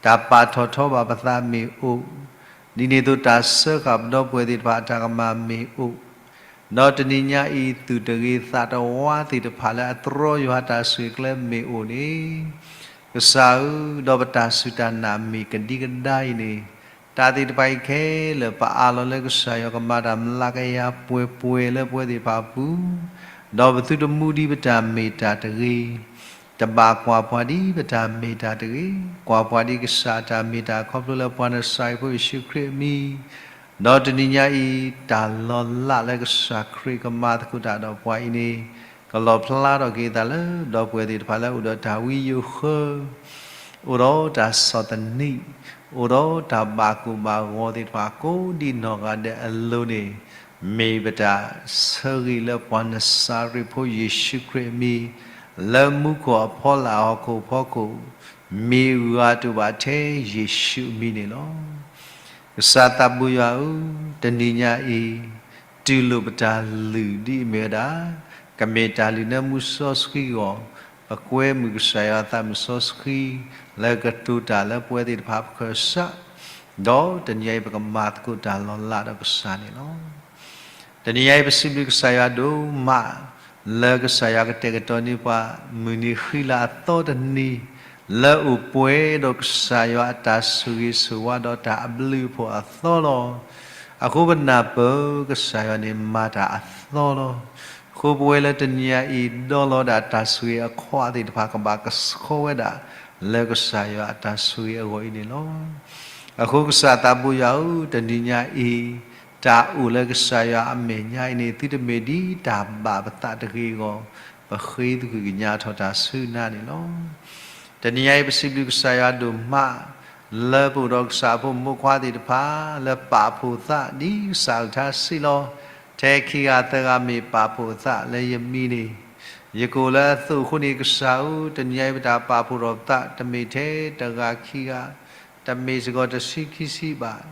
တၢ်ပာ်ထီၣ်ထီဘၣ်ပသးမ့ၢ်အိၣ်, ဒ်န့ၣ်အသိးတၢ်စၢဃာ်ပဒီပုၢ်ဝဲၢ်သ့ၣ်တဖၣ်အတၢ်ကမၣ်မ့ၢ်အိၣ်, ဒီးတနံၤညါအံၤ သူၣ်တဂ့ၤသးတဝါသ့ၣ်တဖၣ်လၢအတြီယွၤတၢ်ဆိၣ်ဂ့ၤကျဲမ့ၢ်အိၣ်န့ၣ်, ကစၢ်ဧၢ, ဒီးပတၢ်စူၢ်တၢ်နာ်မ့ၢ်ကဒံကဒါအံၤန့ၣ်, တၢ်သ့ၣ်တဖၣ်အံၤခဲလၢာ် ပအးလီၤလၢကစၢ်ယွၤကမၤတၢ်မျးကယၤပှဲၤပှဲၤလၢပဝဲသ့ၣ်တဖၣ်အပူၤ, ဒီးပသုတမူဒံးပတၢ်မ့ၢ်တၢ်တဂ့ၤ, တဘၣ်ကွၢ်ပှၤဒ်ပတၢ်မ့ၢ်တၢ်တဂ့ၤ, ကွၢ်ပှၤဒ်ကစၢ်အတၢ်မ့ၢ်တၢ်ခီဖျိလၢပှၤနစၤရ့းဖိယ့ၣ်ၡူးခရံာ်အမံၤ, ဒီးတနံၤညါအံၤ တၢ်လီၤလးလၢကစၢ်ခရံာ်ကမၤသကိးတၢ်ဒီးပှၤအံၤန့ၣ် ကလီၣ်ဖျါထီၣ်က့ၤသးလၢ ဒီပုၢ်ဝဲၢ်သ့ၣ်တဖၣ်လၢအိၣ်ဒီးတၢ်ဝံယိာ်ဃၢ, အိၣ်ဒီးတၢ်ဆီၣ်သနံး, အိၣ်ဒီးတၢ်ဘၣ်ကိၢ်ဘၣ်ဂီၤသ့ၣ်တဖၣ်ကိးဒံနီၢ်ဂၤဒဲးအလိၤန့ၣ်, မ့ၢ်ပတၢ်ဆၢဂ့ၤလၢပှၤနစၤရ့းဖိယ့ၣ်ၡူးခရံာ်အမံၤ, လၢမူခိၣ်အဖီလာ်ဟီၣ်ခိၣ်ဖီခိၣ်, မ့ၢ်ဂၤတအိၣ်ဘၣ်ထဲယ့ၣ်ၡူးအမံၤန့ၣ်လီၤ. ကစၢ်သးဘိယွၤဧၢ, တနံၤညါအံၤ တူၢ်လိာ်ပတၢ်လုၢ်ဒ်အမ့ၢ်ဝဲဒၣ်, ကမ့ၢ်တၢ်လုၢ်နၢမူစီဆှံအဂီၢ်, ပကွဲမုာ်ကစၢ်ယွၤအသးမုာ်စီဆှံ, လၢကတိၤတၢ်လၢပဝဲသ့ၣ်တဖၣ်ပခၢၣ်စး, ဒီးတနံၤအံၤပကမၤသကိးတၢ်လီၤလးဒီးကစၢ်န့ၣ်လီၤ. တနံၤညါအံၤပစံးဘျုးကစၢ်ယွၤဒိၣ်မး, လၢကစၢ်ယွၤကတဲာ်ကတီၤန့ၢ်ပှၤ မုၢ်နံၤဃံလၤအသီတနံၤ, လၢအိၣ်ပှဲၤဒီးကစၢ်ယွၤအတၢ်ဆိၣ်ဂ့ၤဆိၣ်ဝါဒီးတၢ်အဘျုးအဖှိၣ်အသီလီၤ. အဃိပနၢ်ပၢၢ်ကစၢ်ယွၤန့ၣ်မၤတၢ်အသီလီၤ. အဃိပဝဲလၢတနံၤညါအံၤ ဒီလီၤဒၣ်တၢ်ဆိၣ်ဂ့ၤအခွါသ့ၣ်တဖၣ်ကဘၣ်ကဆှီဝဲဒၣ် လၢကစၢ်ယွၤအတၢ်ဆိၣ်ဂ့ၤအဂီၢ်အံၤန့ၣ်လီၤ. အဃိကစၢ်သးဘိယွၤဧၢ, တနံၤညါအံၤ တၢ်အိၣ်လၢကစၢ်ယွၤအမဲာ်ညါအံၤန့ၣ် သုတမ့ၢ်ဒ်တၢ်ဘၣ်ပသးတဂ့ၤအဂီၢ်, ပဃ့သကွံၢ်ကညးထီၣ်တၢ်ဆူနၤန့ၣ်လီၤ. တနံၤညါအံၤပစံးဘျုးကစၢ်ယွၤဒိၣ်မး, လၢပအိၣ်ဒီးကစၢ်အဖိမုၣ်ဖိခွါသ့ၣ်တဖၣ် လၢပာ်ဖှိၣ်သးဒ်ကစၢ်အကလုၢ်ကထါစံးလီၤ, ထဲခံဂၤသၢဂၤမ့ၢ်ပာ်ဖှိၣ်အသးလၢယမံၤန့ၣ်, ယကအိၣ်လၢအသိးအဃိန့ၣ် ကစၢ်ဧၢ, တနံၤညါအံၤပတၢ်ပာ်ဖှိၣ်ထီၣ်ပသး တမ့ၢ်ထဲတဂၤခံဂၤ, တမ့ၢ်စ့ၢ်ကီးတဆံခံဆံဘၣ်.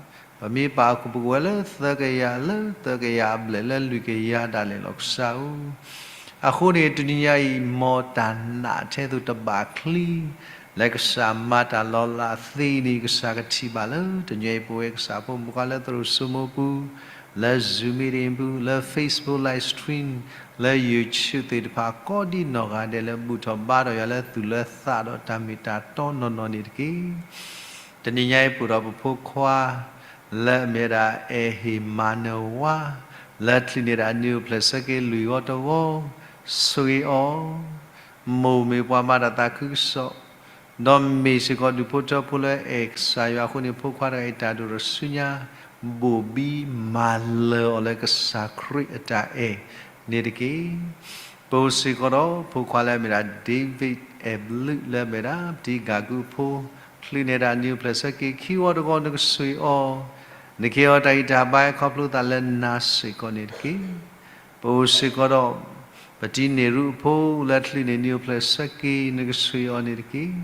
ပမ့ၢ်ပာ်ဖှိၣ်ပကဝဲၤလၢသၢကယၤ, လၢသၢကယၤအဘျဲၣ်, လၢလွံၢ်ကယၤဒၣ်လဲာ်လီၤ ကစၢ်ဧၢ. အဃိန့ၣ် တနံၤညါအံၤ မ်တၢ်နာ်ထဲသိးတဘၣ်ချံ လၢကစၢ်မၤတၢ်လီၤလးသ့န့ၣ် ကစၢ်ကထံၣ်ဘၣ်လၢ တနံၤညါအံၤပဝဲကစၢ်ဖိမုၣ်ဖိခွါလၢသရိာ်စိမိပူၤ, လၢ Zoom meeting ပူၤ, လၢ Facebook live stream, လၢ YouTube သ့ၣ်တဖၣ် ကိးဒံနီၢ်ဂၤဒဲးလၢဘူၣ်ထီၣ်ဘါထီၣ်ယွၤလၢသူၣ်လၢသးဒီးတၢ်မ့ၢ်တၢ်တီနီၢ်နီၢ်န့ၣ်တက့ၢ်. တနံၤညါအံၤပအိၣ်ဒီးပဖိခွါ လၢအမ့ၢ်ဝဲဒၣ် အဲၣ်ဟ့ၣ်မၤနၢၤဝါ, လၢချုးန့ၢ်ဒၣ်နံၣ်အိၣ်ဖျဲၣ်ဆၢက့ၤလွံၢ်ဂီၤတဂီၤ, ဆိၣ်ဂ့ၤအီၤ, မိၢ်မ့ၢ်ပှၤမၤတၢ်သးခုကစီၣ်, ဒီးမ့ၢ်စ့ၢ်ကီးဒူၣ်ဖိထၢဖိလၢအဲၣ်ကစၢ်ယွၤအဃိန့ၣ် ဖိခွါတဂၤအံၤတၢ်ဒိၣ်ထီၣ်ဆူညါ, ဘိၣ်ဘံမၤလၢာ်အီၤလၢကစၢ်ခရံာ်အတၢ်အဲၣ်န့ၣ်တက့ၢ်. ပအိၣ်စ့ၢ်ကီးဒီးဖိခွါလၢအမ့ၢ်ဒၣ် David အဲၣ်ဘျုး လၢအမ့ၢ်ဒၣ်ပတံၤဂၤကုဖိ, ချုးန့ၢ်ဒၣ်နံၣ်အိၣ်ဖျဲၣ်ဆၢက့ၤခံဂီၤတဂီၤ နကဆိၣ်ဂ့ၤအီၤ, နကဟ့ၣ်အီၤတၢ်ဂံၢ်တၢ်ဘါခီဖျိသးလၢနၤစ့ၢ်ကီးန့ၣ်တက့ၢ်. ပအိၣ်စ့ၢ်ကီးဒီး ပတံၤန့ၢ်ရူအဖိ လၢချုးန့ၢ်နံၣ်အိၣ်ဖျဲၣ်ဆၢက့ၤ နကဆိၣ်ဂ့ၤအီၤန့ၣ်တက့ၢ်.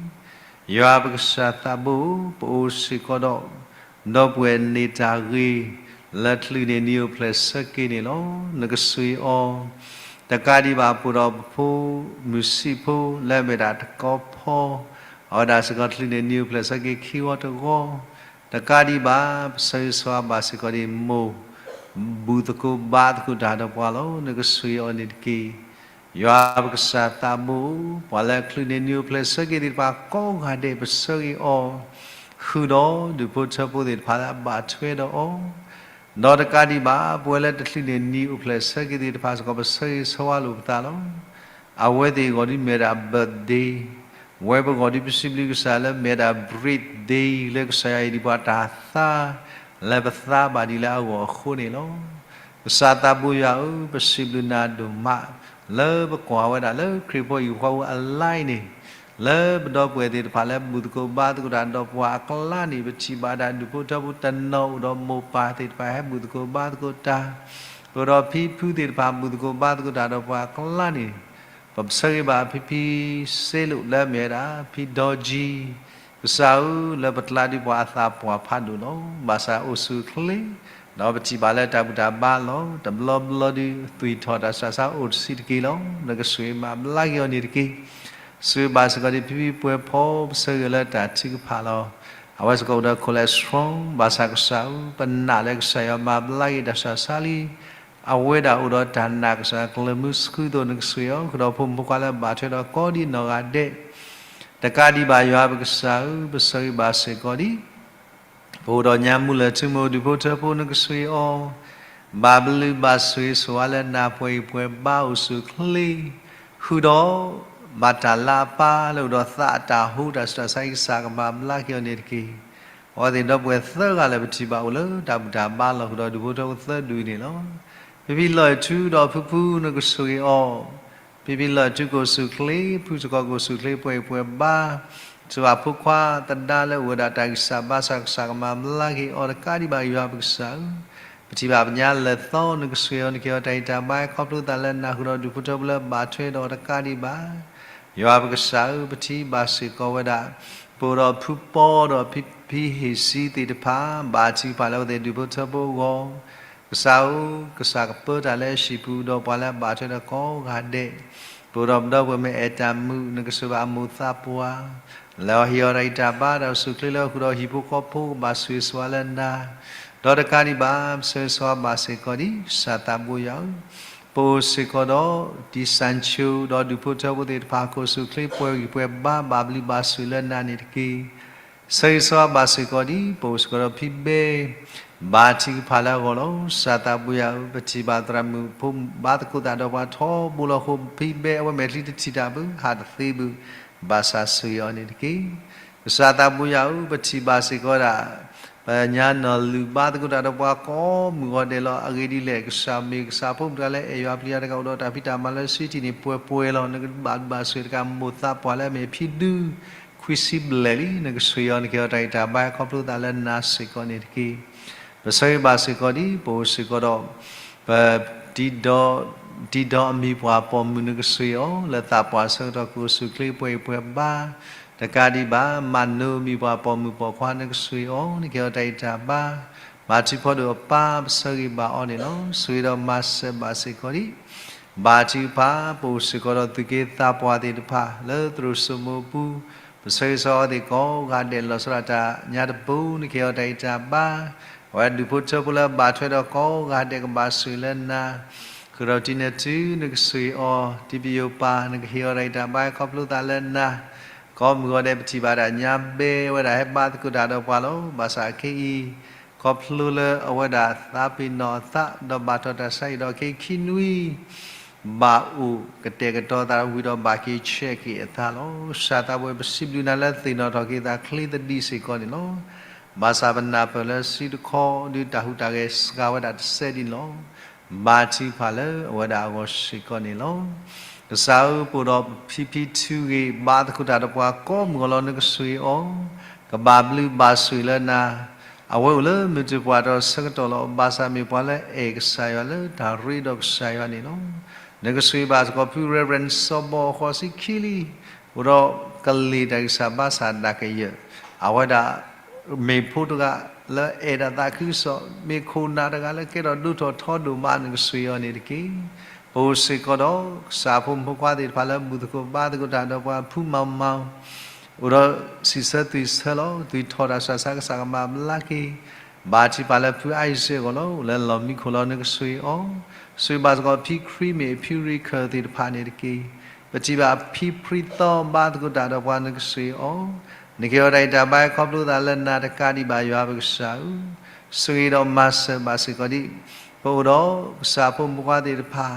ယွၤပကစၢ်သးဘိဧၢ, ပအိၣ်စ့ၢ်ကီးဒီး ဒီပုၢ်ဝဲၢ်န့ၢ်တၢ်ဂ့ၤ လၢချုးန့ၢ်နံၣ်အိၣ်ဖျဲၣ်ဆၢက့ၤန့ၣ်လီၤ. နကဆိၣ်ဂ့ၤအီၤ, တကးဒံးဘၣ် ပအိၣ်ဒီးပဖိမုၣ်ဆံးဖိ လၢအမ့ၢ်ဒၣ်တကီဖီ, အဝဲဒၣ်စ့ၢ်ကီးချုးန့ၢ်နံၣ်အိၣ်ဖျဲၣ်ဆၢက့ၤခံဂီၤတဂီၤ, တကးဒံးဘၣ် ပဆၢဂ့ၤဆၢဝါဘၣ်စ့ၢ်ကီးဒံးမိၢ် ဘူၣ်သကိးဘါသကိးတၢ်ဒီးပှၤလီၤ. နကဆိၣ်ဂ့ၤအီၤန့ၣ်တက့ၢ်. ယွၤပကစၢ်သးဘိဧၢ, ပှၤလၢအချုးန့ၢ်နံၣ်အိၣ်ဖျဲၣ်ဆၢက့ၤသ့ၣ်တဖၣ်ကိးဂၤဒဲး ပဆၢဂ့ၤအီၤ, ဃုာ်ဒီးဒူၣ်ဖိထၢဖိသ့ၣ်တဖၣ်လၢအဘၣ်ထွဲဒီးအီၤ, ဒီးတကးဒံးဘၣ် ပဝဲလၢတချုးန့ၢ်နံၣ်အိၣ်ဖျဲၣ်ဆၢက့ၤသ့ၣ်တဖၣ်စ့ၢ်ကီး ပဆၢဂ့ၤဆၢဝါလိာ်ပသးလီၤ. အဝဲသ့ၣ်အဂီၢ်ဒ်မ့ၢ်ဝဲဒၣ် birthday, ဝဲပဂီၢ်ဒ်ပစံးဘျုးကစၢ်လၢမ့ၢ်ဝဲဒၣ် birthday လၢကစၢ်ယွၤဟ့ၣ်ဒံးပှၤတၢ်သါ လၢပသါဘၣ်ဒံးလၢအဂီၢ်အဃိန့ၣ်လီၤ. ကစၢ်သးဘိယွၤဧၢ, ပစံးဘျုးနၤဒိၣ်မး လၢပကွၢ်ဝဲဒၣ်လၢခရံာ်ဖိဟံၣ်ဖိဃီဖိအ live န့ၣ်, လၢပဒီပုၢ်ဝဲၢ်သ့ၣ်တဖၣ်လၢဘူၣ်သကိးဘါသကိးတၢ်ဒီးပှၤအကျါန့ၣ် ပထံၣ်ဘၣ်ဒၣ်ဒူၣ်ဖိထၢဖိတနီၤအိၣ်ဒီးမိၢ်ပၢ်သ့ၣ်တဖၣ်ဟဲဘူၣ်သကိးဘါသကိးတၢ်, အိၣ်ဒီးဖံဖုသ့ၣ်တဖၣ်ဘူၣ်သကိးဘါသကိးတၢ်ဒီးပှၤအကျါန့ၣ်, ပဆၢဂ့ၤဘၣ်ဖံဖံစ့လိာ်လၢအမ့ၢ်ဝဲဒၣ် ဖံဒီကံ ကစၢ်ဧၢ, လၢပကျါဒ်ပှၤအသးပှၢ်ဖးဒိၣ်လီၤ. ဘၣ်ဆၣ်အိၣ်ဆူၣ်အိၣ်ချ့, ဒီးပထံၣ်ဘၣ်လၢတၢ်ဘူၣ်တၢ်ဘါလီၤ. တဘျီဘျီဒုး သွံၣ်ထီၣ်တၢ်ဆူးတၢ်ဆါအိၣ်တဆံးတက့ၢ်လီၤ. နကဆိၣ်ဂ့ၤမၤဘျါက့ၤအီၤန့ၣ်တက့ၢ်. ဆိၣ်ဂ့ၤဘၣ်စ့ၢ်ကီးဒ်ဖံဖံပှဲၤဖီ ပဆၢဂ့ၤလၢတၢ်ထုကဖၣ်လီၤ. အဝဲစ့ၢ်ကီးအိၣ်ဒီး cholesterol, ဘၣ်ဆၣ်ကစၢ်ဧၢ, ပနာ်လၢကစၢ်ယွၤမၤဘျါက့ၤတၢ်ဆူးတၢ်ဆါလံ. အဝဲဒၣ်အိၣ်ဒီးတၢ်နာ်ကစၢ်ကျၢၤမုဆူသိး နကဆိၣ်ဂ့ၤအီၤ, ဃုာ်ဒီးဖိမုၣ်ဖိခွါလၢအဘၣ်ထွဲဒီးကိးဒံးနီၢ်ဂၤဒဲး, တကးဒံးဘၣ်ယွၤပကစၢ်ဧၢ, ပဆၢဂ့ၤဘၣ်စ့ၢ်ကီးဒ် ပအိၣ်ဒီးညါမူလၢၢ်ထူမိၢ်ဒူၣ်ဖိထၢဖိနကဆှ့အီၤ, ဘၣ်ဘျုးဘၣ်ဆိၣ်ဂ့ၤဆိၣ်ဝါလၢနၤပှဲၤဂံၢ်ပှဲၤဘါအိၣ်ဆူၣ်အိၣ်ချ့, ဃုာ်ဒီး ဘၣ်တၢ်လၤအပၢ်လၢအိၣ်ဒီးသးအတၢ်ဟူတၢ်ဆူးတၢ်ဆါအံၤ ကစၢ်ကဘၣ်ဘျါက့ၤအီၤန့ၣ်တက့ၢ်. အဝဲသ့ၣ်ဒီပုၢ်ဝဲၢ်သၢဂၤလၢပထံၣ်ဘၣ်အိၣ်လၢတၢ်ဘူၣ်တၢ်ဘါလီၢ်ဃုာ်ဒီးဒူၣ်ဖိထၢဖိသၢဒူၣ်န့ၣ်လီၤ. ဖံဖံလီၢ်ထူဒီးဖုဖုနကဆိၣ်ဂ့ၤအီၤ, ဖံဖံလီၢ်ထူကအိၣ်ဆူၣ်အိၣ်ချ့, ဖုစ့ၢ်ကီးကအိၣ်ဆူၣ်အိၣ်ချ့ပှဲၤဂံၢ်ပှဲၤဘါ, ဆူအဖိခွါသဒါလၢအိၣ်ဝဲဒၣ်တၢ်ဂံၢ်စၢ်ဘါစၢ် ကစၢ်ကမၤဘျါက့ၤအီၤတကးဒံးဘၣ် ယွၤပကစၢ်ဧၢ. ပထံၣ်ဘၣ်ပညါလၢာ်သီနကဆိၣ်ဂ့ၤအီၤ နကဟ့ၣ်အီၤတၢ်ဂံၢ်တၢ်ဘါခီဖျိသးလၢနၤဃုာ်ဒီးဒူၣ်ဖိထၢဖိလၢဘၣ်ထွဲဒီးတကးဒံးဘၣ် ယွၤပကစၢ်ဧၢ, ပထံၣ်ဘၣ်စ့ၢ်ကီးဝဲဒၣ် ပအိၣ်ဒီးဖုပီဒီးဖံဖံဟ့ၣ်စံသ့ၣ်တဖၣ် ဘၣ်ထံကဖၣ်လၢအဝဲသ့ၣ်ဒူၣ်ဖိထၢဖိအဂီၢ်, ကစၢ်ဧၢ, ကစၢ်ကပၢတၢ်လၢဟံၣ်ပူၤဒီးပှၤလၢအဘၣ်ထွဲဒီးကိးဂၤဒဲး, ပအိၣ်ဒီးပဒီပုၢ်ဝဲၢ်မ့ၢ်အဲၣ်တၢ်မုာ် နကဆိၣ်ဂ့ၤဘၣ်အမိၢ်သးပှၢ် လၢအဟ့ၣ်အီၤတၢ်ဂံၢ်တၢ်ဘါ တၢ်အိၣ်ဆူၣ်အိၣ်ချ့လၢဃုာ်ဒီးဟံၣ်ဖိဃီဖိ ကဘၣ်ဆိၣ်ဂ့ၤဆိၣ်ဝါလၢနၤ ဒီးတကးဒံးဘၣ် ပဆၢဂ့ၤဆၢဝါဘၣ်စ့ၢ်ကီးဒံး ကစၢ်သးဘိယွၤဧၢ, ပအိၣ်စ့ၢ်ကီးဒီး ဒံၣ်စၣ်ဆိ ဒီးဒူၣ်ဖိထၢဖိသ့ၣ်တဖၣ် ကအိၣ်ဆူၣ်အိၣ်ချ့ပှဲၤဂံၢ်ပှဲၤဘါ ဘၣ်ဘျုးဘၣ်ဆိၣ်ဂ့ၤလၢနၤန့ၣ်တက့ၢ်. ဆၢဂ့ၤဆၢဝါဘၣ်စ့ၢ်ကီးဒံး ပအိၣ်စ့ၢ်ကီးဒီးဖံဘဲ ဘၣ်ထံကဖၣ်လၢအဂီၢ်လီၤ. ကစၢ်သးဘိယွၤဧၢ, ပထံၣ်ဘၣ်သရၣ်မုၣ်ဖိဘါသကိးတၢ်ဒီးပှၤထီဘိလီၤအဃိ ဖံဘဲအဝဲမဲာ်ချံတထံၣ်တၢ်ဘၣ် ဟးတသ့ဘၣ် ဘၣ်ဆၣ်ဆိၣ်ဂ့ၤအီၤန့ၣ်တက့ၢ်. ကစၢ်သးဘိယွၤဧၢ, ပထံၣ်ဘၣ်စ့ၢ်ကီးဒၣ် ပညါနီၢ်လူၢ်ဘါသကိးတၢ်ဒီးပှၤကိးမုၢ်ဂီၤဒဲးလီၤ. အဂ့ၢ်ဒ်လဲၣ် ကစၢ်မ့ၢ်ကစၢ်ဖိမုၣ်တဂၤလၢအဲၣ်ယွၤပျံၤယွၤတဂၤ အိၣ်ဒီးတၢ်ဖံးတၢ်မၤလၢ city န့ၣ်ပှဲၤပှဲၤလီၤ. နကဘၣ်ဘျုးဘၣ်ဆိၣ်ဂ့ၤတကးမိၢ်သးပှၢ်လၢအမ့ၢ်ဖံဒူ ခွံဆံဘျဲၣ်လံ. နကဆိၣ်ဂ့ၤအီၤ နကဟ့ၣ်အီၤတၢ်ဂံၢ်တၢ်ဘါခီဖျိသးလၢနၤစ့ၢ်ကီးန့ၣ်တက့ၢ်. ပဆၢဂ့ၤဘၣ်စ့ၢ်ကီးဒံး ပအိၣ်စ့ၢ်ကီးဒီး ပ တံၤဒီးအမံၤပှၢ်ပိာ်မုၣ် နကဆိၣ်ဂ့ၤအီၤ လၢသးပှၢ်ဆၢကတီၢ်ကအိၣ်ဆူၣ်အိၣ်ချ့ပှဲၤဂံၢ်ပှဲၤဘါ တကးဒံးဘၣ် မၤနိအမံၤပှၢ်ပိာ်မုၣ်ပိာ်ခွါ နကဆိၣ်ဂ့ၤအီၤ နကဟ့ၣ်အီၤတၢ်ဂံၢ်တၢ်ဘါ ဘၣ်ထံဖီဒိၣ်အပၢ် ပဆၢဂ့ၤဘၣ်အီၤန့ၣ်လီၤ. ဆိၣ်ဂ့ၤဒီးမၤစၢၤဘၣ်စ့ၢ်ကီးဒံး ဘၣ်ထံကဖၣ် ပအိၣ်စ့ၢ်ကီးဒီးသုးက့သးပှၢ်သ့ၣ်တဖၣ် လၢသရိာ်စိမိးအပူၤ ပဆၢဂ့ၤဆၢဝါအီၤသ့ၣ်ကိးဂၤဒဲး လီၤဆီဒၣ်တၢ်ညါတပူၤ နကဟ့ၣ်အီၤတၢ်ဂံၢ်တၢ်ဘါ အဝဲဒူၣ်ဖိထၢဖိလၢဘၣ်ထွဲဒီးကိးဂၤဒဲး ကဘၣ်ဆိၣ်ဂ့ၤလၢနၤ ဃုာ်ဒီးတံၤနၢၤထူ နကဆိၣ်ဂ့ၤအီၤ တံၤပယိၤပၢ် နကဟ့ၣ်အီၤတၢ်ဂံၢ်တၢ်ဘါခီဖျိသးလၢနၤ ကိးမုၢ်ဂီၤဒဲး ပထံၣ်ဘၣ်ဒၣ်ညါဘဲဝဲဒၣ်ဟဲဘါသကိးတၢ်ဒီးပှၤလီၤ. ဘၣ်ဆၣ်ခဲအံၤ ခီဖျိလၢအဝဲဒၣ်သးပ့ၤနီၣ်အသး ဒီးဘၣ်ထီၣ်တၢ်ဆါဟံၣ်ဒီးခဲအံၤခံနွံ ဘၣ်အိၣ်ကတဲာ်ကတီၤသးဝံၤဒီးဘၣ်က့ၤဆဲးက့ၤအသးလီၤ. ကစၢ်သးဘိယွၤ ပစံးဘျုးနၤလၢသ့ၣ်နီၣ်ထီၣ်က့ၤသးချ့သဒံးစ့ၢ်ကီးန့ၣ်လီၤ. ဘၣ်ဆၣ်ပနၢ်ပၢၢ်လၢစုတခီ ဒုးတၢ်ဟူးတၢ်ဂဲၤစှၤဝဲဒၣ်တစဲးဒ်န့ၣ်လီၤ. ဘၣ်ထံကဖၣ်လၢအဝဲဒၣ်အဂီၢ်စ့ၢ်ကီးန့ၣ်လီၤ. ကစၢ်ဧၢ ပအိၣ်ဒီးဖံဖံထူဂ့ၤ ဘါသကိးတၢ်ဒီးပှၤကိးမုၢ်ဂီၤလီၤ နကဆိၣ်ဂ့ၤအီၤ ကဘၣ်ဘျုးဘၣ်ဆိၣ်ဂ့ၤလၢနၤ အဝဲအိၣ်လၢမုၢ်တပှၢ်တီၤဆၢကတီၢ်လီၤ. ဘၣ်ဆၣ်မ့ၢ်ပှၤလၢအအဲၣ်ကစၢ်ယွၤလၢတၢ်ရ့ဒီးကစၢ်ယွၤန့ၣ်လီၤ. နကဆိၣ်ဂ့ၤဘၣ်စ့ၢ်ကီးဖု Reverend စီၤဘီအဃိးဆံခံလံ အိၣ်ဒီးကလ့ၢ်တၢ်ဂံၢ်စၢ်ဘါစၢ်ဒၣ်ကယၢၢ် အဝဲဒၣ် မ့ၢ်ဖိတဂၤလၢအဲၣ်ဒိးသးခုကစီၣ် မ့ၢ်ခိၣ်နၢ်တဂၤလၢကဲထီၣ်ဒိၣ်ထီၣ်ထီဒိၣ်မး နကဆိၣ်ဂ့ၤအီၤန့ၣ်တက့ၢ်. ပအိၣ်စ့ၢ်ကီးဒီး ကစၢ်ဖိမုၣ်ဖိခွါသ့ၣ်တဖၣ်လၢဘူၣ်သကိးဘါသကိးတၢ်ဒီးပှၤဖုမၤမၤ အိၣ်ဒီးစံးဆၢသွံၣ်ဆၢလီၤ. သွံၣ်ထီၣ်တၢ်ဆူးတၢ်ဆါ ကစၢ်ကမၤဘျါက့ၤ ဘၣ်ထံကဖၣ်လၢဖုအံၤစ့ၢ်ကီးလီၤ အိၣ်လၢလီၢ်မံခိၣ်လီၤ နကဆိၣ်ဂ့ၤအီၤ ဆိၣ်ဂ့ၤဘၣ်စ့ၢ်ကီးဖံခရံာ်မ့ၢ်ဖံရံခၢၣ်သ့ၣ်တဖၣ်န့ၣ်တက့ၢ်. ပထံၣ်ဘၣ်ဖံဖရံသီဘါသကိးတၢ်ဒီးပှၤ နကဆိၣ်ဂ့ၤအီၤ နကဟ့ၣ်အီၤတၢ်ဂံၢ်တၢ်ဘါခီဖျိသးလၢနၤတကးဒံးဘၣ် ယွၤပကစၢ်ဧၢ, ဆိၣ်ဂ့ၤဒီးမၤစၢၤဘၣ်စ့ၢ်ကီးဒံး ပအိၣ်ဒီးကစၢ်ဖိမုၣ်ဖိခွါသ့ၣ်တဖၣ်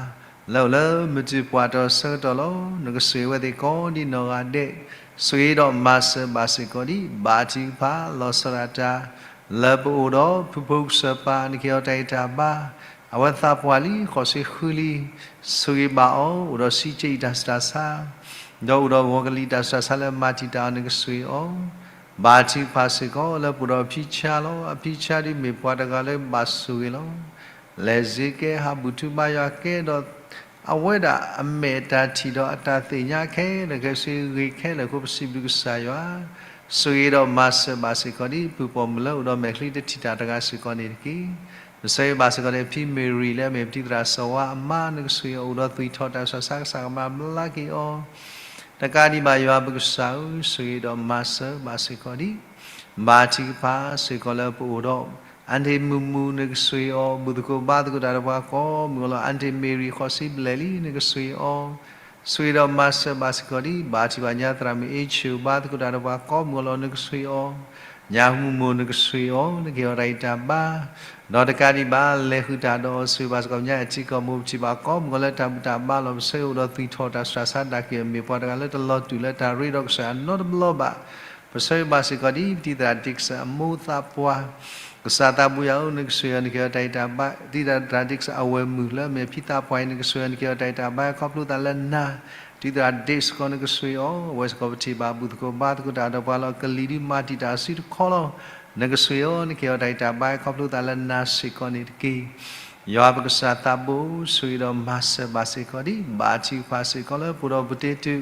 လၢအိၣ်လၢမုၢ်တပှၢ်တီၤဆၢကတီၢ်လီၤ. နကဆိၣ်ဂ့ၤဝဲသ့ၣ်ကိးဒ်နီၢ်ဂၤဒဲး ဆိၣ်ဂ့ၤဒီးမၤစၢၤဘၣ်စ့ၢ်ကီးဒံး ဘၣ်ထံကဖၣ်လီၤဆီဒၣ်တၢ် လၢပအိၣ်ဒီးဖုဖိကစၢၢ်ပၢ် နကဟ့ၣ်အီၤတၢ်ဂံၢ်တၢ်ဘါ အဝဲသးပှၢ်လံ ဃိးဆံဃုလံ ဆိၣ်ဂ့ၤဘၣ်အီၤ အိၣ်ဒီးစံးက့ယံာ်တၢ်ဆူးတၢ်ဆါ ဒီးအိၣ်ဒီးဂီၤကလံၤတၢ်ဆူးတၢ်ဆါလၢမၤတံာ်တာ်အီၤ နကဆိၣ်ဂ့ၤအီၤ ဘၣ်ထံကဖၣ်စ့ၢ်ကီးလၢပအိၣ်ဒီးအဖံဆါလီၤ. အဖံဆါဒ်မ့ၢ်ပှၤတဂၤလၢဘၣ်ဆိၣ်ဂ့ၤလီၤ. လဲၤစ့ကဲ ဟးဘူၣ်ထူဘါယွၤကဲဒီး အဝဲဒၣ်အမဲာ်အတၢ်ထံၣ်ဒီးအတၢ်သ့ၣ်ညါခဲလၢာ် ကဲဆိၣ်ဂ့ၤခဲလၢာ်အဃိ ပစံးဘျုးကစၢ်ယွၤ ဆိၣ်ဂ့ၤဒီးမၤစၢၤဘၣ်စ့ၢ်ကီးဒံး ဖုပိာ်မုၣ်လၢအိၣ်ဒီးမဲာ်ချံတထံၣ်တၢ်တဂၤစ့ၢ်ကီးန့ၣ်တက့ၢ်. ပဆၢဂ့ၤဘၣ်စ့ၢ်ကီးန့ၣ် ဖံမ့ၤရံလၢအမ့ၢ်ပတံၤသရၣ်စီၤဝါအမါ နကဆိၣ်ဂ့ၤအီၤ အိၣ်ဒီးသွံၣ်ထီၣ်တၢ်ဆူးတၢ်ဆါ ကစၢ်ကမၤဘျါက့ၤအီၤ တကးဒံးဘၣ် ယွၤပကစၢ်ဧၢ, ဆိၣ်ဂ့ၤဒီးမၤစၢၤဘၣ်စ့ၢ်ကီးဒံး ဘၣ်ထံကဖၣ်စ့ၢ်ကီးလၢပအိၣ်ဒီး အၣ်တ့ၢ်မုၢ်မုၢ် နကဆိၣ်ဂ့ၤအီၤ ဘူၣ်သကိးဘါသကိးတၢ်ဒီးပှၤကိးမုၢ်ဂီၤလီၤ. အၣ်တ့ၢ်မ့ၤရံ ဃိးဆံဘျဲၣ်လံ နကဆိၣ်ဂ့ၤအီၤ ဆိၣ်ဂ့ၤဒီးမၤစၢၤဘၣ်စ့ၢ်ကီးဒံး ဘၣ်ထံဘၣ်ညါ သရၣ်မုၣ်အ့ဆၢၣ် ဘါသကိးတၢ်ဒီးပှၤကိးမုၢ်ဂီၤလီၤ နကဆိၣ်ဂ့ၤအီၤ ညၣ်ဟူမိၢ်နကဆှံအီၤ နကဟ့ၣ်အီၤတၢ်ဂံၢ်တၢ်ဘါ, ဒီးတကးဒံးဘၣ် လဲၤဃုာ်တၢ်ဒီးအီၤ ဆိၣ်ဂ့ၤဘၣ်စ့ၢ်ကီး ပညါအထံကီၢ်မိၢ်ပထံၣ်ဘၣ်ကိးမုၢ်ဂီၤလၢတၢ်ဘူၣ်တၢ်ဘါလီၤ ပဆၢဂ့ၤအိၣ်ဒီးသွံၣ်ထီၣ်တၢ်စူၢ်တၢ်ဆါဒၣ်က့ၤအီၤ မ့ၢ်ပှၤတဂၤလၢတလီၤတူာ်လၢတၢ်ရ့ဒီးကစၢ်ယွၤနီတဘျီဘၣ်. ပဆၢဂ့ၤဘၣ်စ့ၢ်ကီးဒ် ပတံၤသရၣ်ဒ့ၣ်ကစၢ်အမိၢ်သးပှၢ် ကစၢ်သးဘိယွၤဧၢ နကဆှံအီၤ နကဟ့ၣ်အီၤတၢ်ဂံၢ်တၢ်ဘါ, တံၤသရၣ်ဒ့ၣ်ကစၢ်အဝဲၢ်မုၣ်လၢအမ့ၢ်ဖံသးပှၢ်အံၤ နကဆှံအီၤ နကဟ့ၣ်အီၤတၢ်ဂံၢ်တၢ်ဘါ ခီဖျိသးလၢနၤ, တံၤသရၣ်ဒ့ၣ်စ့ၢ်ကီး နကဆှံအီၤ အဝဲစ့ၢ်ကီးပထံၣ်ဘၣ်ဘူၣ်သကိးဘါသကိးတၢ်ဒီးပှၤလီၤ ကလံၤဒုးမၤတံာ်တာ်အစုတခီလီၤ. နကဆှံအီၤ နကဟ့ၣ်အီၤတၢ်ဂံၢ်တၢ်ဘါ ခီဖျိသးလၢနၤစ့ၢ်ကီးန့ၣ်တက့ၢ်. ယွၤပကစၢ်သးဘိ ဆှံဒီးမၤစၢၤဘၣ်စ့ၢ်ကီးဒ် ဘါထုကဖၣ်စ့ၢ်ကီးလၢပအိၣ်ဒီး ပတဲတ့ၢ်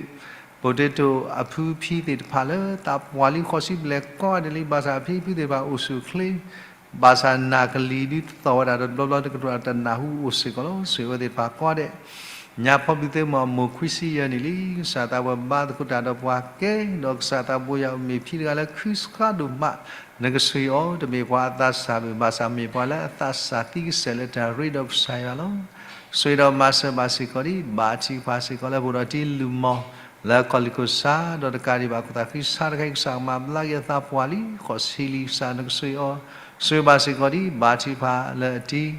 ပတဲတ့ၢ်အဖုဖံသ့ၣ်တဖၣ်လၢသးပှၢ်လံဃိးဆံဘျဲၣ်ကိးဂၤဒဲးလံ ဘၣ်ဆၣ်အဖံဖုသ့ၣ်တဖၣ်အိၣ်ဆူၣ်အိၣ်ချ့ ဘၣ်ဆၣ်နာ်ကလံၤဒုးသီၣ်ဝဲဒၣ်တဘျီဘျီတကတီၢ်တနၢ်ဟူအိၣ်စ့ၢ်ကီးလီၤ. ဆှံအဝဲသ့ၣ်တဖၣ်ကိးဂၤဒဲး ညါဖီဘုးသ့ၣ်မီၤအမိၢ်ခွံဆံယဲၢ်နံၣ်လံ ကစၢ်သးပှၢ်ဘါသကိးတၢ်ဒီးပှၤကဲ ဒီးကစၢ်သးဘိယွၤအမ့ၢ်ဖံတဂၤလၢခုစခါဒိၣ်မး နကဆှံအီၤ တမ့ၢ်ပှၤအသးစၢ်ဘၣ် ဘၣ်ဆၣ်မ့ၢ်ပှၤလၢအသးစၢ်သံကစဲာ်လၢတၢ်ရ့ဒီးကစၢ်ယွၤလီၤ. ဆှံဒီးမၤစၢၤဘၣ်စ့ၢ်ကီးဒ် ဘါထုကဖၣ်စ့ၢ်ကီးလၢပအိၣ်ဒီးတံၤလုၢ်မီၢ် လၢကီၢ်လံၢ်ခိၣ်ဆၣ် ဒီးတကးဒံးဘၣ် ခိၣ်သးဃံဆါတခါအံၤ ကစၢ်ကမၤဘျါက့ၤအသးပှၢ်လံ ဃိးဆံလံ ကစၢ်နကဆှံအီၤ, ဆှံဘၣ်စ့ၢ်ကီးဒ် ဘါထုကဖၣ်လၢအတံၤ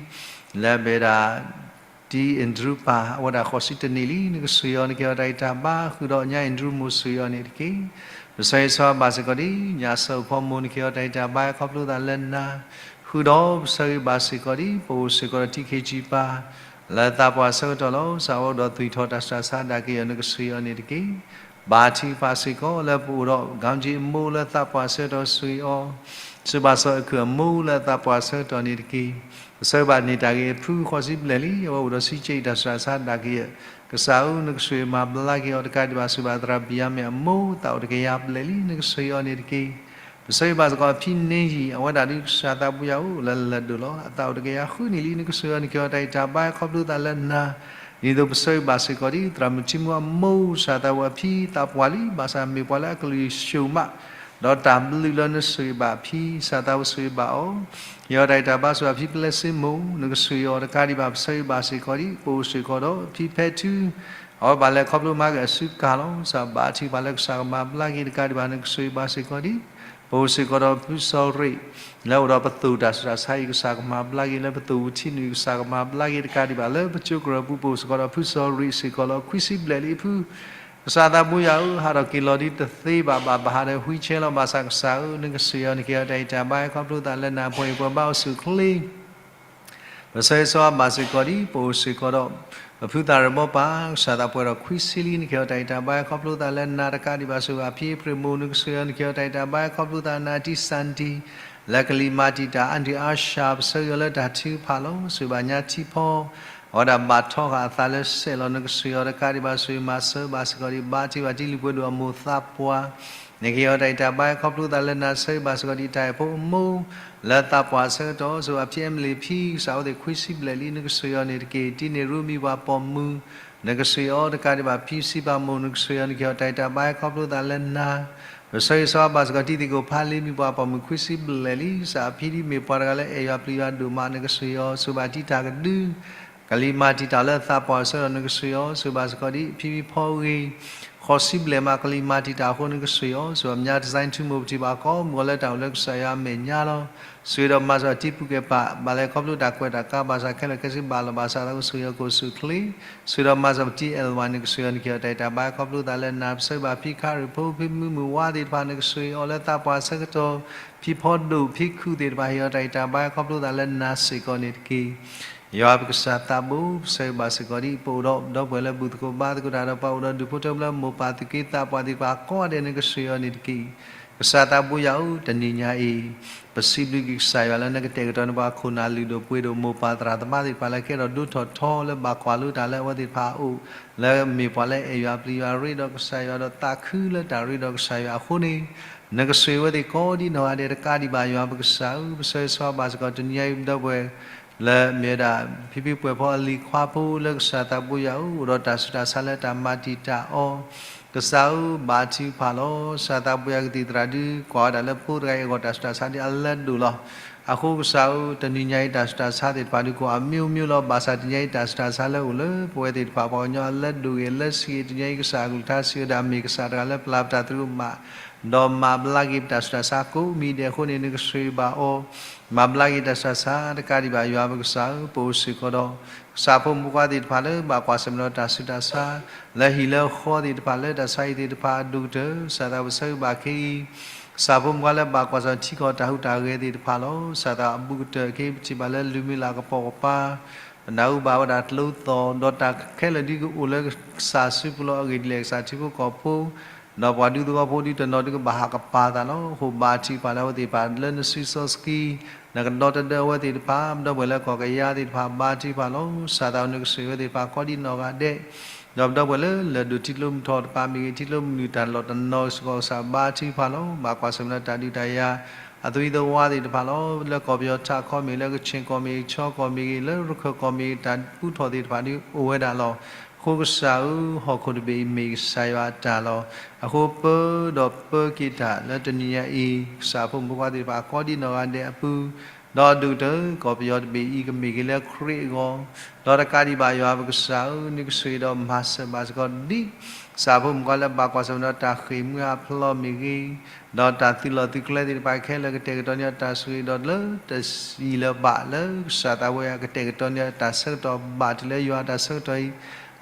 လၢအမ့ၢ်ဝဲဒၣ် တံၤအ့ၣ်ဒြူပၢ် အဝဲဒၣ်ဃိးဆံတနံၣ်လံ နကဆှံအီၤ နကဟ့ၣ်အီၤတၢ်ဂံၢ်တၢ်ဘါ ဃုာ်ဒီးညါအ့ၣ်ဒြူမိၢ်ဆှံအီၤန့ၣ်တက့ၢ်. ပဆၢဂ့ၤဆၢဝါဘၣ်စ့ၢ်ကီးဒ် ညၣ်စီၤဖိမိၢ် နကဟ့ၣ်အီၤတၢ်ဂံၢ်တၢ်ဘါ ခီဖျိသးလၢနၤ, ဃုာ်ဒီးပဆၢဂ့ၤဘၣ်စ့ၢ်ကီးဒ် ပအိၣ်စ့ၢ်ကီးဒီးတံၤခ့ကၠံပၢ် လၢသးပှၢ်ဆၢကတီၢ်လီၤ. ကစၢ်အိၣ်ဒီးသွံၣ်ထီၣ်တၢ်စူၢ်တၢ်ဆါဒၣ်က့ၤအီၤ နကဆှံအီၤန့ၣ်တက့ၢ်. ဘါထုကဖၣ်စ့ၢ်ကီးလၢပအိၣ်ဒီး ကၠ့အမိၢ်လၢသးပှၢ်ဆၢကတီၢ်ဆှံအီၤ, ဆှံဘၣ်စီၤအခုၣ်အမိၢ်လၢသးပှၢ်ဆၢကတီၢ်န့ၣ်တက့ၢ်. ပဆၢဂ့ၤဘၣ်န့ၢ်တၢ်ဂ့ၤအဖုဃိးဆံဘျဲၣ်လံ အဝဲအိၣ်ဒီးဆံကၠ့အံၤတၢ်စူၢ်တၢ်ဆါဒၣ်က့ၤအီၤ, ကစၢ်ဧၢ နကဆှံမၤဘျါက့ၤအီၤ တကးဒံးဘၣ် ဆှံဘၣ်သရၣ်ဘံၣ်ယါမ့ၣ်အမိၢ် သးအိၣ်တကယၤဘျဲၣ်လံ နကဆှံအီၤန့ၣ်တက့ၢ်. ပဆၢဂ့ၤဘၣ်စ့ၢ်ကီးအဖံန့ယံၤ အဝဲဒၣ်ဒုးကစၢ်သးဘိယွၤအိၣ်လၢလၢၢ်ဒိၣ်လီၤ. အသးအိၣ်တကယၤဃုနံၣ်လံ နကဆှံအီၤ နကဟ့ၣ်အီၤတၢ်ဂံၢ်တၢ်ဘါ ခီဖျိသးလၢနၤ, ဒ်သိးပဆၢဂ့ၤဘၣ်စ့ၢ်ကီးဒ် သရၣ်မုၣ်ထံမူအမိၢ် ကစၢ်သးဘိအဖံသးပှၢ်လံ ဘၣ်ဆၣ်မ့ၢ်ပှၤလၢအကလုၢ်ဆှၢမး ဒီးတၢ်ဘျုးလၢနဆှံဘၣ်အဖံ ကစၢ်သးဘိဆှံဘၣ်အီၤ, ဟ့ၣ်အီၤတၢ်ဂံၢ်တၢ်ဘါ ဆှံဘၣ်ဖံပျဲစ့မိၢ် နကဆှံအီၤ တကးဒံးဘၣ် ပဆၢဂ့ၤဘၣ်စ့ၢ်ကီးဒ် ပအိၣ်စ့ၢ်ကီးဒီးဖံဖဲထူ အဝဲဘၣ်လဲၤခီဖျိမၤက့ၤအစုကၤလီၤ. ကစၢ်ဘါထုကဖၣ်လၢကစၢ်ကမၤဘျါက့ၤ တကးဒံးဘၣ် နကဆှံဘၣ်စ့ၢ်ကီးဒ် ပအိၣ်စ့ၢ်ကီးဒီးဖုစီၤရ့ၣ် လၢအိၣ်ဒီးပသိၣ်တၢ်စူၢ်တၢ်ဆါအံၤ ကစၢ်ကမၤဘျါက့ၤ လၢပသိၣ်ဝူၤထံနုၤ ကစၢ်ကမၤဘျါက့ၤ တကးဒံးဘၣ် လၢပကၠိကရၢၢ်ပူၤ ပအိၣ်စ့ၢ်ကီးဒီးဖုစီၤရ့ၣ်စ့ၢ်ကီးလီၤ. ခွံဆံဘျဲၣ်လံအဖု ကစၢ်သးဘိယွၤဧၢ ဟးထီၣ်က့ၤလီၤဒ်တသ့ဘၣ် ဘၣ်ပဟးဒီး wheelchair လီၤ. ဘၣ်ဆၣ်ကစၢ်ဧၢ နကဆှံအီၤ နကဟ့ၣ်အီၤတၢ်ဂံၢ်တၢ်ဘါ ခီဖျိသးလၢနၤ ပှၤအံၤပှၤဘါအိၣ်ဆူၣ်အိၣ်ချ့ ပဆၢဂ့ၤဆၢဝါဘၣ်စ့ၢ်ကီးဒ် ပအိၣ်စ့ၢ်ကီးဒီး ပဖုသးရၢၣ်ဘီပၢ် ကစၢ်သးပှဲၤဒီးခွံဆံလံ နကဟ့ၣ်အီၤတၢ်ဂံၢ်တၢ်ဘါ ခီဖျိသးလၢနၤ တကးဒံးဘၣ် ဆှံဘၣ်ဖံအ့ဖြ့ၣ်မိၢ် နကဆှံအီၤ နကဟ့ၣ်အီၤတၢ်ဂံၢ်တၢ်ဘါ ခီဖျိသးနၤ တံၢ်စၣ်တံၢ် လၢကလံၤမၤတံာ်တာ် အါဒံၣ်အါစှၤ ပဆၢဂ့ၤအီၤလၢတၢ်ထုကဖၣ်လီၤ. ဆှံဘၣ်ညါထံဖီ အဝဲဒၣ်ဘၣ်ထီဃာ်အသးလၢစဲးလီၤ နကဆှံအီၤ တကးဒံးဘၣ် ဆှံမၤစၢၤဘၣ်စ့ၢ်ကီးဒ် ဘါထုကဖၣ်တံၤလံၤပှဲၤဒိၣ်အမိၢ်သးပှၢ် နကဟ့ၣ်အီၤတၢ်ဂံၢ်တၢ်ဘါ ခီဖျိသးလၢနၤ ဆၢဂ့ၤဘၣ်စ့ၢ်ကီးဒ်တၢ်အဲၣ်ဖိအမိၢ် လၢသးပှၢ်ဆၢကတီၢ် ဆှံဘၣ်ဖံအဲမလ့ၣ်ဖံ ကစၢ်အိၣ်သ့ၣ်ခွံဆံဘျဲၣ်လံ နကဆှံအီၤန့ၣ်တက့ၢ်. တံၤန့ၢ်ရူမံၤပှၤပိာ်မုၣ် နကဆှံအီၤ တကးဒံးဘၣ် ဖံစံးပာ်မိၢ် နကဆှံအီၤ နကဟ့ၣ်အီၤတၢ်ဂံၢ်တၢ်ဘါ ခီဖျိသးလၢနၤ ပဆၢဂ့ၤဆၢဝါဘၣ်စ့ၢ်ကီး တံၤသကိးဖးလ့မံၤပှၤပိာ်မုၣ်ခွံဆံဘျဲၣ်လံ ကစၢ်ဖံဒ်မ့ၢ်ပှၤတဂၤလၢအဲၣ်ယွၤပျံၤယွၤဒိၣ်မး နကဆှံအီၤ ဆှံဘၣ်တံၤတၢ်ကဒု ကလံၤမၤတံာ်တာ်လၢသးပှၢ်ဆၢကတီၢ် နကဆှံအီၤ ဆှံဘၣ်စ့ၢ်ကီးဒ်ဖံဖံဖီဂ့ၤ ဃိးဆံဘျဲၣ်မး ကလံၤမၤတံာ်တာ်အဃိ နကဆှံအီၤ ဆှံဘၣ်မညါ design ထူမိၢ်ပထံၣ်ဘၣ်ကိးမုၢ်ဂီၤလၢတၢ်အိၣ်လၢကစၢ်ယွၤအမဲာ်ညါလီၤ. ဆှံဒီးမၤစၢၤတံၤပူၤကဲၣ်ပာ် ဘၣ်လဲၤခီဖျိတၢ်ကွဲးတၢ်ကါ ဘၣ်ဆၣ်ခဲလၢာ်ခဲဆ့ဘၣ်လီၤ ဘၣ်ဆၣ်သးကဆှံအီၤကအိၣ်ဆူၣ်အိၣ်ချ့ ဆှံဒီးမၤစၢၤပတံၤအဲၣ်ဝါ နကဆှံအီၤ နကဟ့ၣ်အီၤတၢ်ဂံၢ်တၢ်ဘါ ခီဖျိသးလၢနၤ ပဆၢဂ့ၤဘၣ်ဖံခါရံၣ်ဖိ ဖံမုၢ်မုၢ်ဝါသ့ၣ်တဖၣ် နကဆှံအီၤလၢသးပှၢ်ဆၢကတီၢ် ဖံဖီဒိၣ်ဖံခူၣ်သ့ၣ်တဖၣ် ဟ့ၣ်အီၤတၢ်ဂံၢ်တၢ်ဘါ ခီဖျိသးလၢနၤစ့ၢ်ကီးန့ၣ်တက့ၢ်. ယွၤပကစၢ်သးဘိ ပဆၢဂ့ၤဘၣ်စ့ၢ်ကီးဒ် ပအိၣ်ဒီးဒီပုၢ်ဝဲၢ်လၢဘူၣ်သကိးဘါသကိးတၢ်ဒီး ပှၤအိၣ်ဒီးဒူၣ်ဖိထၢဖိလၢမိၢ်ပၢ်သုးက့သးပှၢ်သ့ၣ်တဖၣ်ကိးဂၤဒဲး နကဆှံအီၤန့ၣ်တက့ၢ်. ကစၢ်သးဘိယွၤဧၢ တနံၤညါအံၤ ပစံးဘျုးက့ၤကစၢ်ယွၤလၢနကတဲာ်ကတီၤန့ၢ်ပှၤခိၣ်နၢ်လုၢ်ဒိၣ်ပှ့ၤဒိၣ် မိၢ်ပၢ်သရၣ်သမါသ့ၣ်တဖၣ်လၢကဲထီၣ်ဒိၣ်ထီၣ်ထီလၢဘၣ်ကွၢ်လိတၢ်လၢအဝဲသ့ၣ်တဖၣ်အအိၣ် လၢမ့ၢ်ပှၤလၢအဲၣ်ယွၤပျံၤယွၤရ့ဒီးကစၢ်ယွၤဒီးသးခုလၢတၢ်ရ့ဒီးကစၢ်ယွၤအဃိန့ၣ် နကဆှံဝဲသ့ၣ်ကိးဒ်နီၢ်ဂၤဒဲး တကးဒံးဘၣ် ယွၤပကစၢ်ဧၢ ပဆၢဂ့ၤဆၢဝါဘၣ်စ့ၢ်ကီး တနံၤညါအံၤ ပဒီပုၢ်ဝဲၢ် လၢမ့ၢ်ဝဲဒၣ် ဖံဖံပှဲၤဖီအလံၤခွါဖိလၢကစၢ်သးဘိယွၤဧၢ အိၣ်ဒီးတၢ်ဆူးတၢ်ဆါလၢတၢ်မၤတံာ်တာ်အီၤ ကစၢ်ဧၢ ဘါထုကဖၣ်လီၤ. ကစၢ်သးဘိယွၤကသံၣ်သရၣ်ဒုးကွၢ်ဝဲဒၣ်လၢဖိတဂၤအံၤအဂီၢ် တၢ်ဆူးတၢ်ဆါဒ်အလၢဒိၣ်လီၤ. အဃိကစၢ်ဧၢ, တနံၤညါအံၤတၢ်ဆူးတၢ်ဆါသ့ၣ်တဖၣ်ဒုးကအိၣ်အမျိုးမျိုးလီၤ. ဘၣ်ဆၣ်တနံၤညါအံၤတၢ်ဆူးတၢ်ဆါလၢအိၣ်လၢပဝဲသ့ၣ်တဖၣ် ပှၤကညီအလၢဒိၣ်ဂ့ၤလၢဆံးဂ့ၤ တနံၤညါအံၤကစၢ်အကလုၢ်ကထါစံးဝဲဒၣ် မ့ၢ်ကစၢ်တဂၤလၢပျၢ်ပတၢ်သရူးဘၣ် ဒီးမၤဘျါက့ၤပတၢ်ဆူးတၢ်ဆါကိးမံၤဒဲးအဃိန့ၣ် နကဆိၣ်ဂ့ၤဘၣ်အီၤ, မၤဘျါက့ၤတၢ်ဆူးတၢ်ဆါ တကးဒံးဘၣ်ယွၤပကစၢ်ဧၢ, ပအိၣ်စ့ၢ်ကီးဒီး ကစၢ်ဖိမုၣ်ဖိခွါသ့ၣ်တဖၣ်လၢဘၣ်ကွၢ်ဆၢၣ်မဲာ်ဒီးတၢ်ဆူးတၢ်ဆါ လၢဟံၣ်လၢဃီသ့ၣ်တဖၣ် လၢတၢ်ဆါဟံၣ်သ့ၣ်တဖၣ်အဒိၣ်ကတၢၢ် ကစၢ်သးပဆၢဂ့ၤဘၣ်က့ၤ ကစၢ်ဖိမုၣ်ဖိခွါလၢဘၣ်ကွၢ်ဆၢၣ်မဲာ်ထံကီၢ်တၢ်ဟူးတၢ်ဂဲၤသ့ၣ်တဖၣ်လီၤ. ကစၢ်သးအဘူးကတၢၢ်က့ၤ ပထံၣ်ဘၣ်လၢလူၤမုၢ်လၢ်ကပိာ်ကပၤ ပနၢ်ဟူဘၣ်ဝဲဒၣ်ကျိသီၣ် ဒီးတၢ်ခဲလၢာ်ဒ်ကအိၣ်လၢကစၢ်စုပူၤလီၤ. အဂ့ၢ်ဒ်လဲၣ် ကစၢ်ထံဖိကီၢ်ဖိ ဒီးပှၤဒူသဝီဖိဒ်တနီၤဒုးကဘၣ်ဟးကပၤသးလီၤ. အဃိဘါထုကဖၣ်လၢအဝဲသ့ၣ်တဖၣ်လၢနစုစီဆှံ နကဒီတဒၢအဝဲသ့ၣ်တဖၣ် ပဒီပုၢ်ဝဲၢ်လၢကီၢ်ကယၤသ့ၣ်တဖၣ် ဘါထုကဖၣ်လီၤ. ကစၢ်သးအနကဆိၣ်ဂ့ၤဝဲသ့ၣ်တဖၣ်ကိးဒံနီၢ်ဂၤဒဲး ဒီးပဒီပုၢ်ဝဲၢ်လၢလၢၢ်ဒိၣ်ထံကျိမုၢ်ထီၣ်တဖၣ်မ့ၢ်ဂ့ၤ ထံကျိမုၢ်နုာ်တၢ်လီၢ်တနီၤစ့ၢ်ကီး ကစၢ်ဘါထုကဖၣ်လီၤ. ဘၣ်ကွၢ်ဆၢၣ်မဲာ်ဒီးတၢ်ဒုးတၢ်ယၤ အသွံသဝါသ့ၣ်တဖၣ်လီၤ. လၢကီၢ်ပယီၤထးခီမ့ၢ်ဂ့ၤ လၢကခ့ၣ်ကီၢ်မ့ၢ်ဂ့ၤ ကၠီကီၢ်မ့ၢ်ဂ့ၤ လၢရခၢၣ်ကီၢ်မ့ၢ်ဂ့ၤ တၢ်ပူထီၣ်သ့ၣ်တဖၣ်ဒုးအိၣ်ဝဲဒၣ်လီၤ. အဃိကစၢ်ဧၢ, ဟီၣ်ခိၣ်တဘ့ၣ်အံၤမ့ၢ်ကစၢ်ယွၤအတၢ်လီၤ. အဃိပၢဒီးပၢက့ၤတၢ်လၢတနံၤညါအံၤ ကစၢ်ဖိမုၣ်ဖိခွါသ့ၣ်တဖၣ်ကိးဒံနီၢ်ဂၤဒဲးအပူၤ ဒီးအဒိၣ်ကတၢၢ် ကီၢ်ပယီၤတဘ့ၣ်အံၤကမ့ၢ်က့ၤလၢခရံာ်အဂီၢ် ဒီးတကးဒံးဘၣ်ယွၤပကစၢ်ဧၢ, နကဆိၣ်ဂ့ၤဒီးမၤစၢၤဘၣ်စ့ၢ်ကီးဒ် ကစၢ်ဖိမုၣ်ဖိခွါလၢဘၣ်ကွၢ်ဆၢၣ်မဲာ်ဒီးတၢ်ဃ့ၢ်မှံဟးဖျိးမ့ၢ်ဂ့ၤ, ဒီးတၢ်သုးလီၢ်သုးကျဲသ့ၣ်တဖၣ်ခဲလၢာ်ကတဲာ်ကတီၤန့ၢ်အတၢ်ဆိၣ်ဂ့ၤဒီးလၢတယံာ်လၢၤဘၣ်လၢကစၢ်သးဝဲအကတဲာ်ကတီၤန့ၢ်အတၢ်ဆၢကတီၢ်ဘၣ်တုၤလၢယွၤအတၢ်ဆၢကတီၢ်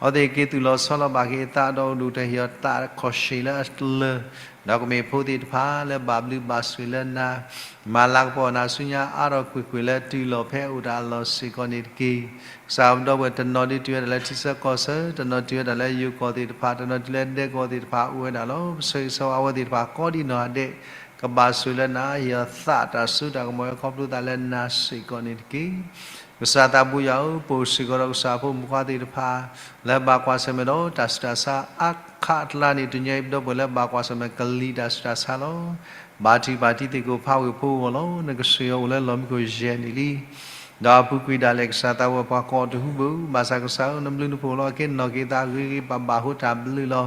အံၤ, အဝဲသ့ၣ်က့ၤသူၣ်လီၤဆီလီၤဘၣ်က့ၤအသးဒီးအိၣ်ဒိၣ်ကတၢၢ်ဟ့ၣ်အီၤသးခီၣ်ရှံးလၢအကျၢၤ, ဒီးကမ့ၢ်ဖိသ့ၣ်တဖၣ်လၢဘၣ်ဘျုးဘၣ်ဆိၣ်ဂ့ၤလၢနၤ, မၤလၤကပီၤနၤဆူညါအါထီၣ်ကွ့ၢ်ကွ့ၢ်လၢတုၤလီၤဖဲအအိၣ်တၢ်အလီၢ်စ့ၢ်ကီးန့ၣ်တက့ၢ်. ကစၢ်ပဒီပုၢ်ဝဲၢ်တနီၤဒုးတုၤဝဲဒၣ်လၢထံဆၢကီၢ်ဆၢ, တနီၤတုၤဝဲဒၣ်လၢယိၤကီၢ်သ့ၣ်တဖၣ်, တနီၤတုၤလၢဒဲကဝီၤသ့ၣ်တဖၣ်အိၣ်ဝဲဒၣ်လီၤ. ပဆၢဂ့ၤဆၢဝါအဝဲသ့ၣ်တဖၣ်ကိးဒံနီၢ်ဂၤဒဲး, ကဘၣ်ဆိၣ်လၢနၤ, ဟ့ၣ်အီၤသးတၢ်စိတၢ်ကမီၤဝဲခီဖျိသးလၢနၤစ့ၢ်ကီးန့ၣ်တက့ၢ်. ကစၢ်သးဘိယွၤဧၢ, ပအိၣ်စ့ၢ်ကီးဒီးကစၢ်ဖိမုၣ်ဖိခွါသ့ၣ်တဖၣ် လၢဘၣ်ကွၢ်ဆၢၣ်မဲာ်ဒီးတၢ်ဆူးတၢ်ဆါအါခးအကျါန့ၣ် တနံၤညါအံၤပဒီပုၢ်ဝဲၢ်လၢဘၣ်ကွၢ်ဆၢၣ်မဲာ်ကလံၤတၢ်ဆူးတၢ်ဆါလီၤ. ဘါထုကဖၣ်တံၤသကိးဖးဝ့ၢ်ဖိအဂီၢ်လီၤ. နကဆိၣ်ဂ့ၤအီၤအိၣ်လၢလီၢ်မံခိၣ်ယဲၢ်န့ၣ်လံ. ဒီးအပူၤကွံာ်ဒၣ်လဲာ်ကစၢ်သးဝဲပှၤကိးတဟူဘၣ်, ဘၣ်ဆၣ်ကစၢ်ဧၢ, နဘျုးနဖှိၣ်လီၤ. အက့ၤနီၣ်က့ၤသးဂ့ၤဂ့ၤဘၣ်ဘၣ်အဃိတၢ်ဘျုးလီၤ.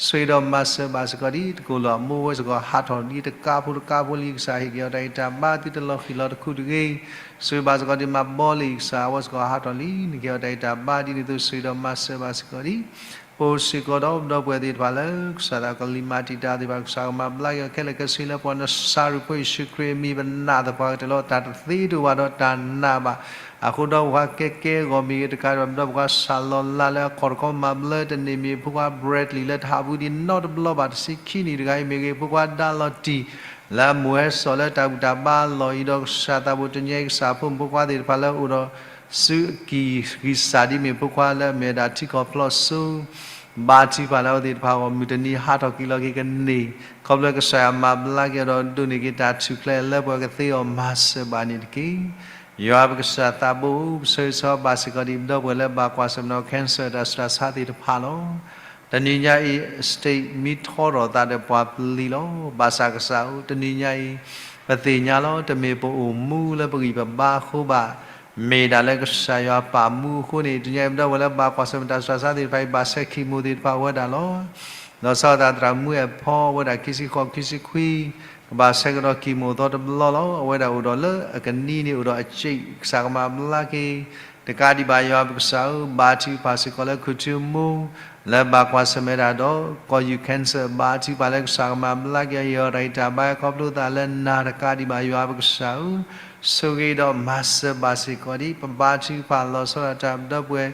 ဆိၣ်ဂ့ၤဒီးမၤစၢၤဘၣ်စ့ၢ်ကီးဒ်တကိၢ်လၢအမိၢ်ဝဲစ့ၢ်ကီးဟးထီၣ်လံတကးဖိတကးဖိလံ, ကစၢ်ဟ့ၣ်က့ၤအီၤတၢ်ဂံၢ်တၢ်ဘါ သုတလီၤဃံၤလီၤတခူၣ်တဂ့ၤ, ဆိၣ်ဂ့ၤဘၣ်စ့ၢ်ကီးဒ်မၤဘီလံ, ကစၢ်အဝဲစ့ၢ်ကီးဟးထီၣ်လံ, နက့ၤအီၤတၢ်ဂံၢ်တၢ်ဘါဒ်န့ၣ်အသိး ဆိၣ်ဂ့ၤဒီးမၤစၢၤဘၣ်စ့ၢ်ကီးဒ် ပအိၣ်စ့ၢ်ကီးဒီးပဒီပုၢ်ဝဲၢ်သ့ၣ်တဖၣ်လၢ ကစၢ်သးကလံၤမၤတံာ်တာ်သ့ၣ်တဖၣ် ကစၢ်ကမၤဘျါက့ၤအီၤခဲလၢာ်ခဲဆ့လၢပှၤနစၤရ့းဖိယ့ၣ်ၡူးခရံာ်အမံၤ ပနာ်သပှၢ်ကတၢၢ်လီၤ. တၢ်တသ့တအိၣ်ဘၣ်ဒီးတၢ်နာ်ဘၣ်. အဃိဒီးပှၤကဲကဲအဂီၢ်မ့ၢ်ဂ့ၤ, တကးဒံးဘၣ်ပဒီပုၢ်ဝဲၢ်ခွါစၢ်လီၤလးလၢအခီၣ်တခီမၤဘျါတန့ၢ်မ့ၢ် ဖိခွါ Bradley လၢတဟးဘူးဒံးနီတဘျီဘၣ်တဆံခံနံၣ်တဂၤအံၤမ့ၢ်ဂ့ၤ, ဖိခွါဒါလီၤတံၢ် လၢအမိၢ်ဟဲစိာ်လၢတၢ်ဘူၣ်တၢ်ဘါအလီၢ်အံၤဒီး ကစၢ်သးဘိတနံၤညါအံၤ ကစၢ်ဖိမုၣ်ဖိခွါသ့ၣ်တဖၣ်လၢအိၣ်ဒီး စုအကံၢ်ဂံၢ်စၢ်ဒ်မ့ၢ်ဖိခွါလၢအမ့ၢ်ဝဲဒၣ်ထံကီၢ်ဖျိးစိ ဘါထုကဖၣ်လၢအဝဲသ့ၣ်တဖၣ်အဂီၢ် မုၢ်တနံၤဟးထီၣ်က့ၤလီၤက့ၤကန့ၢ် ခီဖျိကစၢ်ယွၤမၤဘျါက့ၤအီၤဒီးဒိးန့ၢ်က့ၤတၢ်ထူၣ်ဖျဲးလၢပှၤကသ့အီၤမၤစၢၤဘၣ်န့ၣ်တက့ၢ်. ယွၤပကစၢ်သးဘိဧၢ, ပဆၢဂ့ၤဆၢဝါဘၣ်စ့ၢ်ကီးဒံး ပဒီပုၢ်ဝဲၢ်လၢဘၣ်ကွၢ်ဆၢၣ်မဲာ်ဒီး cancer တၢ်ဆူးတၢ်ဆါသ့ၣ်တဖၣ်လီၤ. တနံၤညါအံၤ state မံထီထီၣ်သးဒီးပှၤပျံၤလီၤ. ဘၣ်ဆၣ်ကစၢ်ဧၢ, တနံၤညါအံၤ ပသ့ၣ်ညါလီၤ, တမ့ၢ်ပအိၣ်မူလၢပဂံၢ်ပဘါအဃိဘၣ်, မ့ၢ်ဒၣ်လၢကစၢ်ယွၤပာ်မူအဃိန့ၣ် တနံၤညါအံၤ ပဒီပုၢ်ဝဲၢ်လၢဘၣ်ကွၢ်ဆၢၣ်မဲာ်တၢ်ဆူးတၢ်ဆါသ့ၣ်တဖၣ်အံၤ ဘၣ်ဆဲး chemo သ့ၣ်တဖၣ်အိၣ်ဝဲဒၣ်လီၤ. လီၤဆီဒၣ်တၢ်သရၣ်မုၣ်အဲၣ်ဖီ အဝဲဒၣ်ခံဆံဃိး ခံဆံခွံ ကဘၣ်ဆဲးကဒီး chemo သီတဘျီလီၤ. အဝဲဒၣ်အိၣ်ဒီးလၢအကနံၤန့ၣ်အိၣ်ဒီးအစ့း ကစၢ်ကမၤဘျါက့ၤ တကးဒံးဘၣ်ယွၤပကစၢ်ဧၢ, ဘါထုကဖၣ်စ့ၢ်ကီးလၢ ခူၣ်ထူမူ လၢဘၣ်ကွၢ်ဆၢၣ်မဲာ်တၢ်ဒီး ကီၢ်ယူၢ် cancer ဘါထုကဖၣ်လၢကစၢ်ကမၤဘျါက့ၤအီၤ ဟ့ၣ်အီၤတၢ်ဂံၢ်တၢ်ဘါခီဖျိသးလၢနၤ တကးဒံးဘၣ်ယွၤပကစၢ်ဧၢ, ဆိၣ်ဂ့ၤဒီးမၤစၢၤဘၣ်စ့ၢ်ကီးဒ် ပဘါထုကဖၣ်လီၤဆီဒၣ်တၢ် ပဒီပုၢ်ဝဲၢ်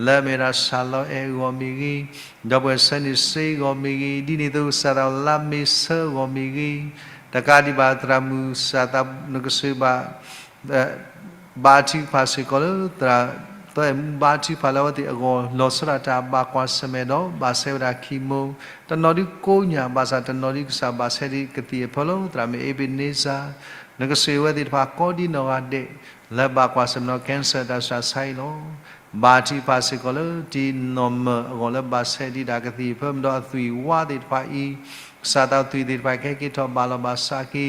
လၢအမ့ၢ်ဝဲဒၣ်စၢ်လီၤအဲၣ်အဂီၢ်မ့ၢ်ဂ့ၤ, ဒီပုၢ်ဝဲၢ်ဆၢန့ၣ်စ့အဂီၢ်မ့ၢ်ဂ့ၤ, ဒ်န့ၣ်အသိးကစၢ်သးလါမ့ၤဆၢအဂီၢ်မ့ၢ်ဂ့ၤ, တကးဒံးဘၣ်သရၣ်မုၣ်စၢ်သးနကစၢ်ဘၣ် ဘါထုကဖၣ်စ့ၢ်ကီးလၢ သရၣ်သီအဲၣ်မူ ဘါထုကဖၣ်လၢအဝဲသ့ၣ်အဂီၢ် လီၤဆီဒၣ်တၢ်ဘၣ်ကွၢ်ဆၢၣ်မဲာ်ဒီး ဘၣ်ဆဲးဝဲဒၣ် chemo တနီၤဒုကိးညၣ် ဘၣ်ဆၣ်တနီၤဒုကစၢ်ဘၣ်ဆဲးဒ်ကသံၣ်အဖၢလီၤ. သရၣ်မုၣ် Ebenezer နကစၢ်ဝဲသ့ၣ်တဖၣ်ကိးဒံးနီၢ်ဂၤဒဲး လၢဘၣ်ကွၢ်ဆၢၣ်မဲာ်ဒီး cancer တၢ်ဆူးတၢ်ဆါအံၤလီၤ. ဘါထုကဖၣ်စ့ၢ်ကီးလၢ တံၤနီၢ်မၢၢ်အဂီၢ်လၢဘၣ်ဆဲးဒ်တၢ်ကသံၣ်အဖၢ မ့ၢ်ဒီးအသွံၣ်ဝါသ့ၣ်တဖၣ်အံၤ ကစၢ်သးသွံၣ်သ့ၣ်တဖၣ်ကဟဲက့ၤထီၣ်ဘၣ်လီၤဘၣ်စးက့ၤ,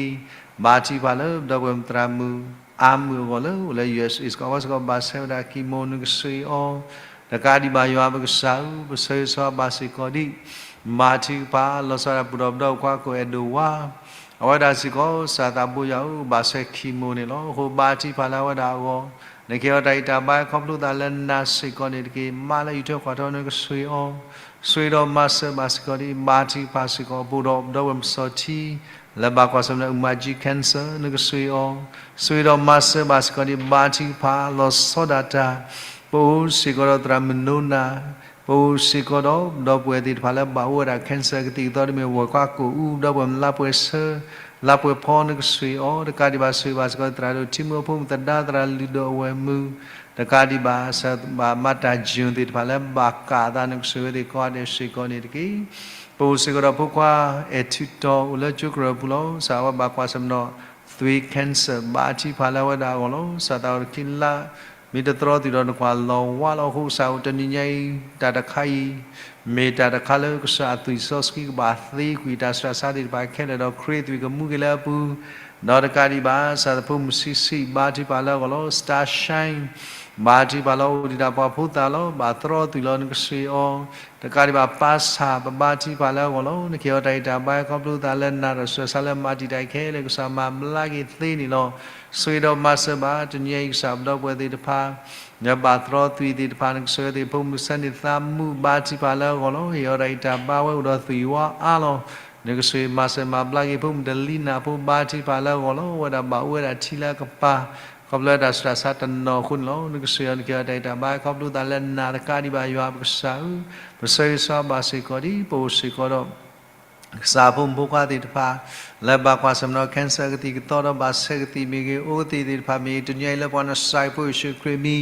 ဘါထုကဖၣ်လၢ ပဒီပုၢ်ဝဲၢ်သရၣ်မုၣ် အါမုၢ်အဂီၢ်လၢအိၣ်လၢ ယူၢ်အ့းအ့း စ့ၢ်ကီး အဝဲစ့ၢ်ကီးဘၣ်ဆဲးဝဲဒၣ် chemo နကစၢ်အီၤ, တကးဒံးဘၣ်ယွၤပကစၢ်ဧၢ, ပဆၢဂ့ၤဆၢဝါဘၣ်စ့ၢ်ကီးဒ် ဘါထုကဖၣ်လီၤဆီဒၣ်တၢ် ပူၤဒီးပဒီပုၢ်ဝဲၢ်ခွါကိးအဲၣ်ဒိးဝါ အဝဲဒၣ်စ့ၢ်ကီး ကစၢ်သးဘိယွၤဧၢ ဘၣ်ဆဲးခံမိၢ်န့ၣ်လီၤ. အဃိဘါထုကဖၣ်လၢအဝဲဒၣ်အဂီၢ်, နကဟ့ၣ်အီၤတၢ်ဂံၢ်တၢ်ဘါခီဖျိသးလၢနၤစ့ၢ်ကီးန့ၣ်တက့ၢ်. မၤလၢအံးထွဲကွၢ်ထွဲနကဆိၣ်ဂ့ၤအီၤ, ဆိၣ်ဂ့ၤဒီးမၤစၢၤဘၣ်စ့ၢ်ကီးဒ် ဘါထုကဖၣ်စ့ၢ်ကီး ပအိၣ်ဒီးပဒီပုၢ်ဝဲၢ်မုၢ်စီၤထံ လၢဘၣ်ကွၢ်ဆၢၣ်မဲာ်ဒီး အူမၤကၠံ cancer နကဆိၣ်ဂ့ၤအီၤ, ဆိၣ်ဂ့ၤဒီးမၤစၢၤဘၣ်စ့ၢ်ကီးဒ် ဘါထုကဖၣ်လီၤဆီဒၣ်တၢ်, ပအိၣ်စ့ၢ်ကီးဒီးသရၣ်မုၣ်နိနၤ, ပအိၣ်စ့ၢ်ကီးဒီးပဒီပုၢ်ဝဲၢ်သ့ၣ်တဖၣ်လၢဘၣ်အိၣ်ဝဲဒၣ် cancer ကသံၣ်ကသီ ဒ်မ့ၢ်ဝဲၢ်ခွါကိာ်အူ ပဒီပုၢ်ဝဲၢ်မုၣ်လါပှဲၤဆၢ, လါပှဲၤဖီ နကဆိၣ်ဂ့ၤအီၤ, တကးဒံးဘၣ်ဆိၣ်ဂ့ၤဘၣ်စ့ၢ်ကီးသရၣ်ဒိၣ်ထံမုၢ်အဖိမုၣ်သဒါ သရၣ်လုၢ်ဒိၣ်အဝဲၢ်မုၣ်, တကးဒံးဘၣ် ဘၣ်မၤတၢ်ယိၣ်သ့ၣ်တဖၣ်လၢဘၣ်ကးအသး နကဆိၣ်ဂ့ၤဝဲသ့ၣ်ကိးဂၤဒဲးစ့ၢ်ကီးန့ၣ်တက့ၢ်. ပအိၣ်စ့ၢ်ကီးဒီးဖိခွါအဲၣ်ထုးတီၤ အိၣ်လၢကၠိကရၢၢ်ပူၤလီၤ. ကစၢ်အဝဲဘၣ်ကွၢ်ဆၢၣ်မဲာ်ဒီး သွေး cancer ဘါထုကဖၣ်လၢအဝဲဒၣ်အဂီၢ်လီၤ. ကစၢ်သးအိၣ်တခံလါ မ့ၢ်တသရီသုးဒီးနကွၢ်လီၤဝါလီၤ. အဃိကစၢ်အိၣ်တနံၤညါအံၤ တၢ်တခါအံၤ မ့ၢ်တၢ်တခါလၢကစၢ်အသွံၣ်စီဆှံကဘၣ်သ့ကွံာ်တၢ်ဆူးတၢ်ဆါသ့ၣ်တဖၣ်ခဲလၢာ် ဒီးခရံာ်သွံၣ်ကမူက့ၤလၢအပူၤ, ဒီးတကးဒံးဘၣ် ကစၢ်သးဖိမုၣ်ဆံဆံ ဘါထုကဖၣ်လၢအဂီၢ်လီၤ. Starshine ဘါထုကဖၣ်လီၤ အိၣ်ဒံးတၢ်ပှၤဖိသၣ်လီၤ. ဘၣ်သရီသုးလီၤ နကဆိၣ်ဂ့ၤအီၤ, တကးဒံးဘၣ် ပၢ်ဆၣ် ပဘါထုကဖၣ်လၢအဂီၢ်လီၤ. နကဟ့ၣ်အီၤတၢ်ဂံၢ်တၢ်ဘါခီဖျိသးလၢနၤဒီးဆူးတၢ်ဆါလၢမၤတံာ်တာ်ခဲလၢာ် ကစၢ်မၤဘျါက့ၤသ့န့ၣ်လီၤ. ဆိၣ်ဂ့ၤဒီးမၤစၢၤဘၣ် တနံၤညါအံၤ ကစၢ်ပဒီပုၢ်ဝဲၢ်သ့ၣ်တဖၣ် လၢဘၣ်သရီသွံၣ်သ့ၣ်တဖၣ် နကဆိၣ်ဂ့ၤသ့ၣ် ဖိမုၣ်ဆၢန့ၣ်သးမုာ် ဘါထုကဖၣ်လၢအဂီၢ်လီၤ. ဟ့ၣ်အီၤတၢ်ဂံၢ်တၢ်ဘါဝဲအိၣ်ဒီးသွံၣ်ဝါအါလီၤ. နကဆိၣ်ဂ့ၤမၤစၢၤမၤဘျါက့ၤ ဖိမုၣ်တလံနၢ်ဖိ ဘါထုကဖၣ်လၢအဂီၢ်လီၤ. အဝဲဒၣ်ဘၣ်အိၣ်ဝဲဒၣ်ထံလၢအကပၤ ခီဖျိတၢ်ဆူးတၢ်ဆါတနီၤအဃိန့ၣ်လီၤ. နကဆိၣ်ဂ့ၤအီၤ နကဟ့ၣ်အီၤတၢ်ဂံၢ်တၢ်ဘါခီဖျိသးလၢနၤ တကးဒံးဘၣ် ယွၤပကစၢ်ဧၢ, ပဆၢဂ့ၤဆၢဝါဘၣ်စ့ၢ်ကီးဒ် ပအိၣ်စ့ၢ်ကီးဒီး ကစၢ်ဖိမုၣ်ဖိခွါသ့ၣ်တဖၣ် လၢဘၣ်ကွၢ်ဆၢၣ်မဲာ်ဒီး cancer ကသံၣ်ကသီဒီး ဘၣ်ဆဲးကသံၣ်မ့ၢ်ဂ့ၤ အိၣ်ကသံၣ်သ့ၣ်တဖၣ်မ့ၢ်ဂ့ၤ တနံၤညါအံၤလၢပှၤနစၢ်ဖိယ့ၣ်ၡူးခရံာ်အမံၤ,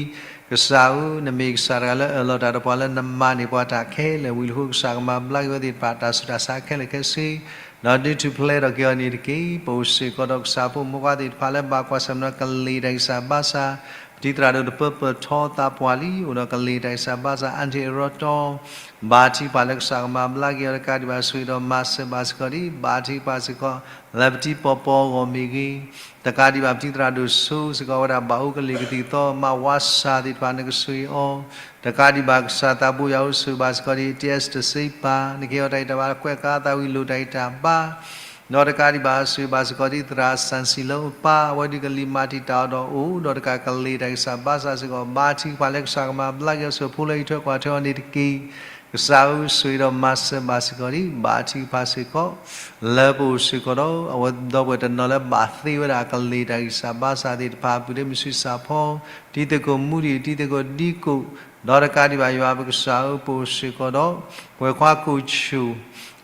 ကစၢ်ဧၢ, နမ့ၢ်ကစၢ်တဂၤလၢအၢၣ်လီၤတၢ်ဒီးပှၤလၢနမၤန့ၢ်ပှၤတၢ်ခဲလၢာ်ဝံၤအဃိ ကစၢ်ကမၤဘျါက့ၤဝဲသ့ၣ်တဖၣ် တၢ်ဆူးတၢ်ဆါခဲလၢာ်ခဲဆ့ ဒီးဒုးထူၣ်ဖျဲးထီၣ်က့ၤအီၤန့ၣ်တက့ၢ်. ပအိၣ်စ့ၢ်ကီးဒီးကစၢ်ဖိမုၣ်ဖိခွါသ့ၣ်တဖၣ်လၢဘၣ်ကွၢ်ဆၢၣ်မဲာ်ဒီးကလံၤတၢ်ဂံၢ်စၢ်ဘါစၢ်, ပထံၣ်သရၣ်ဒိၣ်တပၢပၢၢ်ထီသးပှၢ်လံ အိၣ်ဒီးကလံၤတၢ်ဂံၢ်စၢ်ဘါစၢ် အါတ့ၢ်အရီတီ ဘါထုကဖၣ်လၢကစၢ်ကမၤဘျါက့ၤအီၤ တကးဒံးဘၣ်ဆိၣ်ဂ့ၤဒီးမၤစၢၤဘၣ်စ့ၢ်ကီးဒ် ဘါထုကဖၣ်စ့ၢ်ကီး လၢပထံပီၢ်ပီၢ်အဂီၢ်မ့ၢ်ဂ့ၤ, တကးဒံးဘၣ်ပထံၣ်သရၣ်ဒိၣ်ဆိစ့ၢ်ကီး အဝဲဒၣ်ဘၣ်အိၣ်ကလံၤကသံၣ်ကသီ မၤဝါစၢ်သ့ၣ်တဖၣ် နကဆိၣ်ဂ့ၤအီၤ, တကးဒံးဘၣ်ကစၢ်သးဘိယွၤအိၣ်ဆိၣ်ဂ့ၤဘၣ်စ့ၢ်ကီးဒ် တ့စတစ့ပၢ် နကဟ့ၣ်အီၤတၢ်ဂံၢ်တၢ်ဘါ ကွဲးကၤသးဝံၤလိာ်တၢ်ဂံၢ်တၢ်ဘါ ဒီးတကးဒံးဘၣ်ဆိၣ်ဂ့ၤဘၣ်စ့ၢ်ကီးဒ်သရၣ်စၣ်စံၤလၢအပၢ် အဝဲဒုးကလံၤမၤတံာ်တာ်အီၤဒီးအိၣ် ဒီးတကးကလံၤတၢ်ဂံၢ်စၢ်ဘါစၢ်စ့ၢ်ကီး ဘါထုကဖၣ်လၢကစၢ်ကမၤဘျါက့ၤအီၤ ဆိၣ်ဖိလၢအံးထွဲကွၢ်ထွဲအီၤန့ၣ်တက့ၢ်. ကစၢ်ဧၢ ဆိၣ်ဂ့ၤဒီးမၤစၢၤဘၣ်စ့ၢ်ကီးဒ် ဘါထုကဖၣ်စ့ၢ်ကီး လၢပအိၣ်စ့ၢ်ကီးဒီး အဝဲဒီပုၢ်ဝဲၢ်တနီၤလၢဘၣ်သ့ဝဲဒၣ်ကလံၤတၢ်ဂံၢ်စၢ်ဘါစၢ်သ့ၣ်တဖၣ် ပုၢ်ဒ့မုၣ်ဆံးစၢ်ဖီ တံၤသကိးမူဒံး တံၤသကိးဒံကိး ဒီးတကးဒံးဘၣ်ယွၤပကစၢ်ဧၢ ပအိၣ်စ့ၢ်ကီးဒီး ပဝဲၢ်ခွါကိးဆူၣ်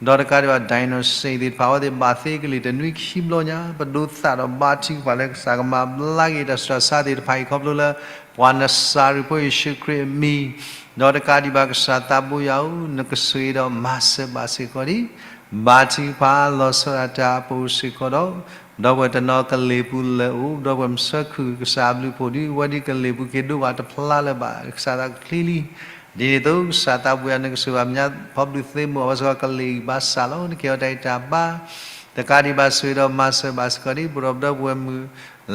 ဒီးတကးဒံးဘၣ် ဒိၣ်နီၣ်စ့ၣ်သ့ၣ်တဖၣ် အဝဲသ့ၣ်ဘၣ်သ့ကလံၤတနွံခံဘျီညါ ပဒိသးဒီးဘါထုကဖၣ်လၢကစၢ်ကမၤဘျါက့ၤတၢ်ဆူးတၢ်ဆါသ့ၣ်တဖၣ်အံၤ ခီဖျိလၢ ပှၤနစၤရ့းဖိယ့ၣ်ၡူးခရံာ်အမံၤ ဒီးတကးဒံးဘၣ်ကစၢ်သးဘိယွၤဧၢ နကဆိၣ်ဂ့ၤဒီးမၤစၢၤဘၣ်စ့ၢ်ကီးဒ် ဘါထုကဖၣ်လီၤဆီဒၣ်တၢ် ပအိၣ်စ့ၢ်ကီးဒီး ဒီပုၢ်ဝဲၢ်တနီၤကလံၤပူၤလၢာ်အိၣ် ဒီပုၢ်ဝဲၢ်မုၣ်ဆၢခုၣ် ကစၢ်အဘျုးဖှိၣ်ဒုး အဝဲဒုးကလံၤပူၤက့ၤဒိၣ်ဘၣ်တဖျါလၢၤဘၣ် ကစၢ်သးကချံလံ. ဒ်န့ၣ်အသိး ကစၢ်သးဘိယွၤ နကဆိၣ်ဂ့ၤဘၣ်မၠါဖီဘျုးသ့မိၢ် အဝဲစ့ၢ်ကီးကလံၤအံၤဘၣ်ဆၣ်လီၤ နကဟ့ၣ်အီၤတၢ်ဂံၢ်တၢ်ဘါ တကးဒံးဘၣ်ဆိၣ်ဂ့ၤဒီးမၤစၢၤဘၣ်စ့ၢ်ကီးဒ် ပဒီပုၢ်ဝဲၢ်မုၣ်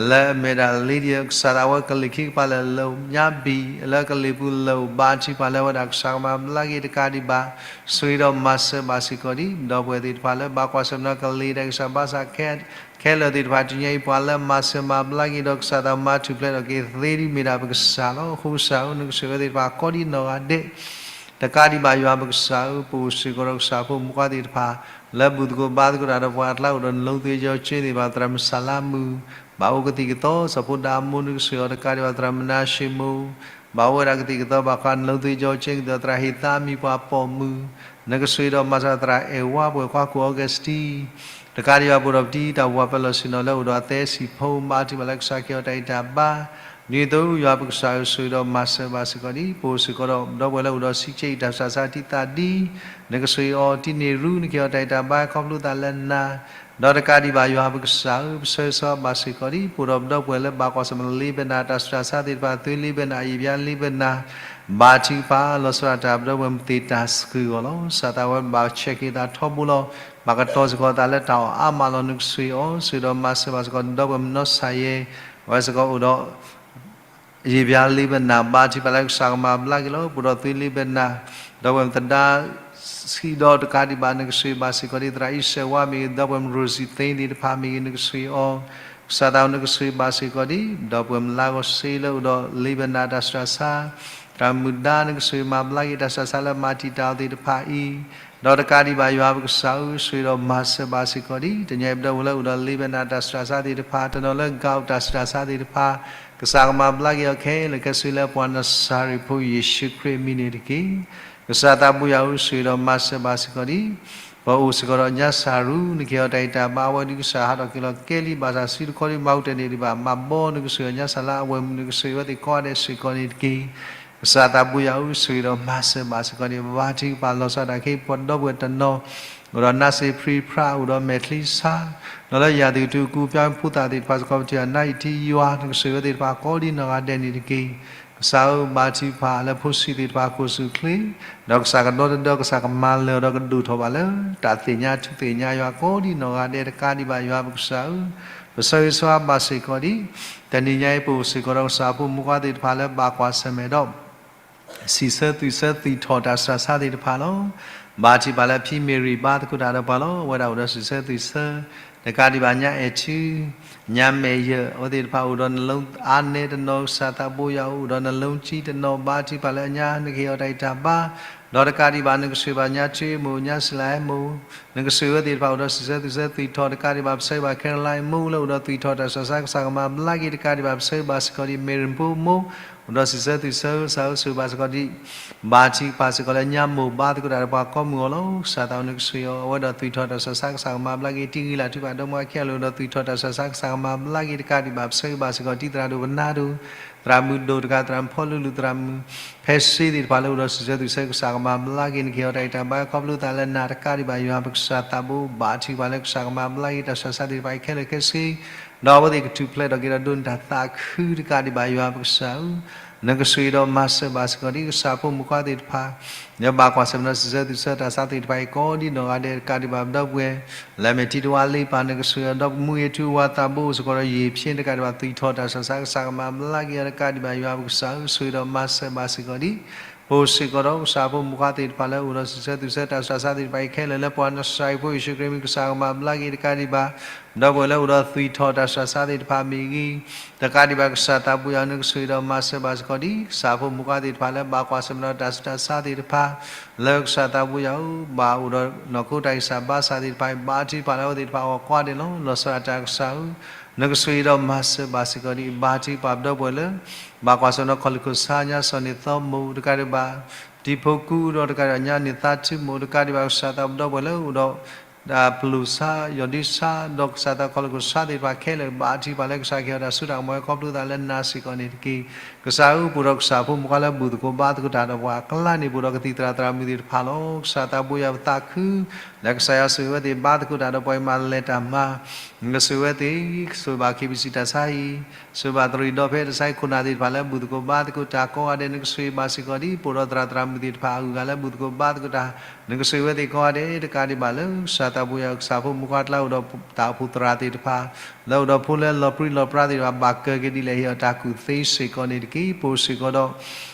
လၢအမ့ၢ်ဒၣ် Lydia ကစၢ်သးဝဲကလံၤခံကပၤလၢာ်လၢာ် မၠါဘံၣ် လၢကလံၤပူၤလၢာ်အိၣ် ဘါထုကဖၣ်လၢအဝဲဒၣ်ကစၢ်ကမၤဘျါက့ၤ တကးဒံးဘၣ် ဆိၣ်ဂ့ၤဒီးမၤစၢၤဘၣ်စ့ၢ်ကီးဒ် ဒီပုၢ်ဝဲၢ်သ့ၣ်တဖၣ်လၢဘၣ်ကွၢ်ဆၢၣ်မဲာ်ဒီးကလံၤတၢ်ဂံၢ်စၢ်ဘါစၢ် ခဲလၢာ်သ့ၣ်တဖၣ် တနံၤအံၤ ပှၤလၢမၤစၢၤမၤဘျါက့ၤဒီး ကစၢ်သးမၤထူၣ်ဖျဲးထီၣ်က့ၤသ့ဒ်မ့ၢ်ဒၣ်ပကစၢ်လီၤ. အဃိကစၢ်ဧၢ နကဆိၣ်ဂ့ၤသ့ၣ်တဖၣ်ကိးဒ်နီၢ်ဂၤဒဲး တကးဒံးဘၣ်ယွၤပကစၢ်ဧၢ ပအိၣ်စ့ၢ်ကီးဒီးကစၢ်ဖိမုၣ်ဖိခွါသ့ၣ်တဖၣ် လၢဘူၣ်သကိးဘါသကိးတၢ်ဒီးပှၤအကျါ အိၣ်ဒီးနလိသွ့ကၠီကၠ့သ့ၣ်တဖၣ် သရၣ်မုၣ်စၤလါမုၣ် ဘၣ်အိၣ်ကသံၣ်ကသီ စီၤဖိဒါမိၢ် နကဆိၣ်ဂ့ၤအီၤ တကးဒံးဘၣ်သရၣ်မုၣ်နါၡ့မိၢ် ဘၣ်အိၣ်ဝဲဒၣ်ကသံၣ်ကသီ ဘၣ်ဃးနလိသွ့ကၠီကၠ့ကသံၣ်ကသီ သရၣ်ဟ့ၣ်သါမံၤပှၤပိာ်မုၣ် နကဆိၣ်ဂ့ၤဒီးမၤစၢၤသရၣ်အဲၣ်ဝါ ပဝဲၢ်ခွါကိၣ်အီကစတံ တကးဒံးဘၣ် ပအိၣ်ဒီးပတံၤတၢ်ဝၤပၢၤလီၢ်ဆ့ၣ်နီၤလၢအိၣ်ဒီးအသဲစံၣ်ဖိ ဘါထုကဖၣ်လၢကစၢ်ကဟ့ၣ်အီၤတၢ်ဂံၢ်တၢ်ဘါ ဒ်န့ၣ်အသိး ယွၤပကစၢ်ဧၢ ဆိၣ်ဂ့ၤဒီးမၤစၢၤဘၣ်စ့ၢ်ကီးဒ် ပအိၣ်စ့ၢ်ကီးဒီး ဒီပုၢ်ဝဲၢ်လၢအိၣ်ဒီးဆံးကၠ့အံၤ တၢ်ဆူးတၢ်ဆါတံၢ်သးဒ် နကဆိၣ်ဂ့ၤအီၤ တံၤန့ၢ်ရူ နကဟ့ၣ်အီၤတၢ်ဂံၢ်တၢ်ဘါခီဖျိသးလၢနၤ ဒီးတကးဒံးဘၣ်ယွၤပကစၢ်ဧၢ ပဆၢဂ့ၤဆၢဝါဘၣ်စ့ၢ်ကီးဒ် ပအိၣ်ဒီးပဒီပုၢ်ဝဲၢ်လၢဘၣ်ကွၢ်ဆၢၣ်မဲာ်လ့ဘနၤ တၢ်ဆူးတၢ်ဆါသ့ၣ်တဖၣ် သွ့လ့ဘနၤ ယံာ်ဘျါလ့ဘနၤ ဘါထုကဖၣ်လီၤဆီဒၣ်တၢ် ပဒီပုၢ်ဝဲၢ်မုၢ်သ့ၣ်တၢ်ဆှုၣ်အဂီၢ်လီၤ. ကစၢ်သးဝဲဘၣ်ဆဲးက့ၤသးထီဘိလီၤ. ဘၣ်ကတီၤစ့ၢ်ကီးသးလၢတၢ်အီၣ်အါမးလီၤ. နကဆိၣ်ဂ့ၤအီၤ ဆိၣ်ဂ့ၤဒီးမၤစၢၤဘၣ်စ့ၢ်ကီး ဒီပုၢ်ဝဲၢ်မုၢ်နီၢ်ဆၣ်ယဲ အဝဲစ့ၢ်ကီးအိၣ်ဒီး ယံာ်ဘျါလ့ဘနၤ ဘါထုကဖၣ်လၢကစၢ်ကမၤဘျါက့ၤလီၤ. ပအိၣ်ဒီးသွ့လ့ဘနၤ ဒီပုၢ်ဝဲၢ်မုၢ်သဒါ ဆံးဒီးတကးဒံးဘၣ် နကဆိၣ်ဂ့ၤဘၣ်စ့ၢ်ကီးဒံး သရၣ်အံၣ်စဲးဝါမ့ၢ်ဂ့ၤ ဒီပုၢ်ဝဲၢ်မုၣ်ရိၤစံသ့သ့ၣ်တဖၣ်မ့ၢ်ဂ့ၤ နကဆိၣ်ဂ့ၤအီၤ, ကစၢ်သးနကဆိၣ်ဂ့ၤဘၣ်စ့ၢ်ကီးဒံး ဒီပုၢ်ဝဲၢ်မုၣ်လါကီၢ်စ့လၢအိၣ်ဒီးလ့ဘနၤတၢ်ဆူးတၢ်ဆါ, သရၣ်မုၣ်ဒါ နကဆိၣ်ဂ့ၤမၤဘျါက့ၤတၢ်ဆူးတၢ်ဆါလၢမၤတံာ်တာ်အီၤသ့ၣ်တဖၣ်အံၤ, ဒီးတကးဒံးဘၣ်ယွၤပကစၢ်ဧၢ ဆိၣ်ဂ့ၤဒီးမၤစၢၤဘၣ်စ့ၢ်ကီးဒံး တညါအံၤပဒီပုၢ်ဝဲၢ်လၢအိၣ်ဒီးလ့ဘနၤတၢ်ဆူးတၢ်ဆါသ့ၣ်တဖၣ် တနီၤလၢကအိၣ်တၢ်ဆူးတၢ်ဆါသ့ၣ်တဖၣ် ကစၢ်ကမၤဘျါက့ၤအီၤခဲလၢာ်ခဲဆ့လၢပှၤနစၤရ့းဖိယ့ၣ်ၡူးခရံာ်အမံၤန့ၣ်တက့ၢ်. ကစၢ်သးဘိယွၤဧၢ ဆိၣ်ဂ့ၤဒီးမၤစၢၤဘၣ်စ့ၢ်ကီးဒံး ပအိၣ်စ့ၢ်ကီးဒီးညါစၢ်ရူ နကဟ့ၣ်အီၤတၢ်ဂံၢ်တၢ်ဘါ အဝဲဒုးကစၢ်ဟးထီၣ်က့ၤလီၤကဲလံ ဘၣ်ဆၣ်စုတခီဒံး မၤကတၢၢ်န့ၢ်ဒံးဘၣ် မၤဘီ နကဆိၣ်ဂ့ၤအီၤညါစၢ်လၢအဝဲၢ်မုၣ် နကဆိၣ်ဂ့ၤအဝဲသ့ၣ်ကိးဂၤဒဲးစ့ၢ်ကီးန့ၣ်တက့ၢ်. ကစၢ်သးဘိယွၤဧၢ ဆိၣ်ဂ့ၤဒီးမၤစၢၤဘၣ်စ့ၢ်ကီးဒံး ဘါထုကဖၣ်လီၤဆီဒၣ်တၢ်ခဲအံၤ ပဒီပုၢ်ဝဲၢ်တနီၤ အိၣ်ဒီးနါစ့ဖရံဖရါ အိၣ်ဒီးမဲာ်ချံဆါ ဒီးလၢယၤသ့ၣ်ကတုၤကူပၠါဖိသၣ်သ့ၣ်တဖၣ်စ့ၢ်ကီး ပထံၣ်အနါအံၤထံယွၤ နကဆိၣ်ဂ့ၤဝဲသ့ၣ်တဖၣ်ကိးဒံးနီၢ်ဂၤဒဲးန့ၣ်တက့ၢ်. ကစၢ်ဧၢ ဘါထုကဖၣ်လၢဖိဆံးသ့ၣ်တဖၣ်ခိၣ်ဆူၣ်ချ့ ဒီးကစၢ်ကဒီတဒၢ ကစၢ်ကမၤလၢာ်ဒီးကဒိၣ်ထီၣ်ဘၣ်လၢ တၢ်သ့ၣ်ညါထူသ့ၣ်ညါယွၤကိးဒံးနီၢ်ဂၤဒဲးတကးဒံးဘၣ်ယွၤပကစၢ်ဧၢ ပဆၢဂ့ၤဆၢဝါဘၣ်စ့ၢ်ကီးဒံး တနံၤညါအံၤ ပအိၣ်စ့ၢ်ကီးဒီးကစၢ်ဖိမုၣ်ခွါသ့ၣ်တဖၣ်လၢဘၣ်ကွၢ်ဆၢၣ်မဲာ်ဒီး စံးဆၢသွံၣ်ဆၢသွံၣ်ထီၣ်တၢ်ဆူးတၢ်ဆါသ့ၣ်တဖၣ်လီၤ. ဘါထုကဖၣ်လၢဖံမ့ၢ်ရံၣ်ဘါသကိးတၢ်ဒီးပှၤလီၤ. အဝဲဒၣ်အိၣ်ဒီးစံးဆၢသွံၣ်ဆၢ တကးဒံးဘၣ်ညါအဲၣ်ထူ ညါမဲာ်ယၢၢ် အဝဲသ့ၣ်တဖၣ်အိၣ်ဒီးနလၢအါနဲတနီၤ ကစၢ်သးဘိယွၤအိၣ်ဒီးနလၢကံတနီၤ ဘါထုကဖၣ်လၢအညါ နကဟ့ၣ်အီၤတၢ်ဂံၢ်တၢ်ဘါ ဒီးတကးဒံးဘၣ် နကဆိၣ်ဂ့ၤဘၣ်ညါထွ့မိၢ် ညါစံလၤဟဲမိၢ် နကဆိၣ်ဂ့ၤဝဲသ့ၣ်တဖၣ်အိၣ်ဒီးစံးဆၢသွံၣ်ဆၢသွံၣ်ထီၣ် တကးဒံးဘၣ် ပဆၢဂ့ၤဘၣ် Caroline မိၢ်လၢအိၣ်ဒီးသွံၣ်ထီၣ်တၢ်ဆူးတၢ်ဆါ ကစၢ်ကမၤဘျါက့ၤ တကးဒံးဘၣ် ပဆၢဂ့ၤဘၣ်စ့ၢ်ကီးဒံး Mary ဖိမိၢ် အိၣ်ဒီးစံးဆၢသွံၣ်ဆၢ ကစၢ်ဧၢ ဆိၣ်ဂ့ၤဘၣ်စ့ၢ်ကီးဒံး ဘါထုကဖၣ်စ့ၢ်ကီးလၢညါမိၢ်ဘါသကိးတၢ်ဒီးပှၤကိးမုၢ်အီၤလီၤ. ကစၢ်သးနကဆိၣ်ဂ့ၤအီၤ အဝဲဒီးသွံၣ်ထီၣ်တၢ်ဆူးတၢ်ဆါ ကစၢ်ကမၤဘျါက့ၤ တံၤဂ့ၤလၢ်ထူ ဘၣ်ဒီမါဝၤခံဂၤလၢအိၣ်ဒီးသွံၣ်ထီၣ်တၢ်ဆူးတၢ်ဆါ ကစၢ်ကမၤဘျါက့ၤ တကးဒံးဘၣ် ပဆၢဂ့ၤဘၣ်စ့ၢ်ကီးဒံး သရၣ်ဒိၣ်ကနၢ်ဒိၣ် သရၣ်မုၣ်ဒိၣ်တကး သရၣ်မုၣ်ဖီလူလူ သရၣ်မုၣ်ဖဲစ့သ့ၣ်တဖၣ်လၢအိၣ်ဒီးစံးဆၢသွံၣ်ဆၢ ကစၢ်ကမၤဘျါက့ၤ နကဟ့ၣ်အီၤတၢ်ဂံၢ်တၢ်ဘါ ခီဖျိသးလၢနၤ တကးဒံးဘၣ်ယွၤပကစၢ်သးဘိ ဘါထုကဖၣ်လၢကစၢ်ကမၤဘျါက့ၤတၢ်ဆူးတၢ်ဆါသ့ၣ်တဖၣ်အံၤခဲလၢာ်ခဲဆ့ ဒီးအဝဲသ့ၣ်ကထူၣ်ဖျဲးထီၣ်က့ၤဒီးဒိးန့ၢ်တၢ်သးခု တကးဒံးဘၣ်ယွၤပကစၢ်ဧၢ နကဆိၣ်ဂ့ၤဒီးမၤစၢၤဘၣ်စ့ၢ်ကီးဒံး ကစၢ်ဖိမုၣ်ခွါသ့ၣ်တဖၣ် လၢဘၣ်ကွၢ်ဆၢၣ်မဲာ်ဒီးစံးဆၢသွံၣ်ဆၢတၢ်ဆူးတၢ်ဆါသ့ၣ်တဖၣ်အံၤကိးဒံးနီၢ်ဂၤဒဲး တကးဒံးဘၣ်ပဒီပုၢ်ဝဲၢ် လၢမဲာ်ထံတဝါလ့ပၢ် နကဆိၣ်ဂ့ၤအီၤ ဒီးပမူဂ့ၤထူဝါသးဘိအိၣ်စ့ၢ်ကီးဒီးယံာ်ဖျ့ တကးဒံးဘၣ်သွံၣ်ထီၣ်တၢ်ဆူးတၢ်ဆါ ကစၢ်ကမၤဘျါက့ၤအီၤ တကးဒံးဘၣ်ယွၤပကစၢ်ဧၢ ဆိၣ်ဂ့ၤဒီးမၤစၢၤဘၣ်စ့ၢ်ကီးဒံး ပအိၣ်စ့ၢ်ကီးဒီးကစၢ်ဖိမုၣ်ခွါသ့ၣ်တဖၣ်လၢအိၣ်ဒီးစံးဆၢသွံၣ်ဆၢတၢ်ဆူးတၢ်ဆါသ့ၣ်တဖၣ်အံၤခဲလၢာ်လၢပှၤနစၤရ့းဖိယ့ၣ်ၡူးခရံာ်မံၤ ကစၢ်ကမၤဘျါက့ၤ တကးဒံးဘၣ် ဒီပုၢ်ဝဲၢ်လၢအိၣ်ဒီးသွံၣ်ထီၣ်တၢ်ဆူးတၢ်ဆါသ့ၣ်တဖၣ်မ့ၢ်ဂ့ၤ တကးဒံးဘၣ်ကစၢ်သးဘိယွၤ နကဆိၣ်ဂ့ၤဒီးမၤစၢၤဘၣ်စ့ၢ်ကီးဒံး ကစၢ်ဖိမုၣ်ခွါသ့ၣ်တဖၣ်လၢဘၣ်ကွၢ်ဆၢၣ်မဲာ်ဒီးတၢ်ဆူးတၢ်ဆါသ့ၣ်တဖၣ် လၢကစၢ်သးဘိယွၤဧၢ ဘၣ်အိၣ်ဒီးနီၢ်ခိတၢ်ဂံၢ်စၢ်ဘါစၢ်သ့ၣ်တဖၣ်အံၤ ဘါထုကဖၣ်လၢအဝဲသ့ၣ်တဖၣ်အဂီၢ်ကိးဂၤဒဲးလီၤ. လီၤဆီဒၣ်တၢ်ကစၢ်ဧၢ နကဆိၣ်ဂ့ၤဒီးမၤစၢၤဘၣ်စ့ၢ်ကီးဒံး ဘါထုကဖၣ်ပဒီပုၢ်ဝဲၢ်လၢ ဘၣ်ကွၢ်ဆၢၣ်မဲာ်ဒီးခီၣ်လ့ၢ်ခိၣ်ဆါ ညါစီၤန့ၣ်သီမိၢ် တကးဒံးဘၣ် တံၤဖိကူဒီးတကးဒံးဘၣ် ညါန့ၢ်သါထုမိၢ် တကးဒံးဘၣ် ကစၢ်သးပဒီပုၢ်ဝဲၢ်လၢအိၣ်ဒီး ပလူၤဆါ ယီၢ်ဒုဆါ ဒီးကစၢ်သးခီၣ်လ့ၢ်ခိၣ်ဆါသ့ၣ်တဖၣ်ခဲလၢာ် ဘါထုကဖၣ်လၢကစၢ်ကဟ့ၣ်အီၤတၢ်စိတၢ်ကမီၤဝဲခီဖျိသးလၢနၤစ့ၢ်ကီးန့ၣ်တက့ၢ်. ကစၢ်ဧၢ ပအိၣ်ဒီးကစၢ်ဖိမုၣ်ခွါလၢဘူၣ်သကိးဘါသကိးတၢ်ဒီးပှၤအကျါန့ၣ် ပအိၣ်ဒီးကသံၣ်သရၣ်သရၣ်မုၣ်သ့ၣ်တဖၣ်လီၤ. ကစၢ်သးဘိယွၤပသးခု လၢကစၢ်ယွၤဆိၣ်ဂ့ၤဝဲသ့ၣ် ဘါသကိးတၢ်ဒီးပှၤအံၤ မၤလဲၤတၢ်မၤ နကဆိၣ်ဂ့ၤဝဲသ့ၣ် ဆိၣ်ဂ့ၤဘၣ် KBC တၢ်ဆါဟံၣ် ဆိၣ်ဂ့ၤဘၣ်သရံၣ်ဒီဖဲတၢ်ဆါဟံၣ်ခိၣ်နၢ်သ့ၣ်တဖၣ်လၢဘူၣ်သကိးဘါသကိးတၢ်ကိးဂၤဒဲး နကဆိၣ်ဂ့ၤဘၣ်စ့ၢ်ကီးဒံး ပအိၣ်ဒီးသရၣ်သရၣ်မုၣ်သ့ၣ်တဖၣ်အဂုၤအဂၤလၢဘူၣ်သကိးဘါသကိးတၢ် နကဆိၣ်ဂ့ၤဝဲသ့ၣ်ကိးဂၤဒဲး တကးဒံးဘၣ်လၢ ကစၢ်သးဘိယွၤ ကစၢ်ဖိမုၣ်ခွါကျါအိၣ်ဒီးတၢ်အိၣ်ဖှိၣ်သရၣ်သ့ၣ်တဖၣ် လၢအိၣ်ဒီးဖိလၢလီၤပြံလီၤပြါသ့ၣ်တဖၣ် ဘၣ်ကၢၤက့ၤဒ်လဲၣ် ဟ့ၣ်အီၤတၢ်ကူၣ်သ့စ့ၢ်ကီးန့ၣ်တက့ၢ်. ပအိၣ်စ့ၢ်ကီးဒီး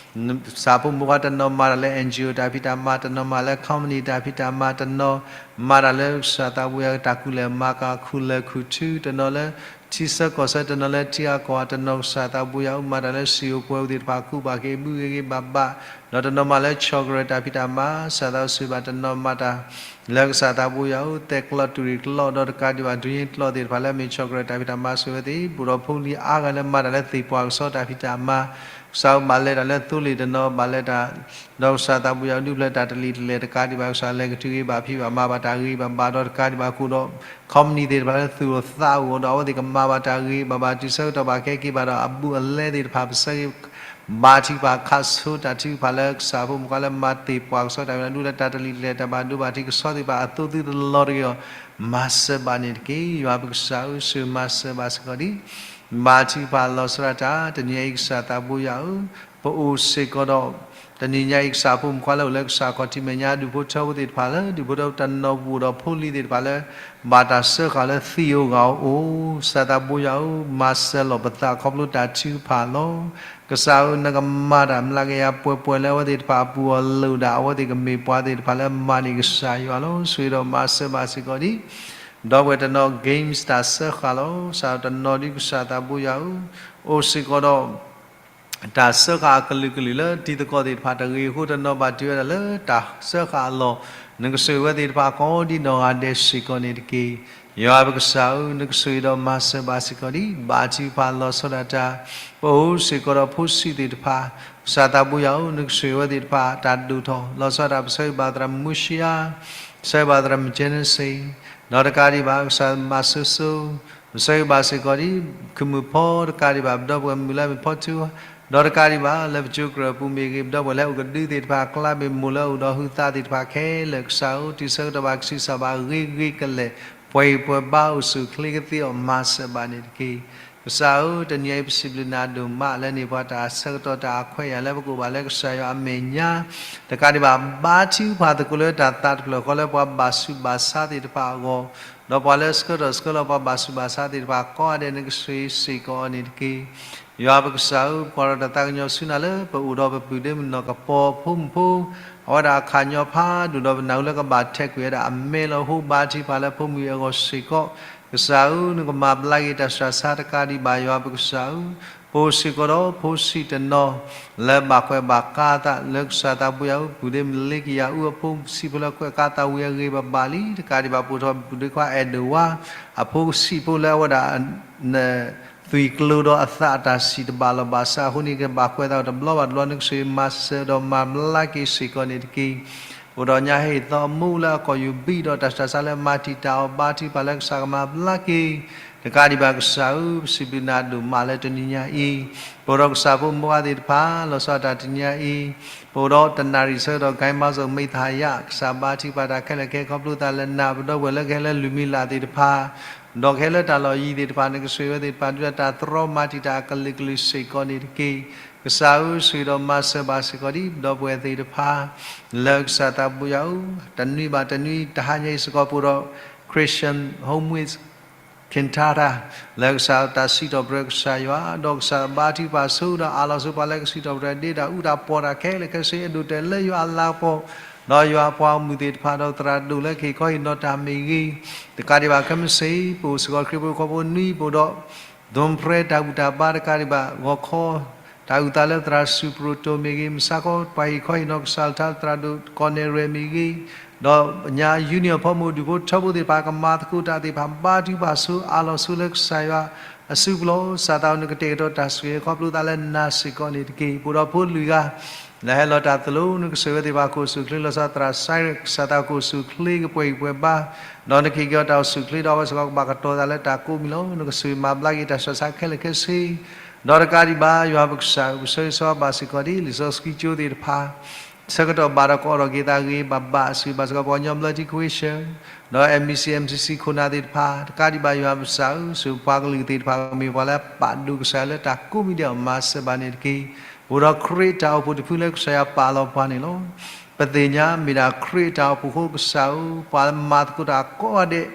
ကစၢ်ဖိမုၣ်ခွါတနီၤမၤတၢ်လၢ NGO တၢ်ဖံးတၢ်မၤ တနီၤမၤလၢ company တၢ်ဖံးတၢ်မၤ တနီၤမၤတၢ်လၢကစၢ်သးဘိယွၤတၢ်ကူၣ်လဲၤမၤကၤ ခူၣ်လဲၤခူၣ်ထု တနီၤလၢ ထံဆၢကီၢ်ဆၢ တနီၤလၢထံဂၤကီၢ်ဂၤ တနီၤကစၢ်သးဘိယွၤအိၣ်မၤတၢ်လၢ စံာ်အိၣ်ပှဲၤအိၣ်သ့ၣ်တဖၣ် ကူးဘၣ်က့ၤဘုဂ့ၤဂ့ၤဘၣ်ဘၣ် ဒီးတနီၤမၤလၢ chocolate တၢ်ဖံးတၢ်မၤ ကစၢ်သးဘိယွၤဆိၣ်ဂ့ၤဘၣ်တနီၤမၤတၢ် လၢကစၢ်သးဘိယွၤအိၣ် သဲးကျီးတူၢ်ရ့ၣ်ကျီး ဒီးတကးဒံးဘၣ် ဒုးယ့ၣ်ကျီးသ့ၣ်တဖၣ်လၢအမ့ၢ် chocolate တၢ်ဖံးတၢ်မၤဆိၣ်ဂ့ၤဝဲသ့ၣ် ပအိၣ်ဒီးဖိလံၤအါဂၤလၢမၤတၢ်လၢသ့ၣ်ပှၢ်ကစီတၢ်ဖံးတၢ်မၤ ကစၢ်အိၣ်ဘၣ်လဲၤတၢ်လၢသိလ့ၣ်တနီၤ ဘၣ်လဲၤတၢ် ဒီးကစၢ်သးဘိယွၤဒုးဖျဲးတၢ်တလံၤတလဲၤ တကးဒံးဘၣ် ကစၢ်လဲၤကတုၤဂ့ၤဘၣ်ဖံးဘၣ်မၤဘၣ်တၢ်ဂ့ၤဘၣ်ဘၣ်ဒီး တကးဒံးဘၣ်ဃိဒီး company သ့ၣ်တဖၣ်လၢသူၣ်အိၣ်သးအိၣ်ဒီး အဝဲသ့ၣ်ကမၤဘၣ်တၢ်ဂ့ၤဘၣ်ဘၣ် တုၤဆၢကတီၢ်ဘၣ်ကဲက့ၤဘၣ်ဒီး အဘူးအလဲသ့ၣ်တဖၣ် ပဆၢဂ့ၤ ဘါထုကဖၣ်ခးဆိတၢ်ထုကဖၣ်လၢကစၢ်ဖိမုၣ်ခွါလၢမၤသ့ၣ်ပှၢ်ကစီတၢ်ဖံးတၢ်မၤ ဒုးလၢတၢ်တလံၤတလဲၤတၢ်ဘၣ်ဒိဘၣ်ထံးကစီသ့ၣ်တဖၣ် အသိသုတလီၤတဂ့ၤအီၤ မၤစၢၤဘၣ်န့ၣ်တက့ၢ်. ယွၤပကစၢ်ဧၢ ဆိၣ်ဂ့ၤမၤစၢၤဘၣ်စ့ၢ်ကီးဒံး ဘါထုကဖၣ်လီၤဆီဒၣ်တၢ်, တနံၤညါအံၤကစၢ်သးဘိယွၤဧၢ, ပအိၣ်စ့ၢ်ကီးဒီး တနံၤညါအံၤကစၢ်ဖိမုၣ်ဖိခွါလၢအိၣ်လၢကစၢ်ခီၣ်ထံးမဲာ်ညါ ဒူၣ်ဖိထၢဖိသ့ၣ်တဖၣ်လၢ ဒူၣ်ဖိထၢဖိတနီၤပူၤဒီးဖိလံၤသ့ၣ်တဖၣ်လၢ ဘၣ်တၢ်စၢဃာ်လၢသံၣ်ဧိၤဂီၢ်ဧိၤ, ကစၢ်သးဘိယွၤဧၢ, မၤစၢၤလီၤပသးခီဖျိတၢ်ထုကဖၣ်လီၤ. ကစၢ်ဧၢ, နကမၤတၢ်မျးကယၤပှဲၤပှဲၤလၢအဝဲသ့ၣ်တဖၣ်အပူၤအီၤ လိၣ်ဒၣ်အဝဲသ့ၣ်ကမ့ၢ်ပှၤသ့ၣ်တဖၣ်လၢမၤန့ၢ်ကစၢ်ယွၤလီၤ. ဆိၣ်ဂ့ၤဒီးမၤစၢၤဘၣ်စ့ၢ်ကီးဒံး ဒီပုၢ်ဝဲၢ်တနီၤ games တၢ်စၢဃာ်လီၤ. ကစၢ်တနီၤဒ်ကစၢ်သးဘိယွၤဧၢ, အိၣ်စ့ၢ်ကီးဒီး တၢ်စၢဃာ်အကလုာ်ကလုာ်လၢတံၤသကိးသ့ၣ်တဖၣ်တဂ့ၤအဃိ တနီၤဘၣ်တုၤဝဲဒၣ်လၢတၢ်စၢဃာ်အလီၢ်, နကဆိၣ်ဂ့ၤဝဲသ့ၣ်တဖၣ်ကိးဒ်နီၢ်ဂၤဒဲးစ့ၢ်ကီးန့ၣ်တက့ၢ်. ယွၤပကစၢ်ဧၢ, နကဆိၣ်ဂ့ၤဒီးမၤစၢၤဘၣ်စ့ၢ်ကီးဒံး ဘါထုကဖၣ်လီၤဆီဒၣ်တၢ်, ပအိၣ်စ့ၢ်ကီးဒီးဖိဆံးသ့ၣ်တဖၣ်, ကစၢ်သးဘိယွၤဧၢ, နကဆိၣ်ဂ့ၤဝဲသ့ၣ်တဖၣ် တၢ်ဒိၣ်ထီၣ်လီၤဆီဒၣ်တၢ် ပဆၢဂ့ၤဘၣ်သရၣ်မုၢ်ၡံယါ, ပဆၢဂ့ၤဘၣ်သရၣ်မုၢ်ကၠဲနစ့, ဒီးတကးဒံးဘၣ် ကစၢ်မၤစိၤစိၤ ပဆၢဂ့ၤဘၣ်စ့ၢ်ကီးဒံး ခုၣ်မုၣ်ဖီ တကးဒံးဘၣ် ပဒီပုၢ်ဝဲၢ်မုၣ်လၢမ့ၢ်ဖီထူ, ဒီးတကးဒံးဘၣ် လၢပကၠိကရၢၢ်ပူၤမ့ၢ်ဂ့ၤ ပဒီပုၢ်ဝဲၢ်လၢအိၣ်ကဒုသ့ၣ်တဖၣ် ကျါမ့ၢ်မိၢ်လၢအိၣ်ဒီးဟုသးသ့ၣ်တဖၣ်ခဲလၢာ် ကစၢ်ဧၢ, တုၤဆၢကတီၢ်ဘၣ်ကဆံးစၢ်ဘၣ်ဂ့ၤဂ့ၤကလဲာ် ပှဲၤဂံၢ်ပှဲၤဘါအိၣ်ဆူၣ်အိၣ်ချ့ကသ့အီၤ မၤစၢၤဘၣ်န့ၣ်တက့ၢ်. ကစၢ်ဧၢ, တနံၤအံၤပစံးဘျုးနၤဒိၣ်မးလၢန့ၢ်ပှၤတၢ်ဆၢကတီၢ်တၢ်အခွဲးယာ်လၢ ပကအိၣ်ဘၣ်လၢကစၢ်ယွၤအမဲာ်ညါ, တကးဒံးဘၣ် ဘါထုကဖၣ်သကိးလၢတၢ်သးတဖျၢၣ်ဃီလၢပှၤဘၣ်ဆူးဘၣ်ဆါသ့ၣ်တဖၣ်အဂီၢ်, ဒီးပှၤလၢဆှၢထီၣ်ဆှၢလီၤပှၤဘၣ်ဆူးဘၣ်ဆါသ့ၣ်တဖၣ်ကိးဂၤဒဲး နကဆိၣ်ဂ့ၤစ့ၢ်ကီးအီၤန့ၣ်တက့ၢ်. ယွၤပကစၢ်ဧၢ, ပကွၢ်ထီၣ်တၢ်သးကညီၤဆူနၤလၢ ပအိၣ်ဒီးပပုၢ်ဒ့မုၣ်နီၢ်ကပီၤဖိမုၣ်ဖိ, အဝဲဒၣ်အခးညီဖးဒိၣ်ဒီးပနၢ်ဟူလၢကဘၣ်ထဲးကွံာ်ဝဲဒၣ်အမဲလီၤ ဟိဘါထုကဖၣ်လၢဖိမုၣ်အဂီၢ်စ့ၢ်ကီး, ကစၢ်ဧၢ, နကမၤဘျါက့ၤတၢ်ဆှၢဆါတကးဒံးဘၣ် ယွၤပကစၢ်ဧၢ, ပအိၣ်စ့ၢ်ကီးဒီးဖိဆံးတနီၤ လၢဘၣ်ကွဲးဘၣ်ကါအသးလၢကစၢ်သးဘိယွၤဧၢ, ပုၢ်ဒ့မုၣ်လ့ကယၤအူအဖိဆံးဖိလၢကွဲးကါသးဝံၤအဂ့ၤဘၣ်ဘၣ်လံ, တကးဒံးဘၣ်ပိာ်ထီၣ်ပုၢ်ဒ့ခွါအဲၣ်ဒိးဝါ အဖိဆံးဖိလၢအဝဲဒၣ် နသွံၣ်ကျိၤဒီးအသးအတၢ်စံၣ်တဘၣ်လီၢ်ဘၣ်ဆၣ်အဃိန့ၣ် ကဘၣ်ကွဲးသးတဘျီဘၣ်တဘျီ နကဆိၣ်ဂ့ၤမၤစၢၤဒီးမၤဘျါက့ၤစ့ၢ်ကီးန့ၣ်တက့ၢ်. အိၣ်ဒီးညါဟ့ၣ်သီအမူလၢအကီၢ်ယူၢ်ဘံၣ်ဒီးတၢ်ဆှၢဆါလၢမၤတံာ်တာ်အီၤဘါထုကဖၣ်လၢကစၢ်ကမၤဘျါက့ၤ, တကးဒံးဘၣ်ကစၢ်ဧၢ, ပစံးဘျုးနၤဒိၣ်မးလၢတနံၤညါအံၤ, ပအိၣ်ဒီးကစၢ်ဖိမုၣ်ဖိခွါသ့ၣ်တဖၣ် လီၤဆီဒၣ်တၢ်တနံၤညါအံၤ, ပအိၣ်ဒီးတနၣ်ရံၣ်ဆၢကတီၢ် ဂဲၤမၤစၢၤမ့ၢ်သဟးယၣ် ကစၢ်ဘါထုကဖၣ်တၢ်ခဲလၢာ်ခဲဆ့ခီဖျိသးလၢနၤ ပဒီပုၢ်ဝဲၢ်လၢကဟဲလၢလုၢ်မံလၢ်သ့ၣ်တဖၣ် ဒီးကဟဲလၢတၢ်လီၢ်ယံၤသ့ၣ်တဖၣ် နကဆိၣ်ဂ့ၤဝဲသ့ၣ်တဖၣ် ဒုးတၢ်သရီမၤတံာ်တာ်အကလုာ်ကလုာ်စ့ၢ်ကီးန့ၣ်တက့ၢ်. ကစၢ်ဧၢ, ဆိၣ်ဂ့ၤဒီးမၤစၢၤဘၣ်စ့ၢ်ကီးဒံး ပဒီပုၢ်ဝဲၢ်သ့ၣ်တဖၣ် လၢကစၢ်သးဘိယွၤဧၢ, တနွံဘၣ်တနွံ တဟါညါအံၤစ့ၢ်ကီး ပအိၣ်ဒီး Christian Home Week ခ့ၣ်ထါတၢ် လၢကစၢ်တၢ်စံးထီၣ်ပတြၢၤကစၢ်ယွၤ, ဒီးကစၢ်ဘါထုကဖၣ်ဆိဒီးအးလီၤဆိပှၤလၢကစံးထီၣ်ပတြၢၤ ဒ့တၢ်အူတၢ်ပီးတၢ်ခဲလၢာ်ခဲဆ့ အဒိၣ်တဲာ်လၢယွၤအလၤကပီၤ, ဒီးယွၤအပှၤဂီၢ်မုၢ်သ့ၣ်တဖၣ် ဒီးသရၣ်ဒိၣ်လၢကဟ့ၣ်ခီဟ့ၣ်နီၤတၢ်မ့ၢ်ဂ့ၤ, တကးဒံးဘၣ်ခဲမုၢ်ဆ့ၣ် ပအိၣ်စ့ၢ်ကီးခရံာ်ဖိခီၣ်ဖိနွံ ပအိၣ်ဒီး ဒိၣ်ဖရဲတၢ်ဘူၣ်တၢ်ဘါတကးဒံးဘၣ် ဂီၤခီ တၢ်အုၣ်သးလၢသရၣ်စူၣ်ပရိၣ်တိၣ်မ့ၢ်ဂ့ၤ, မုၢ်ဆါခီ ပှၤဟ့ၣ်ခီဟ့ၣ်နီၤကစၢ်လၢထါသရၣ်ဒိၣ်ကီၢ်နဲၣ်ရွဲၣ်မ့ၢ်ဂ့ၤ, ဒီးညါ union အဖီမိၣ် ဒူၣ်ဖိထၢဖိသ့ၣ်တဖၣ် ကမၤသကိးတၢ်သ့ၣ်တဖၣ် ဘါထုကဖၣ်ဆိ အးလီၤဆိလၢကစၢ်ယွၤအစုပူၤလီၤ. ကစၢ်သးဧၢ နကတဲာ်ကတီၤတၢ်ဆိၣ်ဂ့ၤခီဖျိသးလၢနၤစ့ၢ်ကီးန့ၣ်တက့ၢ်. ပအိၣ်ဒီးဖိလွံၢ်ဂၤ လၢဟဲလီၤတၢ်သလိ နကဆိၣ်ဂ့ၤဝဲသ့ၣ်တဖၣ် ကအိၣ်ဆူၣ်အိၣ်ချ့လီၤဆီ သရၣ်စဲရဲၣ် ကစၢ်သးကအိၣ်ဆူၣ်အိၣ်ချ့ကပှဲၤဂံၢ်ပှဲၤဘါ, ဒီးနကဟ့ၣ်က့ၤအီၤတၢ်အိၣ်ဆူၣ်အိၣ်ချ့ဒီးအဝဲစ့ၢ်ကီးကဘၣ်ကတီၤသးလၢတၢ်ကိးမံၤလီၤ. နကဆိၣ်ဂ့ၤမၤဘျါက့ၤတၢ်ဆှၢဆါခဲလၢာ်ခဲဆ့ ဒီးတကးဒံးဘၣ် ယွၤပကစၢ်ဧၢ ပဆၢဂ့ၤဆၢဝါဘၣ်စ့ၢ်ကီးဒ် လံာ်စီဆှံကၠိသ့ၣ်တဖၣ် ဆၢကတီၢ်ဘၣ်ဒီးကအိးထီၣ်က့ၤသးဂ့ၤဘၣ်ဘၣ် အဆိၣ်ဂ့ၤဘၣ်စ့ၢ်ကီး ပှၤကညီဘျၢထံ Christian ဒီး M B C M C C ခိၣ်နၢ်သ့ၣ်တဖၣ် တကးဒံးဘၣ် ယွၤပကစၢ်ဧၢ ဆိၣ်ပှၤကလုာ်သ့ၣ်တဖၣ် ကမ့ၢ်ပှၤလၢပာ်ဒိၣ်ကစၢ်လၢတၢ်ကိးမံၤဒဲးအီၤ မၤစၢၤဘၣ်န့ၣ်တက့ၢ်. ပအိၣ်ဒီးခရံာ်အတၢ်အိၣ်ဖှိၣ်တဖုလၢကစၢ်ယွၤပာ်လီၤပှၤန့ၣ်လီၤ. ပသ့ၣ်ညါမ့ၢ်ဒၣ်ခရံာ်အတၢ်အိၣ်ဖှိၣ်အဃိ ကစၢ်ဧၢ ပှၤလၢမၤသကိးတၢ်ကိးဂၤဒဲး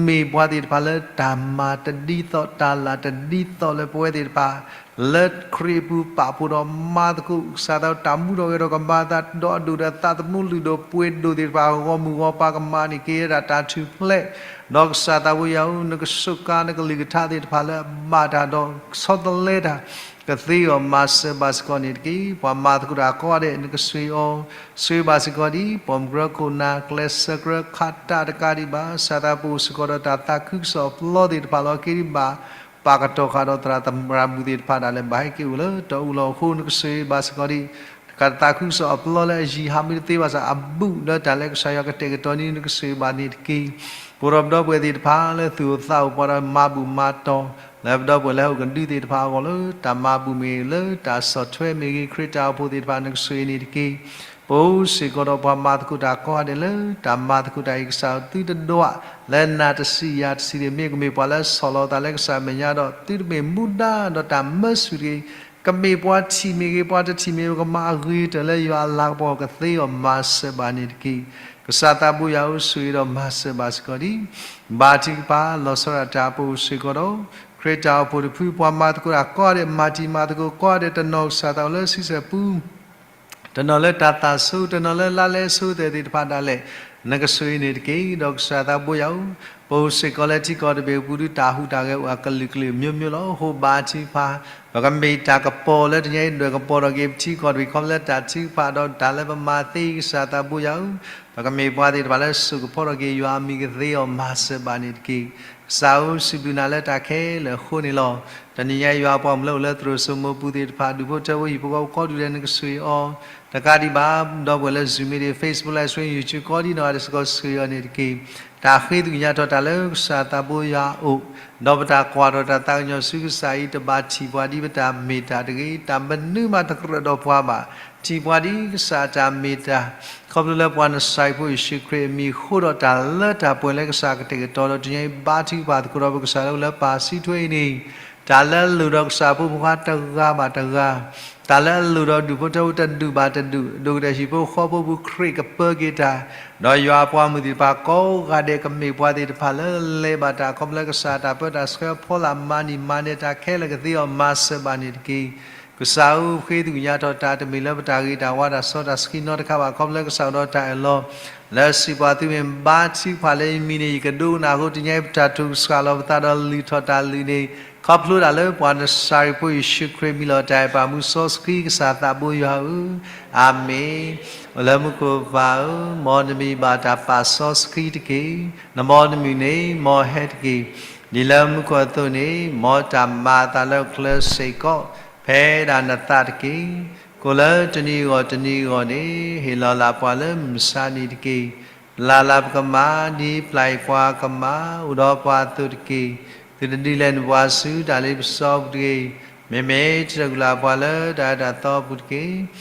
မ့ၢ်ပှၤသ့ၣ်တဖၣ်လၢတၢ်မၤတဒ်သိး တၢ်လၢ်တဒ်သိးလၢပဝဲသ့ၣ်တဖၣ် လၢခရံာ်အပူၤပာ်ဖှိၣ်ဒီးမၤသကိး ကစၢ်သးတၢ်မူထီၣ်ဂဲၤထီၣ်ကမၤအသး ဒီးအဒိၣ်ဒီးသးသမူလုၢ်ဒိၣ်ပှ့ၤဒိၣ်သ့ၣ်တဖၣ် ဂီၢ်မုၢ်ဂီၢ်ပၤကမၤန့ၢ်က့ၤဒၣ်တၢ်ထူၣ်ဖျဲး ဒီးကစၢ်သးဘိယွၤဧၢ နကစူးကါနကလုၢ်ကထါသ့ၣ်တဖၣ်လၢအဘၣ်တၢ်ဒီးဆီတလဲတၢ် ကသ့အီၤမၤစၢၤဘၣ်စ့ၢ်ကီးန့ၣ်တက့ၢ်. ပှၤမၤသကိးတၢ်ကိးဂၤဒဲး နကဆိၣ်ဂ့ၤအီၤ ဆိၣ်ဂ့ၤဘၣ်စ့ၢ်ကီးဒ် ပိာ်မုၣ်ကရၢခိၣ်နၢ် ကျဲးစၢးကရၢခးတၢ်တကးဒံးဘၣ် ကစၢ်သးပအိၣ်စ့ၢ်ကီးဒီးတၢ်သးခုကစီၣ်အပျီသ့ၣ်တဖၣ်လီၤ. က့ၤဒံးဘၣ် ပာ်ကတီၤဃာ်ဒီးသရၣ်သမါဘူၣ်သ့ၣ်တဖၣ်ဒၣ်လဲာ် ဘၣ်ဟဲက့ၤအိၣ်လၢတၢ်အူလီၢ်အဃိ နကဆိၣ်ဂ့ၤဘၣ်စ့ၢ်ကီးဒ် တၢ်သးခုကစီၣ်အပျီလၢအယံၤဟးမ့ၢ်တသ့ဘၣ်ဆၣ် အဘူးလၢတၢ်လၢကစၢ်ယွၤကတဲာ်ကတီၤန့ၣ် နကဆိၣ်ဂ့ၤဘၣ်န့ၣ်တက့ၢ်. ပအိၣ်ဒီးပဒီပုၢ်ဝဲၢ်သ့ၣ်တဖၣ်လၢသူၣ်အိၣ်သးအိၣ်ပှၤဒီးမၤဘူၣ်မၤတီၢ် လၢပဒီပုၢ်ဝဲၢ်လၢဟီၣ်ကဒုသ့ၣ်တဖၣ်အဂီၢ်လၢ တၢ်မၤဘူၣ်မ့ၢ်ဂ့ၤ လၢတၢ်ဆီၣ်ထွဲမ့ၢ်ဂ့ၤ ခရံာ်တၢ်အိၣ်ဖှိၣ်သ့ၣ်တဖၣ် နကဆိၣ်ဂ့ၤန့ၣ်တက့ၢ်. ပအိၣ်စ့ၢ်ကီးဒီးပှၤမၤသကိးတၢ်ကိးဂၤဒဲးလၢတၢ်မၤသကိးတၢ်အံၤ ကစၢ်ဧၢ, သုတဒွးလၢနၤတဆံးယၤတဆံးတဂ့ၤ, မ့ၢ်ကမ့ၢ်ပှၤလၢဆီၣ်လီၤသးလၢကစၢ်အမဲာ်ညါဒီး သုတမ့ၢ်မူဒါဒီးတၢ်မၢဆူၣ်တဂ့ၤ, ကမ့ၢ်ပှၤထံၣ်မ့ၢ်ဂ့ၤ ပှၤတထံၣ်မ့ၢ်ဂ့ၤ ကမၤအဂ့ၤကတၢၢ်လၢယွၤအလၤကပီၤကသ့အီၤ မၤစၢၤဘၣ်န့ၣ်တက့ၢ်. ကစၢ်သးဘိယွၤဧၢ, ဆိၣ်ဂ့ၤဒီးမၤစၢၤဘၣ်စ့ၢ်ကီးဒံး ဘါထုကဖၣ် လီၤဆီဒၣ်တၢ်အပူၤစ့ၢ်ကီးဒီး ခရံာ်တၢ်အိၣ်ဖှိၣ်တဖု ပှၤမၤသကိးတၢ်ကိးဂၤဒဲး, မၤတံၤမၤသကိးကိးဂၤဒဲး, တနီၤကစၢ်သးအိၣ်လၢဆံဆဲၣ်ပူၤ, တနီၤလၢတၢ်သၣ်ဆိ, တနီၤလၢလါလဲဆိသ့ၣ်သ့ၣ်တဖၣ်ဒၣ်လဲာ်, နကဆိၣ်ဂ့ၤန့ၣ်တက့ၢ်. ဒီးကစၢ်သးဘိယွၤဧၢ, ပအိၣ်စ့ၢ်ကီးလၢထံကီၢ်တဘ့ၣ်အပူၤဒုး တၢ်ဟူးတၢ်ဂဲၤအိၣ်အကလုာ်ကလုာ် မျိုးမျိုးလီၤ. ဟိဘါထုကဖၣ်, ပကမ့ၢ်တၢ်ကပီၤလၢတနံၤအံၤ ဒွဲၣ်ကပီၤထီၣ်က့ၤပထံကီၢ်တဘ့ၣ် ခီဖျိလၢတၢ်ထုကဖၣ်ဒီးတၢ်လၢပမၤသ့ ကစၢ်သးဘိယွၤဧၢ, ပကမ့ၢ်ပှၤသ့ၣ်တဖၣ်လၢစိာ်ကဖီထီၣ်က့ၤယွၤအမံၤကသ့အီၤ မၤစၢၤဘၣ်န့ၣ်တက့ၢ်. ကစၢ်ဧၢ, စံးဘျုးနၤလၢတၢ်ခဲလၢာ်အဃိန့ၣ်လီၤ. တနံၤညါယွၤပှၤမုၣ်လၢအိၣ်လၢသရိာ်စိမိၤပူၤသ့ၣ်တဖၣ် ဒူၣ်ဖိထၢဖိဟံၣ်ဖိဃီဖိကိးဒူၣ်ဒဲး နကဆိၣ်ဂ့ၤအီၤ, တကးဒံးဘၣ် ဒီပုၢ်ဝဲၢ်လၢ Zoom မ့ၢ်ဂ့ၤ Facebook Live Stream YouTube ကိးဒံးနီၢ်ဂၤဒဲးစ့ၢ်ကီး ဆိၣ်ဂ့ၤအီၤန့ၣ်တက့ၢ်. တၢ်ဃ့သကွံာ်ညါထီၣ်တၢ်လၢကစၢ်သးဘိယွၤအအိၣ်, ဒီးပတၢ်ကွၢ်ထီၣ်တၢ်သးကညီၤဆူကစၢ်အံၤ တဘၣ်ထံၣ်ပှၤဒ်ပတၢ်မ့ၢ်တၢ်တဂ့ၤ, တၢ်မနုၤမးတကြၢးဒီးပှၤဘၣ်, ထံၣ်ပှၤဒ်ကစၢ်အတၢ်မ့ၢ်တၢ်, ခီဖျိလၢပှၤနစၤရ့းဖိယ့ၣ်ၡူးခရံာ်အမံၤအဃိဒီး တၢ်လၢတၢ်ပှဲၤလၢကစၢ်ကတဲာ်ကတီၤဒီး တနံၤညါအံၤဘါထုကဖၣ်သကိးဒီး ပကစၢ်လၢအိၣ်လၢပၢ်စုထွဲအံၤန့ၣ်, တၢ်လၢအလိၣ်ဒီးကစၢ်ဖိမုၣ်ခွါတဂၤဘၣ်တဂၤ, တၢ်လၢအလိၣ်ဒီးဒူၣ်ဖိထၢဖိတဒူၣ်ဘၣ်တဒူၣ်, ဒိၣ်ကတၢၢ်ဟံၣ်ဖိဃီဖိပူၤ ခရံာ်ကပၢက့ၤတၢ်, ဒီးယွၤအပှၤမုၣ်သ့ၣ်တဖၣ်ကိးဂၤဒဲး ကမ့ၢ်ပှၤသ့ၣ်တဖၣ်လၢလဲၤဘၣ်တၢ် ခီဖျိလၢကစၢ်အတၢ်ပၢတၢ်ဆှၢဖီလာ် မၤနံၣ်မၤန့ၢ်တၢ်ခဲလၢာ်ကသ့အီၤ မၤစၢၤဘၣ်န့ၣ်တက့ၢ်. ကစၢ်ဧၢ, ဃ့သကွံာ်ညါထီၣ်တၢ် တမ့ၢ်လၢပတၢ်ဂ့ၤတၢ်ဝါတၢ်စီတၢ်ဆှံနီတခါဘၣ် ခီဖျိလၢကစၢ်အိၣ်ဒီးတၢ်အၢၣ်လီၤ, လၢစံးပှၤသုမ့ၢ်ဘါထုကဖၣ်လၢယမံၤန့ၣ် ယကဒိကနၣ်အဃိ တနံၤညါအံၤပတၢ်တိၢ်ကစှၤလီၤပသးဒီးလုၢ်ထီၣ်တၢ်လုၢ်န့ၣ် ခီဖျိဒၣ်လၢပှၤနစၤရ့းဖိယ့ၣ်ၡူးခရံာ်မံၤလီၤ. တၢ်အဲၣ်ပၢ်မူစီဆှံကစၢ်သးဘိယွၤဧၢ, အၤမ့ၣ်. အိၣ်လၢမူခိၣ်ပၢ်ဧၢ, မ်နမံၤဘၣ်တၢ်ပာ်စီဆှံတက့ၢ်. နမ်နမုၢ်နံၤန့ၣ်မ်ဟဲတက့ၢ်. ဒ်လၢမူခိၣ်အသိးန့ၣ် မ်တၢ်မၤအသးလၢပချၢစ့ၢ်ကီး ဖဲဒၣ်နသးတက့ၢ်. ကိၣ်လၢတနံၤအဂီၢ်တနံၤအဂီၢ်န့ၣ် ဟ့ၣ်လီၤလၢပှၤလၢမုၢ်ဆါနံၤတက့ၢ်. ပျၢ်လၢပကမၤ ဒ်ပျၢ်အံၤပှၤကမၤ အိၣ်ဒီးပှၤအသိးတက့ၢ်. သုတဒုးလဲၤနုာ်ပှၤဆူတၢ်လ့ပစီအပူၤတဂ့ၤ. မ့မ့ၢ်တၢ်ဂုာ်လၢပှၤလၢတၢ်အၢတၢ်သီအပူၤတက့ၢ်. အဂ့ၢ်ဒ်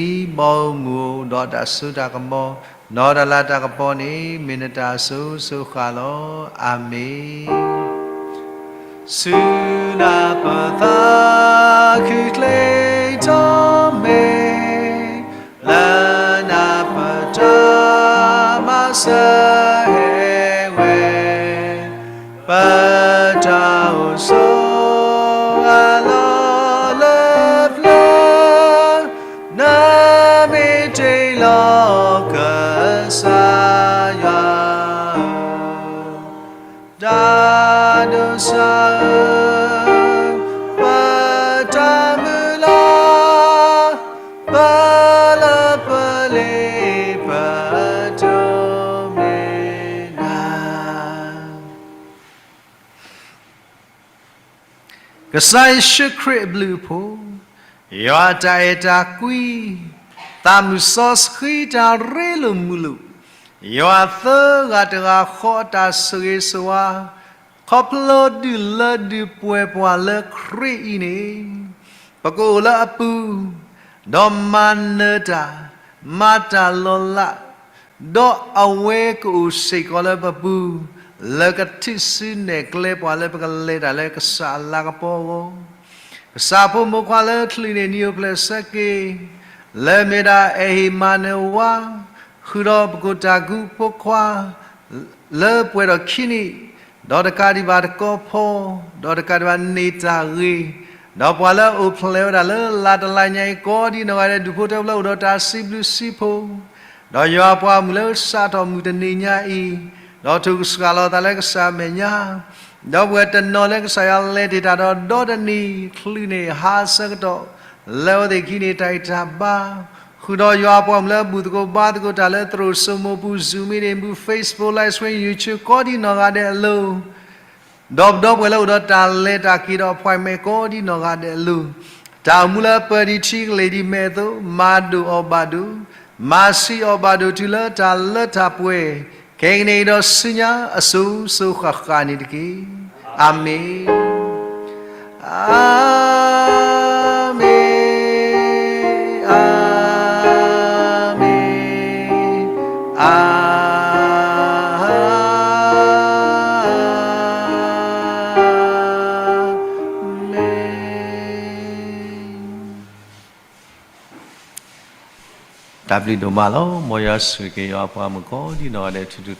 အံၤ, မ်အမူးအိၣ်ဒီးတၢ်စိတၢ်ကမီၤ, ဒီးတၢ်လၤတၢ်ကပီၤန့ၣ် မ့ၢ်နတၢ်အစိၤစိၤဃၣ်လီၤ. အၤမ့ၣ်. ဆူနၢ်ပၢၢ်သးခုချ့ထီၣ်မ့ၢ် လၢနၢ်ပၢၢ်တၢ်မၤစၢၤ ဟဲဝဲ ပတၢ်အိၣ်ဆိးအလီၢ်လၢပျၢၤ, နမ့ၢ်တ့ၢ်လီၤကစၢ်ယွၤဧၢ, တၢ်ဒိးစၢ်ဧၢ, ပတၢ်မုၢ်လၢ်, ပလၢပလ့ၤပဒိးမ့ၢ်နၤ. ကစၢ်ယ့ၣ်ၡူးခရံာ်အဘျုးအဖှိၣ်, ယွၤအတၢ်အဲၣ်တၢ်ကွံ, သးမုၢ်စီဆှံတၢ်ရ့လိာ်မုာ်လိာ်, ယွၤသၢဂၤတဂၤဃီအတၢ်ဆိၣ်ဂ့ၤဆိၣ်ဝါ, ခီဖျိဒုးလၢဒုးပှဲၤပှၤလၢခရံာ်အံၤန့ၣ်, ပကအိၣ်လၢအပူၤ, ဒီးမၤနၢၤတၢ်, မၤတၢ်လီၤလး, ဒီးအဝဲကအိၣ်စ့ၢ်ကီးလၢပပူၤ, လၢကထုးစုနဲၣ်ကျဲပှၤလၢပကလဲၤတၢ်လၢကစၢ်အလၤကပီၤအဂီၢ်. ကစၢ်ဖိမုၣ်ခွါလၢချုးန့ၢ်နံၤအိၣ်ဖျဲၣ်ဆၢက့ၤ, လၢအမ့ၢ်ဒၣ်အဲၣ်ဟ့ၣ်မၤနၢၤဝါ, ဃုာ်ဒီးပကိာ်တၢ်ကူဖိခွါ လၢပှဲၤဒီးခံနံၣ်, ဒီးတကးဒံးဘၣ်တကီဖီ, ဒီးတကးဒံးဘၣ်န့ၢ်တၢ်ဂ့ၤ, ဒီးပှၤလၢအအိၣ်ဖျဲၣ်ဝဲဒၣ်လၢလါတလါညါအံၤကိးဒံးနီၢ်ဂၤဒဲး ဒူၣ်ဖိထၢဖိလၢအိၣ်ဒီးတၢ်စံးဘျုးစံးဖှိၣ်, ဒီးယွၤပှၤမုၣ်လၢစးထီၣ်မုၢ်တနံၤညါအံၤ, ဒီးထိၣ်ကစှၤလီၤသးလၢကစၢ်အမဲာ်ညါ, ဒီပုၢ်ဝဲၢ်တနီၤလၢကစၢ်ယွၤလဲၤတ့ၢ်တၢ်ဒီးဒီတနံၤချုးန့ၢ်ဟါဆၢကတီၢ်, လၢအဝဲသ့ၣ်ခံန့ၣ်တၢ်ဂံၢ်တၢ်ဘါ, ဃုာ်ဒီးယွၤပှၤမုၣ်လၢဘူၣ်သကိးဘါသကိးတၢ်လၢသရိာ်စိမိၤပူၤ Zoom meeting ပူၤ Facebook Live Stream YouTube ကိးဒံးနီၢ်ဂၤဒဲးအလိၤ, ဒီးပဒီပုၢ်ဝဲၢ်လၢအိၣ်ဒီးတၢ်လဲၤတၢ်က့ၤဒီး appointment ကိးဒံးနီၢ်ဂၤဒဲးအလိၤ, တၢ်အိၣ်မူလၢပၢၤဒံးထံကလ့ၢ်ဒံးမဲာ်အသိး မၤဒိၣ်အီၣ်ဘၣ်ဒိၣ်, မၤဆံးအီၣ်ဘၣ်ဒိၣ်တုၤလၢတၢ်လၢတၢ်ပှဲၤ, ခဲကနံၣ်အံၤဒီးဆူညါအစိၤစိၤဃၣ်ဃၣ်န့ၣ်တက့ၢ်. အၤမ့ၣ်, အၤမ့ၣ်, အၤ တၢ်ဘျုးဒိၣ်မးလီၤ. မ်ယွၤဆိၣ်ဂ့ၤက့ၤယွၤအပှၤမုၣ်ကိးဒံနီၢ်ဂၤဒဲး ထူထူ